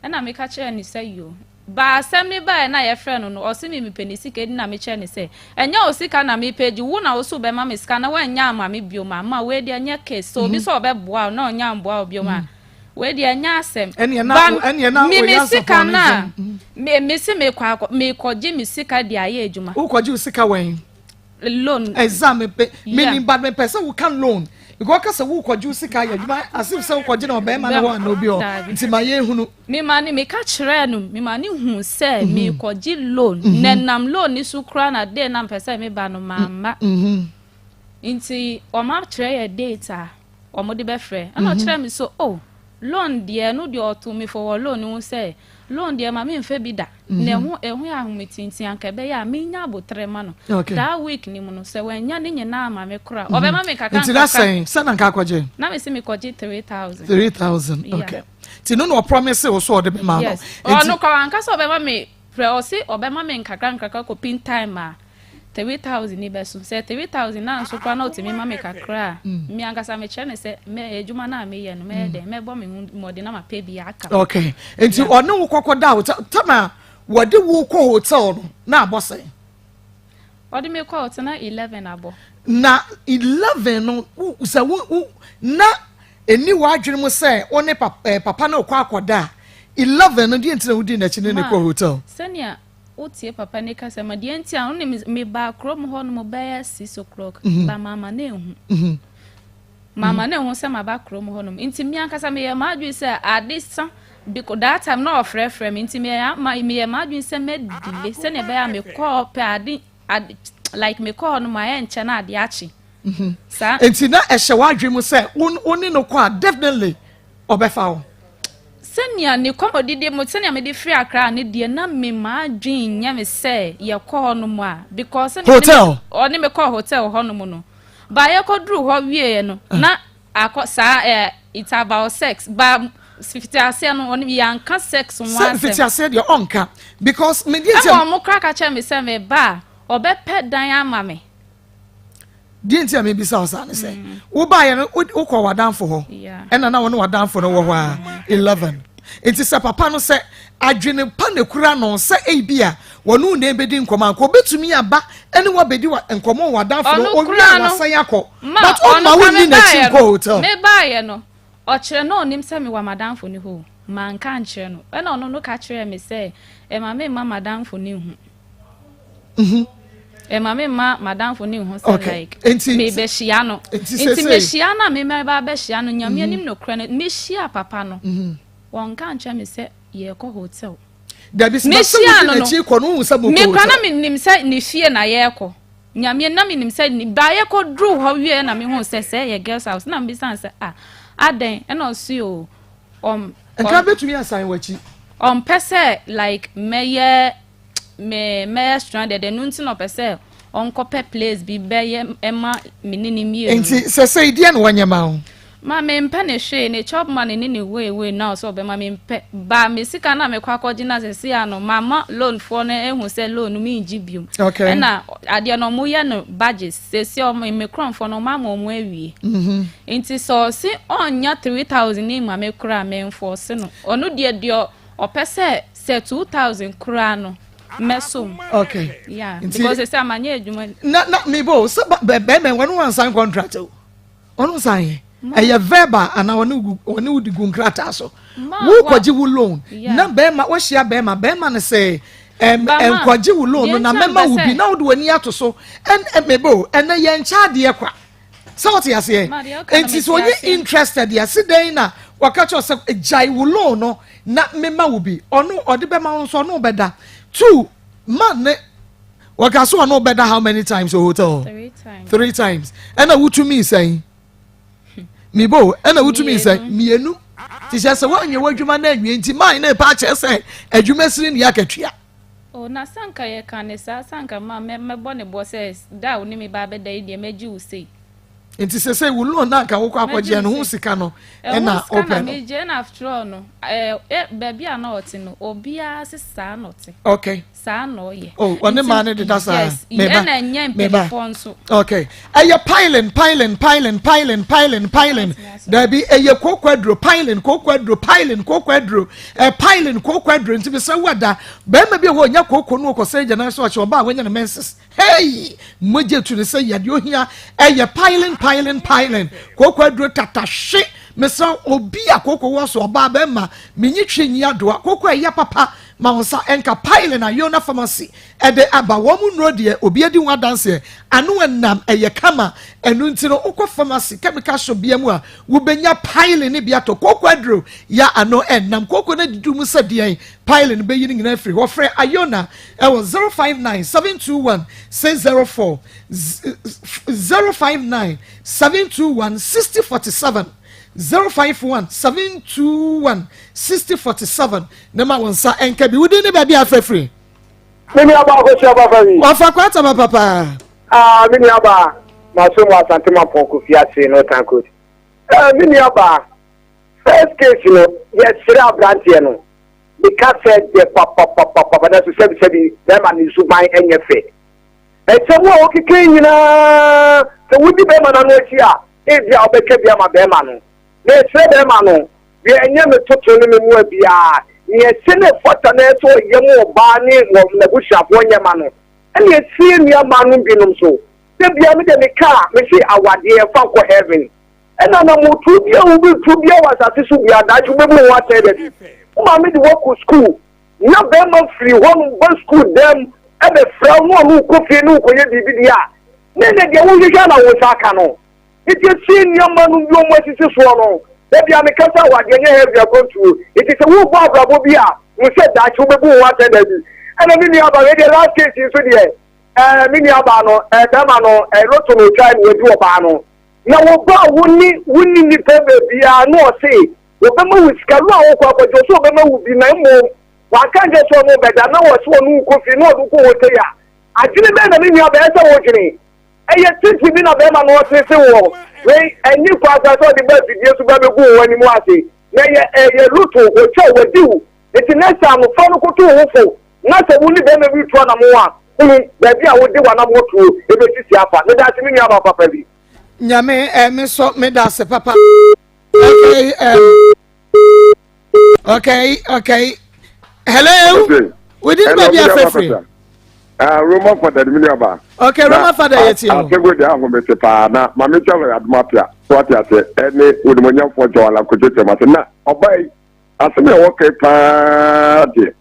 Ɛna meka kyerɛɛ no sɛ yoo. Ba asɛm no baeɛ na yɛfrɛɛ no no, ɔse me mepɛ ne sika adi na mekyerɛ no sɛ, ɛnyɛ wo sika na mepɛ gye, wo na wo se wobɛma me sika na woannya amma me biom a, ma wei deɛ ɛnyɛ case, sɛ obi sɛ ɔbɛboa wo na ɔnnya amboa wo biom a, wei deɛ ɛnyɛ asɛm. Ba me me sika no a, me mese mekɔ akɔ, mekɔgye me sika de ayɛ adwuma. Wokɔgye wo sika wɛn? Loan. Exam mepɛ, menim but mepɛ sɛ woka loan because ɔka sɛ wokɔgye wo sika ayɛ adwuma as if sɛ wokɔgye na ɔbɛrima no hɔ anaa obi hɔ nti ma yɛnhunu. Mema no meka kyerɛɛ no mema no huu sɛ merekɔgye loan na ɛnam loan no so koraa na day na mepɛ sɛ meba no mamma nti wɔakyerɛ yɛ date a wɔde bɛfrɛ ɛna ɔkyerɛɛ me sɛ oh loan deɛ ɛno deɛ ɔtoo me fo wɔ loan no ho sɛ loan deɛ ma memfa bi da na ɛho ɛho yɛ ahometintin anka ɛbɛyɛ a menya aboterɛ ma no that week no mu no sɛ wanya ne nyinaa ama me koraa ɔbɛma me kakra nti na sɛn sɛ na nka akɔgye na mese mekɔgye 3000 3000 okay Ti no na ɔpromise wo sɛ ɔde bɛma no. Yes. Ɔno kora wanka sɛ ɔbɛma me prɛ ɔse ɔbɛma me nkakra nkakra kɔpem time a 3000 ni bɛso. Sɛ 3000 na nso kora na ɔtumi ma me kakra a, mm. me ankasa mekyerɛ no sɛ mɛ adwuma no a meyɛ no mɛyɛ dɛn mɛbɔ me ho mmɔden na mapɛ bi aka. Okay. Nti ɔne wo kɔkɔ da hotel tama wɔde wo kɔ hotel no na abɔ sɛn? Ɔde me kɔ hotel na 11 abɔ. Na 11 no sɛ wo na Ɛnni w'adwene mu sɛ wo ne papa no rekɔ akɔda a, 11 no, deɛ nti na wodii n'akyi ne no kɔɔ hotel? Sɛnea wotie papa no kasa ma deɛ nti a wonim mebaa kurom hɔ nom bɛyɛ 6 o'clock ba mama no ehu. Mama no ehu sɛ maba kurom hɔ nom nti me ankasa meyɛ m'adwene sɛ ade sa because that time na ɔfrɛfrɛ me nti meyɛ meyɛ m'adwene sɛ mɛdile sɛnea ɛbɛyɛ a mekɔɔ pɛ ade ade like mekɔɔ hɔ nom a ɛnkyɛ na ade akye. Mhm. Saa. Nti na ɛhyɛ w'adwene mu sɛ wo ne no kɔ a definitely ɔbɛfa wo. Sɛnea ne kɔmɔdidi mu sɛnea mede firi Accra ne deɛ na me m'adwene nyɛ me sɛ yɛkɔ hɔ nom a because sɛnea Hotel. ɔne me kɔɔ hotel hɔ nom no ba yɛkɔduru hɔ wieɛ no na akɔ saa eh, it's about sex ba. Fiti aseɛ no ɔne yɛanka sex ho asɛm. Sɛ fiti aseɛ deɛ ɔnka because me deɛ. Ɛma ɔmo kora ka kyerɛ me sɛ me ba a ɔbɛpɛ dan ama me. Deɛ nti a mebisa wo saa ne sɛ mm. wobaeɛ no wokɔ w'adamfo hɔ ɛna na wo ne w'adamfo no wɔ hɔ a 11 nti sɛ papa no sɛ adwene pa na ekura no sɛ ebi a wɔne wo na ebedi nkɔmɔ anka obetumi aba ɛne wabedi nkɔmɔ wɔ w'adamfo no owie a wasan akɔ but ɔma wo nni n'akyi nkɔ hotel. Mebaeɛ no Ɔkyerɛ na ɔnim sɛ mewɔ m'adamfo no hɔ o, manka ankyerɛ no. Ɛna ɔno no ka kyerɛɛ me sɛ, ɛma me mma m'adamfo no nhu. Ɛma me mma m'adamfo no nhu sɛ like mebɛhyia no. Nti mehyia no a meba abɛhyia no, Nyame anim nokorɛ no, mehyia papa no, wɔnka ankyerɛ me sɛ yɛrekɔ hotel. Dabi sɛ sɛ wodi n'akyi kɔ no, wohu sɛ mokɔ hotel. Me kora na menim sɛ ne fie na yɛrekɔ. Nyame na menim sɛ ba yɛkɔ duruu hɔ wieɛ na mehuu sɛ sɛ yɛ girls house na mebisa no sɛ ah adɛn ɛna ɔse o ɔm Nka bɛtumi asan w'akyi. Ɔmpɛ sɛ like mɛyɛ me mɛyɛ stranded ɛno nti na ɔpɛ sɛ ɔnkɔpɛ place bi bɛyɛ ɛma me ne ne mmienu. Nti sɛsɛi deɛ na wɔnyɛ ma wo? Ma me mpɛ ne hwee ne chop money ne ne wei wei na ɔsɛ ɔbɛma me mpɛ ba me sika na mekɔ akɔgye na sɛsi a no mama loan foɔ no ehu sɛ loan no mengye biom okay. ɛna adeɛ no ɔmo yɛ no badges sɛsi ɔmo me korɔmfoɔ no ɔmo ama ɔmo awie mm -hmm. nti sɛ ɔse ɔnya 3000 ne ma me koraa me nfɔɔse no ɔno deɛ deɛ ɔpɛ sɛ sɛ 2000 koraa no mɛsom okay. yeah because sɛ amanyɛ adwuma na na mebo sɛ bɛrima wɔn wɔn sign contract o. Ɔno nsa yɛ ɛyɛ verbal anaa ɔne gu ɔne wo di gu nkrataa so. Wo kɔgye wo loan na bɛrima wahyia bɛrima bɛrima no sɛ ɛm nkɔgye wo loan no na mɛma wo bi na wode w'ani ato so ɛn ɛmɛbɛ o ɛnɛ yɛn nkyɛ adeɛ kwa sɛ wɔte aseɛ nti sɛ ɔnyɛ interested yɛ se dɛn na wɔka kyerɛ sɛ gyae wo loan no na mema wo bi ɔno ɔde bɛma wo nso ɔno bɛda two man ne Wɔka so ɔno bɛda how many times wɔ hotel? Three times. Three times. Ɛna wotumi sɛn? Mibo ɛna wotumi sɛn? Mmienu. Ti sɛ sɛ woanyɛ w'adwuma na anwie nti maa na ɛpa akyerɛ sɛ adwuma siri ne akatua. Oh, na sanka yɛ ka ne saa sanka ma mɛbɔ ne bɔ sɛ da a wo ne me ba abɛda yi deɛ mɛgye wo sei. Nti sesei wo loan na anka wokɔ akɔgyeɛ no ho sika no ɛna wopɛ no. Ɛho sika na megye ɛna after all no ɛɛ baabi a na ɔte no obiara se saa na ɔte. Okay. Saa na ɔyɛ. Oh ɔne maa no deda saa. Yes meba ɛna ɛnyɛ meba mpanyinfoɔ nso. Okay ɛyɛ piling piling piling piling piling piling dabi ɛyɛ kooko aduro piling kooko aduro piling kooko aduro ɛ piling kooko aduro nti bisɛ wada bɛrima bi a wɔ nya kooko no ɔkɔ sɛ gyana so ɔkyɛ ɔbaa wɔnya ne menses. Hey! Mogya tu ne sɛ yadeɛ ohia ɛyɛ piling piling piling kooko aduro tata hwe mesrɛ obi a kooko wɔ so ɔbaa bɛrima menyi twe nyi adoa kooko ɛyɛ papa ma wo nsa ɛnka piling ayona pharmacy ɛde aba wɔn mu nnuro deɛ obi adi ho adanseɛ ano ɛnam ɛyɛ kama ɛno nti no wokɔ pharmacy chemical shop bia mu a wobɛnya piling ne bi atɔ kooko aduro ya ano ɛnam kooko no adidu mu sɛ deɛn piling bɛyi no nyinaa firi hɔ frɛ ayona ɛwɔ 059 721 604 059 721 6047 051 721 6047 ne ma wo nsa ɛnka bi wodin ne baabi a afrɛfiri. Me nua baa kɔhyia papa bi. Wafa kwata ma papa. Ah, me nua baa, maso mu Asante Mampɔn Kofi ase no Tankot. Eh, me nua baa, first case no, yɛsrɛ aberanteɛ no. Me kasa dɛ papapapapa nanso sɛbisɛbi bɛrima no suban nyɛ fɛ. Nsɛm a ɔkeka yi nyinaa sɛ wodi bɛrima no ano akyi a ebia ɔbɛka bi ama bɛrima no. Mesrɛ bɛrima no, deɛ ɛnyɛ me toto ne me mmoa biara, nea ɛsɛ na ɛfata na ɛsɛ ɔyɛ ma ɔbaa ne n'abusuafoɔ nyɛ ma no. Ɛna ɛsie nua mmaa nom binom so. Da biara me deɛ meka a, mese awadeɛ fa nkɔ heaven. Ɛna anammɔntuo biara a wobɛtu biara wɔ asase so biara, daakye wobɛbu wo ho atɛn da bi. Wo maame de wo akɔ sukuu, na barima firi hɔnom ba sukuu dan mu bɛfrɛ wo na ɔne wo kɔ fie ne wo kɔyɛ biribi deɛ a, na ɛnɛ deɛ wohwehwɛ na wo nsa aka no. Nti ɛsii nneɛma no bi wɔn asisi soɔ no, da bi a meka sɛ awadeɛ nyɛ heavy akwantuo. Nti sɛ worebɔ abrabɔ bi a, hu sɛ daakye wobɛbu wo ho atɛn da bi. Ɛna me nuabaa, wei deɛ last case yi nso deɛ, ɛɛ me nuabaa no, ɛɛ bɛrima no, ɛɛ loto na ɔtwae na wadi ɔbaa no. Na wo ba a wo ne wo nni nnipa baabiara no ɔse wɔbɛma wo sika no a wokɔ akɔgye ɔse ɔbɛma wo bi na mmom wanka nkyɛ sɛ ɔne wo bɛda na ɔse ɔne wo kɔ fie na ɔde wo kɔ hotel a adwene bɛn na me nua bɛyɛ sɛ wodwene ɛyɛ tete bi na bɛrima no ɔtete wɔ wei ɛnye kwa sa sɛ ɔde ba afidie so ba bɛgu wo anim ase. Na ɛyɛ ɛyɛ Ruth o, wɔtwa o, wɔadi wo. Nti next time no, fa no kɔto wo ho fo, na sɛ wo ne barima bi retu anamon a, hunu baabi a wode w'anamon tuo bɛsisi afa. Meda ase me nuabaa papa bi. Nyame eh, me nso meda ase papa. Okay, um, okay, okay. Hello. We did baby afefri. Ah, Roman fada ni mini aba. Okay, Roman fada yɛ ti o. Asego de ahomete paa na maame kyɛ lɔya adum apia so ate ase ɛne onimonyamfoɔ jɔ alakojo kyɛm ase na ɔba yi asɛm yɛ wɔkɛ paa deɛ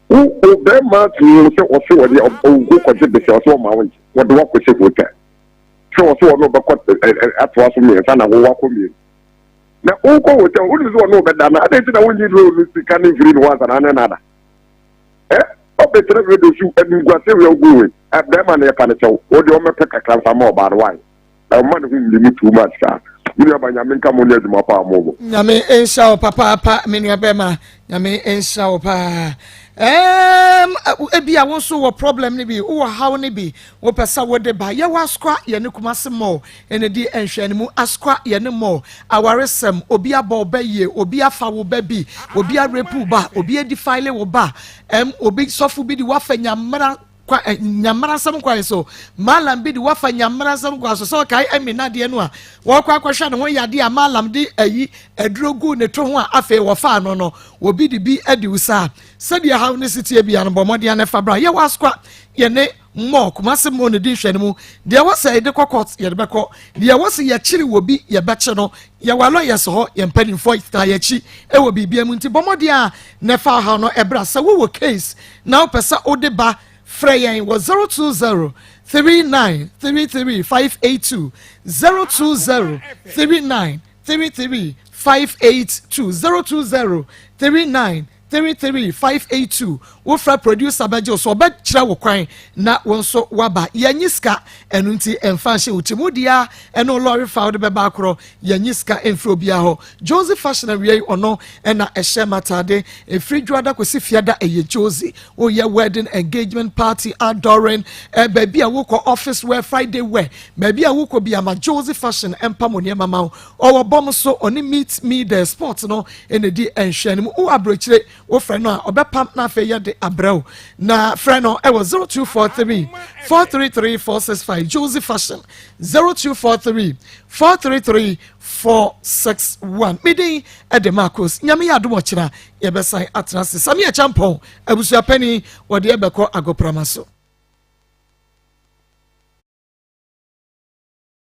wo wo bɛrima tunu sɛ ɔse wɔde ɔgo kɔgye bese ɔse ɔma wo ngye wɔde wakɔhyɛ hotel sɛ ɔse ɔno bɛkɔ atoa so mmiɛnsa na wo wakɔ mmienu na wokɔ hotel wonim sɛ ɔne wobɛda no adɛn nti na wonyi loan no sika no mfiri ne hɔ ansa na ane no ada ɛ ɔbɛtena radio so animguase wia wogu wei bɛrima no yɛpa no kyɛw wode ɔmɛpɛ kakra mfa ma ɔbaa no wae ɔma ne ho nni mu too much saa me nuaba nyame nka mo ne adwuma paa mo bɔ Nyame nhyira wo papaapa me nua bɛrima Nyame nhyira wo paa um, ebi a wo nso wɔ problem no bi wowɔ haw no bi wopɛ sɛ wode ba yɛwɔ asoa yɛne Kumase mall ɛna di nhwɛanimu asoa yɛne mall awaresɛm obi abɔ wo ba yie obi afa wo ba bi obi arepu wo ba obi adifile wo ba ɛm obi sɔfo bi de wafa nyamera kwa eh, nyamera nsɛm kwan so malam bi de wafa nyamera nsɛm kwan so sɛ ɔkae ɛmi nadeɛ no a wɔkɔ akɔhwɛ ne ho yadeɛ a malam de ayi aduro gu ne to ho a afei wɔfaa no no obi de bi adi wo saa sɛdeɛ haw ne sitie bia no bɔ mmɔden ne fa bra yɛwɔ asoa yɛne mmɔ Kumase mmɔ ne di nhwɛ no mu deɛ ɛwɔ sɛ yɛde kɔ court yɛde bɛkɔ deɛ ɛwɔ sɛ yɛkyere wɔ bi yɛbɛkye no yɛwɔ lawyers hɔ yɛn mpanimfoɔ taa yɛkyi ɛwɔ biribiara mu nti bɔ mmɔden a na ɛfa haw no ɛbra sɛ wowɔ case na wopɛ sɛ wode ba frɛ yɛn wɔ 020 39 33 582 020 39 33 582 020 39 33582 Wofrɛ producer bɛgye wo so, ɔbɛkyerɛ wo kwan na wo nso woaba. Yɛnnye sika, ɛno nti mfa nhyɛ wo tirim. Wo deɛ ara ɛne wo lɔre fa wode bɛba akorɔ. Yɛnnye sika mfiri obiara hɔ. Josie Fashion awia yi ɔno na ɛhyɛ m'ataade. Ɛfiri Dwoada kɔsi Fiada ɛyɛ Josie. Woyɛ wedding, engagement, party, outdooring, eh, baabi a wokɔ office wear, Friday wear, baabi a wokɔ biara ma Josie Fashion mpam wo nneɛma ma wo. Ɔwɔ bɔm so, ɔne Meet Me There Sport no na ɛdi nhwɛanimu. Wowɔ aburokyire, wofrɛ no a, ɔbɛpam na afei yɛde abrɛ wo. Na frɛ no ɛwɔ 0243 433 465 Josie Fashion 0243 433 461. Me din ɛde Marcos. Nyame yɛ adom ɔkyena yɛbɛsan atena ase. Samia Champɔn, abusuapɛni, wɔde ɛbɛkɔ agoprama so.